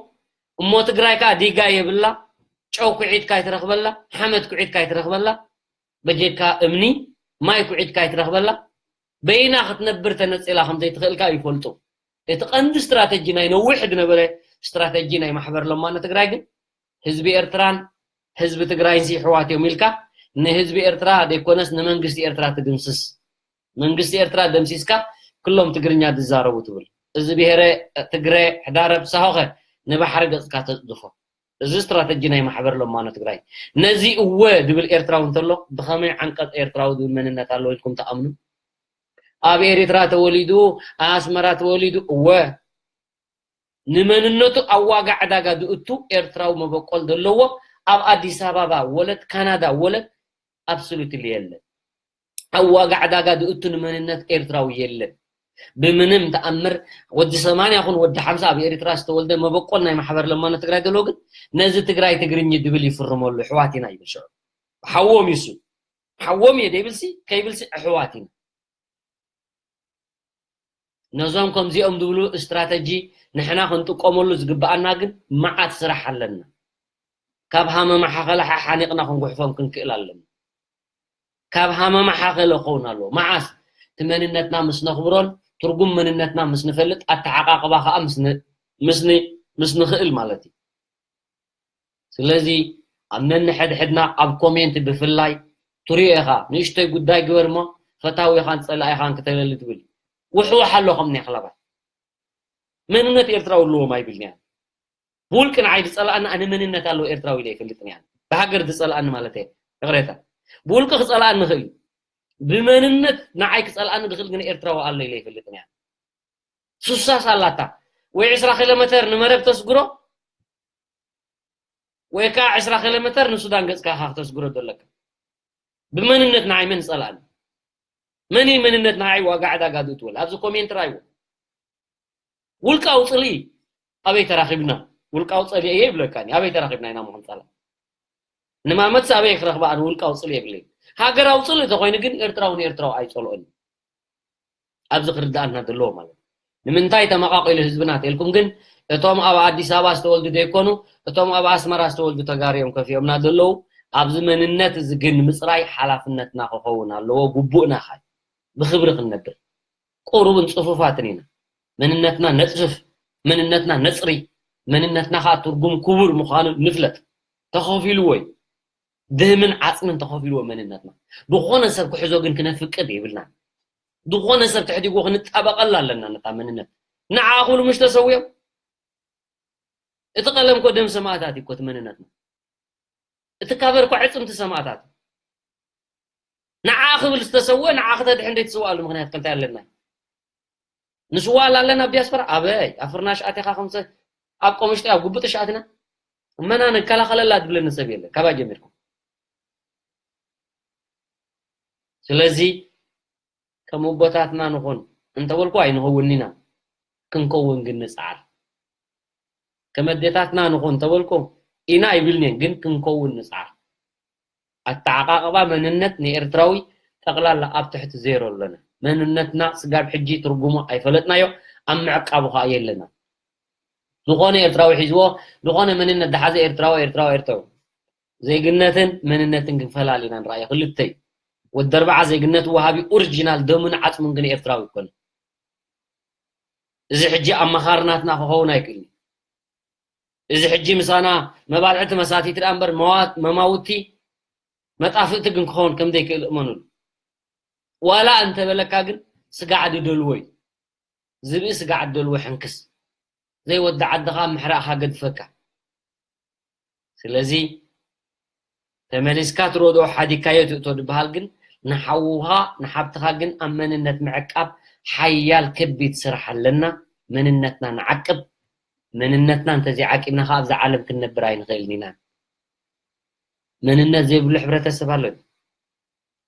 እሞ ትግራይ ከዓ ዲጋ የብላ። ጨው ኩዒትካ ይትረክበላ፣ ሓመድ ኩዒትካ ይትረክበላ፣ በጀካ እምኒ ማይ ኩዒትካ ይትረክበላ። በይና ክትነብር ተነፂላ ከምዘይትኽእልካ ይፈልጡ። እቲ ቀንዲ ስትራተጂ ናይ ነዊሕ ዝነበረ ስትራተጂ ናይ ማሕበር ለማኖ ትግራይ ግን ህዝቢ ኤርትራን ህዝቢ ትግራይን ሲ ሕዋት እዮም ኢልካ ንህዝቢ ኤርትራ ዘይኮነስ ንመንግስቲ ኤርትራ ትድምስስ። መንግስቲ ኤርትራ ደምሲስካ ክሎም ትግርኛ ዝዛረቡ ትብል። እዚ ብሄረ ትግረ ሕዳረብ ሳሆኸ ንባሕሪ ገጽካ ተጽድፎ። እዚ ስትራተጂ ናይ ማሕበር ለማኖ ትግራይ። ነዚ እወ ድብል ኤርትራዊ እንተሎ ብኸመይ ዓንቀጽ ኤርትራዊ ዝብል መንነት ኣለዎ ኢልኩም ትኣምኑ? ኣብ ኤርትራ ተወሊዱ ኣስመራ ተወሊዱ እወ ንመንነቱ ኣብ ዋጋ ዕዳጋ ዝእቱ ኤርትራዊ መበቆል ዘለዎ ኣብ ኣዲስ ኣበባ ወለት ካናዳ ወለት ኣብሶሉትሊ የለን። ኣብ ዋጋ ዕዳጋ ዝእቱ ንመንነት ኤርትራዊ የለን። ብምንም ተኣምር ወዲ ሰማንያ ይኹን ወዲ ሓምሳ ኣብ ኤርትራ ዝተወልደ መበቆል ናይ ማሕበር ለማኖ ትግራይ ዘሎ ግን ነዚ ትግራይ ትግርኝ ድብል ይፍርመሉ ኣሕዋት ኢና ይብል ሽዑ ሓዎም ይሱ ሓዎም እየ ደይብልሲ ከይብልሲ ኣሕዋት ኢና ነዞም ከምዚኦም ዝብሉ ስትራተጂ ንሕና ክንጥቀመሉ ዝግብኣና ግን መዓት ስራሕ ኣለና። ካብ ሃመማ ሓኸለ ሓሓኒቕና ክንጉሕፎም ክንክእል ኣለና። ካብ ሃመማ ሓኸለ ክኸውን ኣለዎ። መዓስ እቲ መንነትና ምስ ነኽብሮን ትርጉም መንነትና ምስ ንፈልጥ ኣተዓቃቕባ ከዓ ምስ ን- ምስ ን- ምስ ንኽእል ማለት እዩ። ስለዚ ኣብ ነንሕድሕድና ኣብ ኮሜንት ብፍላይ ትሪኦ ኢኻ ንእሽቶይ ጉዳይ ግበር እሞ ፈታዊኻን ፀላኢኻን ክተለሊ ትብል ውሕውሕ ኣሎ ከም ናይ ክለባት መንነት ኤርትራዊ ኣለዎም ኣይብልንያ ብውልቂ ንዓይ ዝፀላኣኒ ኣነ መንነት ኣለዎ ኤርትራዊ ኢለ ይፈልጥንያ ብሃገር ዝፀላኣኒ ማለት እየ ይቕሬታ ብውልቂ ክፀላኣኒ ይኽእል እዩ ብመንነት ንዓይ ክፀላኣኒ ዝኽእል ግን ኤርትራዊ ኣሎ ኢለ ይፈልጥንያ ሱሳስ ኣላታ ወይ ዕስራ ኪሎ መተር ንመረብ ተስግሮ ወይ ከዓ ዕስራ ኪሎ መተር ንሱዳን ገፅካ ኢኻ ክተስግሮ ዘለካ ብመንነት ንዓይ መን ይፀላእኒ መን እዩ መንነት ንዓይ ዋጋ ዕዳጋ ዝእትወል ኣብዚ ኮሜንት ራይዎ ውልቃዊ ፅልኢ ኣበይ ተራኺብና ውልቃዊ ፀልኢ እየ ይብለካ ኣበይ ተራኺብና ኢና ምኹን ፀላ ንማመትስ ኣበይ ክረኽባ ኣነ ውልቃዊ ፅልኢ የብለይ ሃገራዊ ፅልኢ ተኮይኑ ግን ኤርትራዊ ንኤርትራዊ ኣይፀልኦን ኣብዚ ክርዳኣና ዘለዎ ማለት ንምንታይ ተመቃቂሉ ህዝብና ተልኩም ግን እቶም ኣብ ኣዲስ ኣበባ ዝተወልዱ ዘይኮኑ እቶም ኣብ ኣስመራ ዝተወልዱ ተጋሩ እዮም ከፊኦምና ዘለዉ ኣብዚ መንነት እዚ ግን ምፅራይ ሓላፍነትና ክኸውን ኣለዎ ግቡእና ካል ብክብሪ ክንነብር ቁሩብን ፅፉፋትን ኢና መንነትና ነፅፍፍ መንነትና ነፅሪ መንነትና ከዓ ትርጉም ክቡር ምዃኑ ንፍለጥ ተኸፊልዎ እዩ ደምን ዓፅምን ተኸፊልዎ መንነትና ዝኾነ ሰብ ክሕዞ ግን ክነፍቅድ የብልናን ዝኾነ ሰብ ትሕዲጎ ክንጣበቐላ ኣለና ነታ መንነት ንዓ ኩሉ ምሽ ተሰውዮም እቲ ቀለም ኮ ደም ሰማእታት እዩ ኮ እቲ መንነትና እቲ ካቨር ኮ ዕፅምቲ ሰማእታት ንዓ ክብል ዝተሰወ ንዓ ክተድሕን ዘይትስዋኣሉ ምክንያት ከ እንታይ ኣለና ንስዋኣል ኣለና ኣብ ዲያስፖራ ኣበይ ኣብ ፍርናሽ ኣቲኻ ከምሰ ኣብ ቆምሽጢ ኣብ ጉቡጥ ሻኣትና መና ንከላኸለላ ዝብለኒ ሰብ የለ ካባ ጀሚርኩም ስለዚ ከም ኣቦታትና ንኹን እንተበልኩ ኣይንኸውን ኢና ክንከውን ግን ንፅዓር ከም ኣዴታትና ንኹን እንተበልኩ ኢና ኣይብልንን ግን ክንከውን ንፅዓር ኣተዓቃቅባ መንነት ንኤርትራዊ ጠቅላላ ኣብ ትሕቲ ዜሮ ኣለና መንነትና ስጋብ ሕጂ ትርጉሙ ኣይፈለጥናዮ ኣብ ምዕቃቡ ከዓ የለና ዝኾነ ኤርትራዊ ሒዝዎ፣ ዝኾነ መንነት ዝሓዘ ኤርትራዊ፣ ኤርትራዊ፣ ኤርትራዊ። ዜግነትን መንነትን ግን ፈላሊና ንረኣዮ ክልተይ። ወዲ ኣርባዓ ዜግነት ወሃቢ ኦሪጂናል ደሙን ዓጽሙን ግን ኤርትራዊ ይኮነ። እዚ ሕጂ ኣመኻሪ ናትና ክኸውን ኣይክእልን። እዚ ሕጂ ምሳና መባልዕቲ መሳቲቲ ደኣ እምበር መዋ-፣ መማውቲ መጣፍእቲ ግን ክኸውን ከም ዘይክእል እመኑሉ። ዋላ እንተበለካ ግን ስጋዕ ድደልዎ እዩ። ዝብኢ ስጋዕ ድደልዎ ሕንክስ። ዘይወዲ ዓድኻ ምሕራቕኻ ገድፈካ። ስለዚ ተመሊስካ ትረድኦ ሓዲግካዮ ትእቶ ዝበሃል ግን ንሓውኻ ንሓብትኻ ግን ኣብ መንነት ምዕቃብ ሓያል ከቢድ ስራሕ ኣለና። መንነትና ንዓቅብ። መንነትና እንተዘይዓቂብና ከዓ ኣብዛ ዓለም ክንነብር ኣይንኽእልን ኢና። መንነት ዘይብሉ ሕብረተሰብ ኣሎ።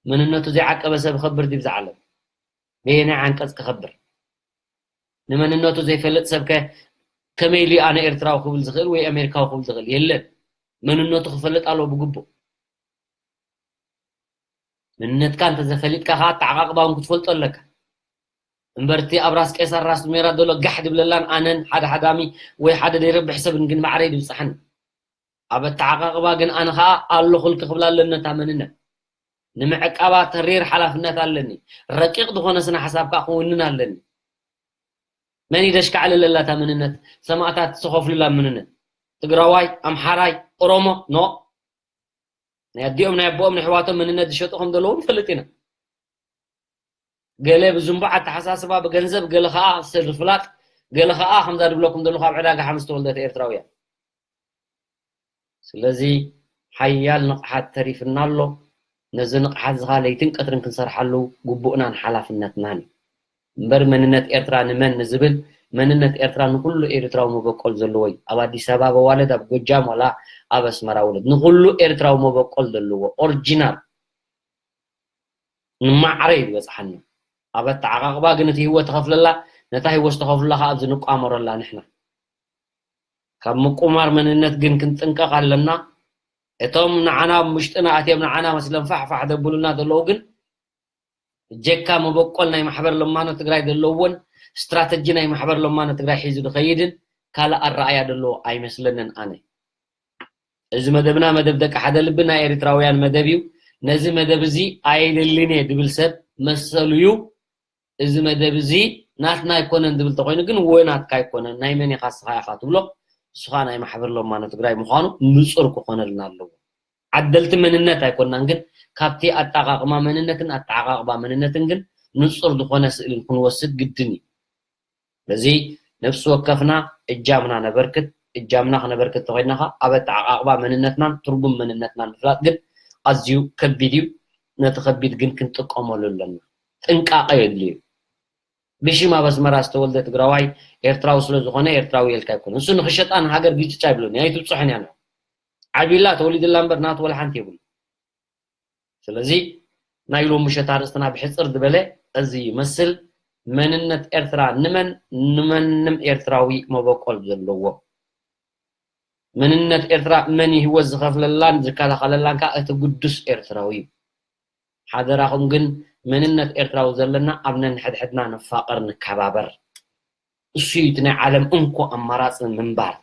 መንነቱ ዘይዓቀበ ሰብ ይኸብር ድዩ ብዛ ዓለም? በየናይ ዓንቀጽ ክኸብር? ንመንነቱ ዘይፈልጥ ሰብከ ከመይ ኢሉ ኣነ ኤርትራዊ ክብል ዝኽእል ወይ ኣሜሪካዊ ክብል ዝኽእል? የለን። መንነቱ ክፈልጥ ኣለዎ ብግቡእ። መንነትካ እንተዘፈሊጥካ ከዓ ኣተዓቃቅባ እውን ክትፈልጦ ኣለካ። እምበር እቲ ኣብ ራስ ቄሳር ራስ ሜራ ዘሎ ጋሕ ድብለላን ኣነን ሓደ ሓዳሚ ወይ ሓደ ዘይረብሕ ሰብን ግን ማዕረይ ድብፅሓኒ። ኣብ ኣተዓቃቅባ ግን ኣነ ከዓ ኣለኹልኪ ክብላ ኣለኒ ነታ መንነት። ንምዕቃባ ተሪር ሓላፍነት ኣለኒ። ረቂቕ ዝኾነ ስነ ሓሳብ ከዓ ክውንን ኣለኒ። መን እዩ ደሽካዕልለላ እታ መንነት? ሰማእታት ዝኸፍሉላ መንነት። ትግራዋይ፣ ኣምሓራይ፣ ኦሮሞ፣ ኖ። ናይ ኣዲኦም ናይ ኣቦኦም ናይ ኣሕዋቶም መንነት ዝሸጡ ከም ዘለዉ ንፈልጥ ኢና። ገለ ብዝንቡዕ ኣተሓሳስባ ብገንዘብ፣ ገለ ከዓ ስርፍላጥ፣ ገለ ከዓ ከምዛ ድብለኩም ዘለኹ ኣብ ዕዳጋ ሓምስ ተወልደት ኤርትራውያን። ስለዚ ሓያል ንቕሓት ተሪፍና ኣሎ። ነዚ ንቕሓት እዚ ከዓ ለይትን ቀትርን ክንሰርሓሉ ግቡእናን ሓላፍነትናን እዩ። እምበር መንነት ኤርትራ ንመን ንዝብል፣ መንነት ኤርትራ ንኩሉ ኤርትራዊ መበቆል ዘለዎ እዩ። ኣብ ኣዲስ ኣበባ ወለድ፣ ኣብ ጎጃም ዋላ ኣብ ኣስመራ ወለድ፣ ንኩሉ ኤርትራዊ መበቆል ዘለዎ ኦሪጂናል ንማዕረ እዩ ዝበፅሓና። ኣብ ኣተዓቃቅባ ግን እቲ ህይወት ትኸፍለላ፣ ነታ ህይወት ዝተኸፍሉላ ከዓ ኣብዚ ንቋመረላ ንሕና። ካብ ምቁማር መንነት ግን ክንጥንቀቕ ኣለና። እቶም ንዓና ኣብ ውሽጥና ኣትዮም ንዓና መስሎም ፋሕ ፋሕ ዘብሉና ዘለዉ ግን ብጀካ መበቆል ናይ ማሕበር ለማኖ ትግራይ ዘለዎን ስትራተጂ ናይ ማሕበር ለማኖ ትግራይ ሒዙ ዝኸይድን ካልእ ኣረኣያ ዘለዎ ኣይመስለንን ኣነ። እዚ መደብና መደብ ደቂ ሓደ ልቢ ናይ ኤርትራውያን መደብ እዩ። ነዚ መደብ እዚ ኣየድልን እየ ድብል ሰብ መሰሉ እዩ። እዚ መደብ እዚ ናትና ኣይኮነን ድብል ተኮይኑ ግን ወይ ናትካ ኣይኮነን ናይ መን ኢኻ እስኻ ኢኻ ትብሎ። እሱ ኸዓ ናይ ማሕበር ለማኖ ትግራይ ምዃኑ ንጹር ክኾነልና ኣለዎ። ዓደልቲ መንነት ኣይኮናን ግን ካብቲ ኣጠቓቕማ መንነትን ኣጠዓቓቕባ መንነትን ግን ንጹር ዝኾነ ስእሊ ክንወስድ ግድን እዩ። ስለዚ ነፍሲ ወከፍና እጃምና ነበርክት። እጃምና ክነበርክት ተኾይንና ኸዓ ኣብ ኣተዓቓቕባ መንነትናን ትርጉም መንነትናን ምፍላጥ ግን ኣዝዩ ከቢድ እዩ። ነቲ ከቢድ ግን ክንጥቀመሉ ኣለና። ጥንቃቐ የድልዩ። ብሽም ኣብ ኣስመራ ዝተወልደ ትግራዋይ ኤርትራዊ ስለ ዝኾነ ኤርትራዊ የልካ ኣይኮነ። ንሱ ንኽሸጣ ንሃገር ግጭጭ ኣይብሉን። ኣይትብፅሑን እያ። ዓቢላ ተወሊድላ እምበር ናቱ ወላ ሓንቲ የብሉ። ስለዚ ናይ ሎሚ ምሸት ኣርእስትና ብሕጽር ዝበለ እዚ ይመስል። መንነት ኤርትራ ንመን? ንመንም ኤርትራዊ መበቆል ዘለዎ። መንነት ኤርትራ መን እዩ ህይወት ዝኸፍለላን ዝከላኸለላን ከኣ እቲ ግዱስ ኤርትራዊ እዩ። ሓደራኹም ግን መንነት ኤርትራዊ ዘለና ኣብ ነንሕድሕድና ንፋቐር፣ ንከባበር። እሱ እዩ እቲ ናይ ዓለም እንኮ ኣማራጺ ምንባር።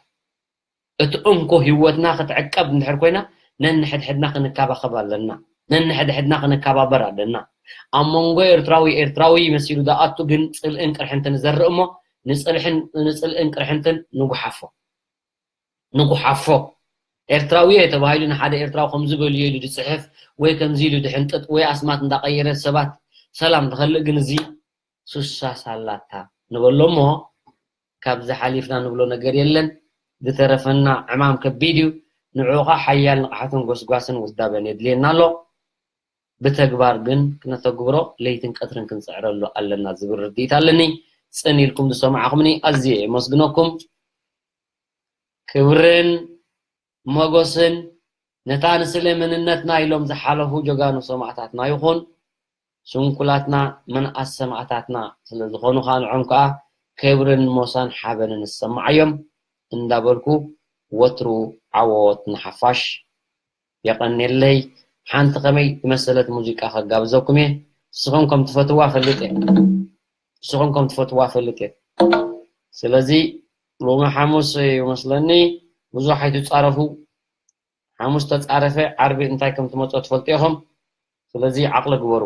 እቲ እንኮ ህይወትና ክትዕቀብ እንድሕር ኮይና ነንሕድሕድና ክንከባኸብ ኣለና። ነንሕድሕድና ክንከባበር ኣለና። ኣብ መንጎ ኤርትራዊ ኤርትራዊ መሲሉ ዝኣቱ ግን ጽልእን ቅርሕንትን ዘርእ እሞ ንጽልሕን፣ ንጽልእን ቅርሕንትን ንጉሓፎ። ንጉሓፎ። ኤርትራዊ እየ ተባሂሉ ንሓደ ኤርትራዊ ከምዚ በልዮ ኢሉ ዝጽሕፍ ወይ ከምዚ ኢሉ ዝሕንጥጥ ወይ ኣስማት እንዳቀየረ ሰባት ሰላም ዝኸልእ ግን እዚ ሱሳ ሳላታ ንበሎ እሞ ካብዚ ሓሊፍና ንብሎ ነገር የለን። ዝተረፈና ዕማም ከቢድ እዩ። ንዕኡ ኸዓ ሓያል ንቕሓትን ጎስጓስን ውዳበን የድልየና ኣሎ። ብተግባር ግን ክነተግብሮ ለይትን ቀትርን ክንጽዕረሉ ኣለና ዝብል ርድኢት ኣለኒ። ጽን ኢልኩም ዝሰማዕኹምኒ ኣዝየ የመስግነኩም። ክብርን ሞጎስን ነታ ንስለ መንነትና ኢሎም ዝሓለፉ ጀጋኑ ሰማእታትና ይኹን፣ ስንኩላትና መንኣስ ሰማእታትና ስለ ዝኾኑ ኸኣ ንዖም ከኣ ክብርን ሞሳን ሓበንን ዝሰማዓዮም እንዳበልኩ፣ ወትሩ ዓወት ንሓፋሽ። የቐንየለይ። ሓንቲ ከመይ ዝመሰለት ሙዚቃ ከጋብዘኩም እየ። ንስኹም ከም ትፈትዋ ፈልጥ እየ። ንስኹም ከም ትፈትዋ ፈልጥ እየ። ስለዚ ሎሚ ሓሙስ እዩ መስለኒ። ብዙሕ ኣይትጻረፉ። ሓሙስ ተጻረፈ፣ ዓርቢ እንታይ ከም ትመጾ ትፈልጡ ኢኹም። ስለዚ ዓቕሊ ግበሩ።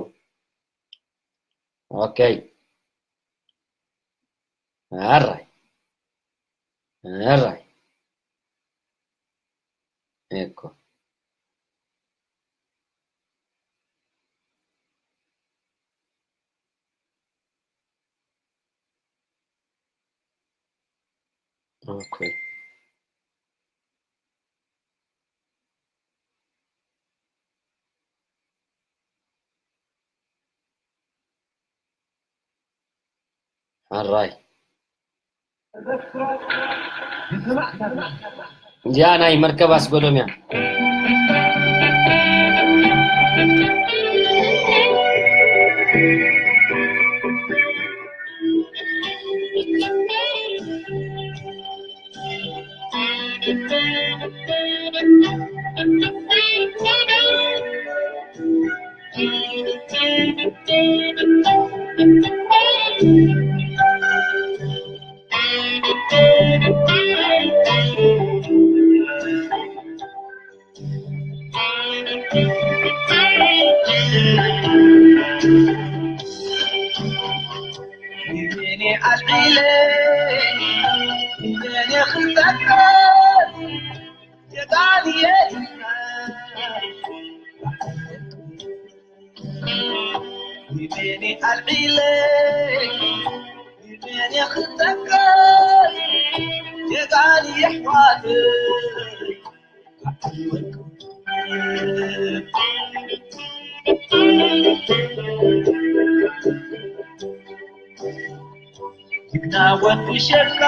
ኦኬ። ኣራይ። ኣራይ። እኮ። ኦኬ። ሕራይ። እዚኣ ናይ መርከብ ኣስጎዶም እያ። ጅግና ወዲ ሸካ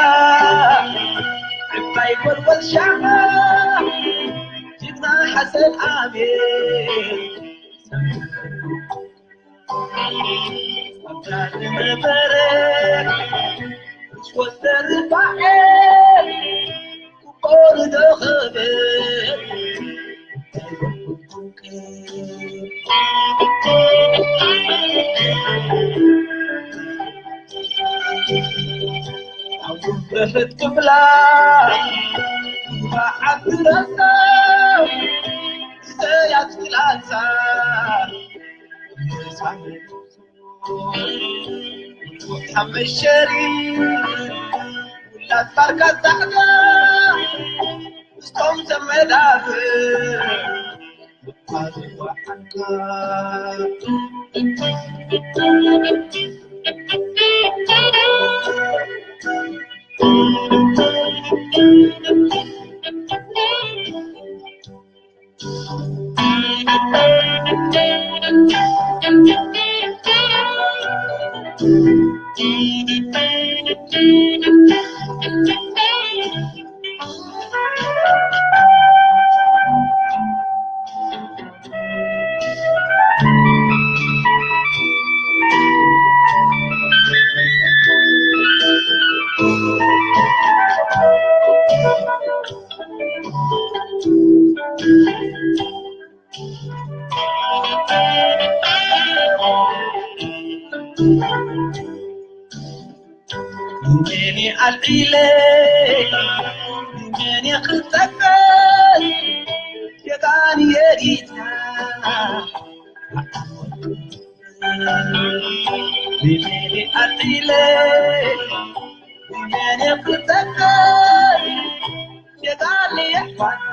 ዕባይ ጎልጎል ሻማ ጅግና ሓሰን ኣቤል ነበረ ወተርባኤ ሓመሸሪ ውላድ ባርካ ጻዕዳ ምስቶም ዘመዳብ ንመን ኣልዒለ ንመን ክጠቀስ የጋን የዲታ ንመን ኣልዒለ ንመን ክጠቀስ የጋን የሕዋት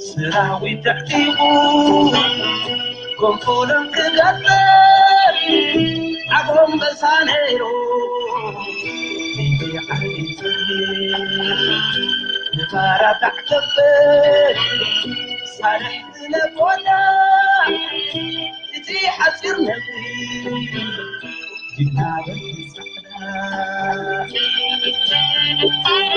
ሰራዊት ኣዕጢቑ ኮንኮሎም ክጋጥም ዓቦም በሳ ነይሩ ንባራ ታዕተበት ሳልሕ ዝነቦና እቲ ሓፂር ነብሪ ጅግና በቲ ፃዕዳ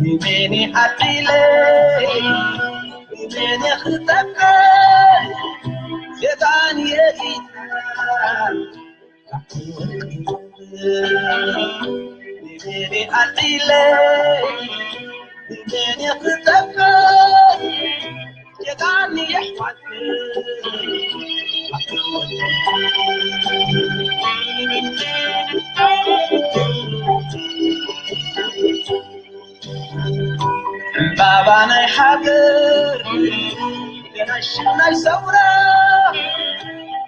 ንመን ኣቢለ ንመን ክጠቅም ሸጣን የዲታ ዕምባባ ናይ ሃገር፣ ገናሽ ናይ ሰውራ፣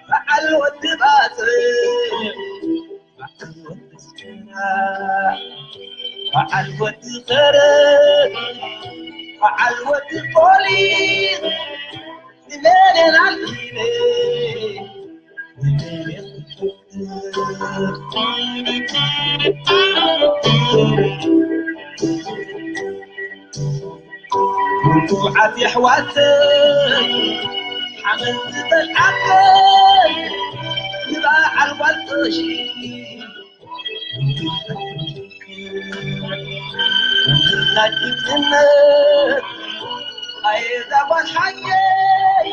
በዓል ወዲ ባጽዕ፣ በዓል ወዲ ስራ፣ በዓል ወዲ ኸረን፣ በዓል ወዲ ፖሊስ፣ ንመን ኣልዒለ፣ ንመን ውዱዓት የሕዋተይ፣ ሓመድ ዝበልዓተይ፣ ንበዓል ጓል ቀሺ፣ ውድድር ናይ ጅግንነት፣ ኣየ እዛ ጓል ሓየይ፣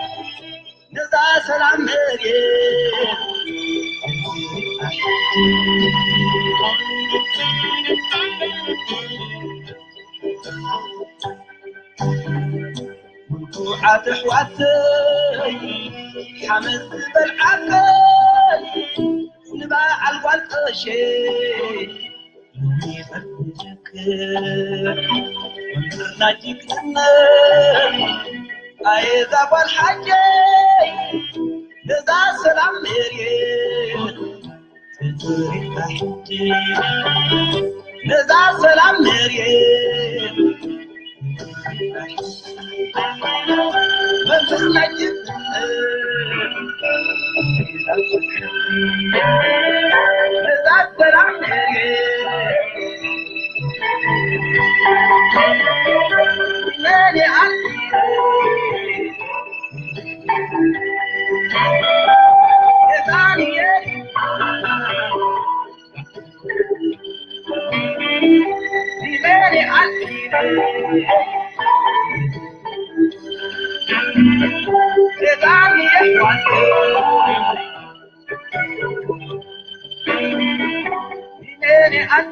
ነዛ ሰላም መሬት። ውዱዓት ኣሕዋተይ፣ ሓመድ ዝበልዓተይ፣ ንበዓል ጓል ቀሼ፣ ሎሚ ኸም ዝዝክር፣ መምህርና ጅግንነት፣ ኣየ እዛ ጓል ሓጀይ፣ ነዛ ሰላም መሬት፣ ነዛ ሰላም መሬት፣ መምህር ናይ ጅግንነት፣ ነዛ ሰላም መሬት፣ መን ይኣል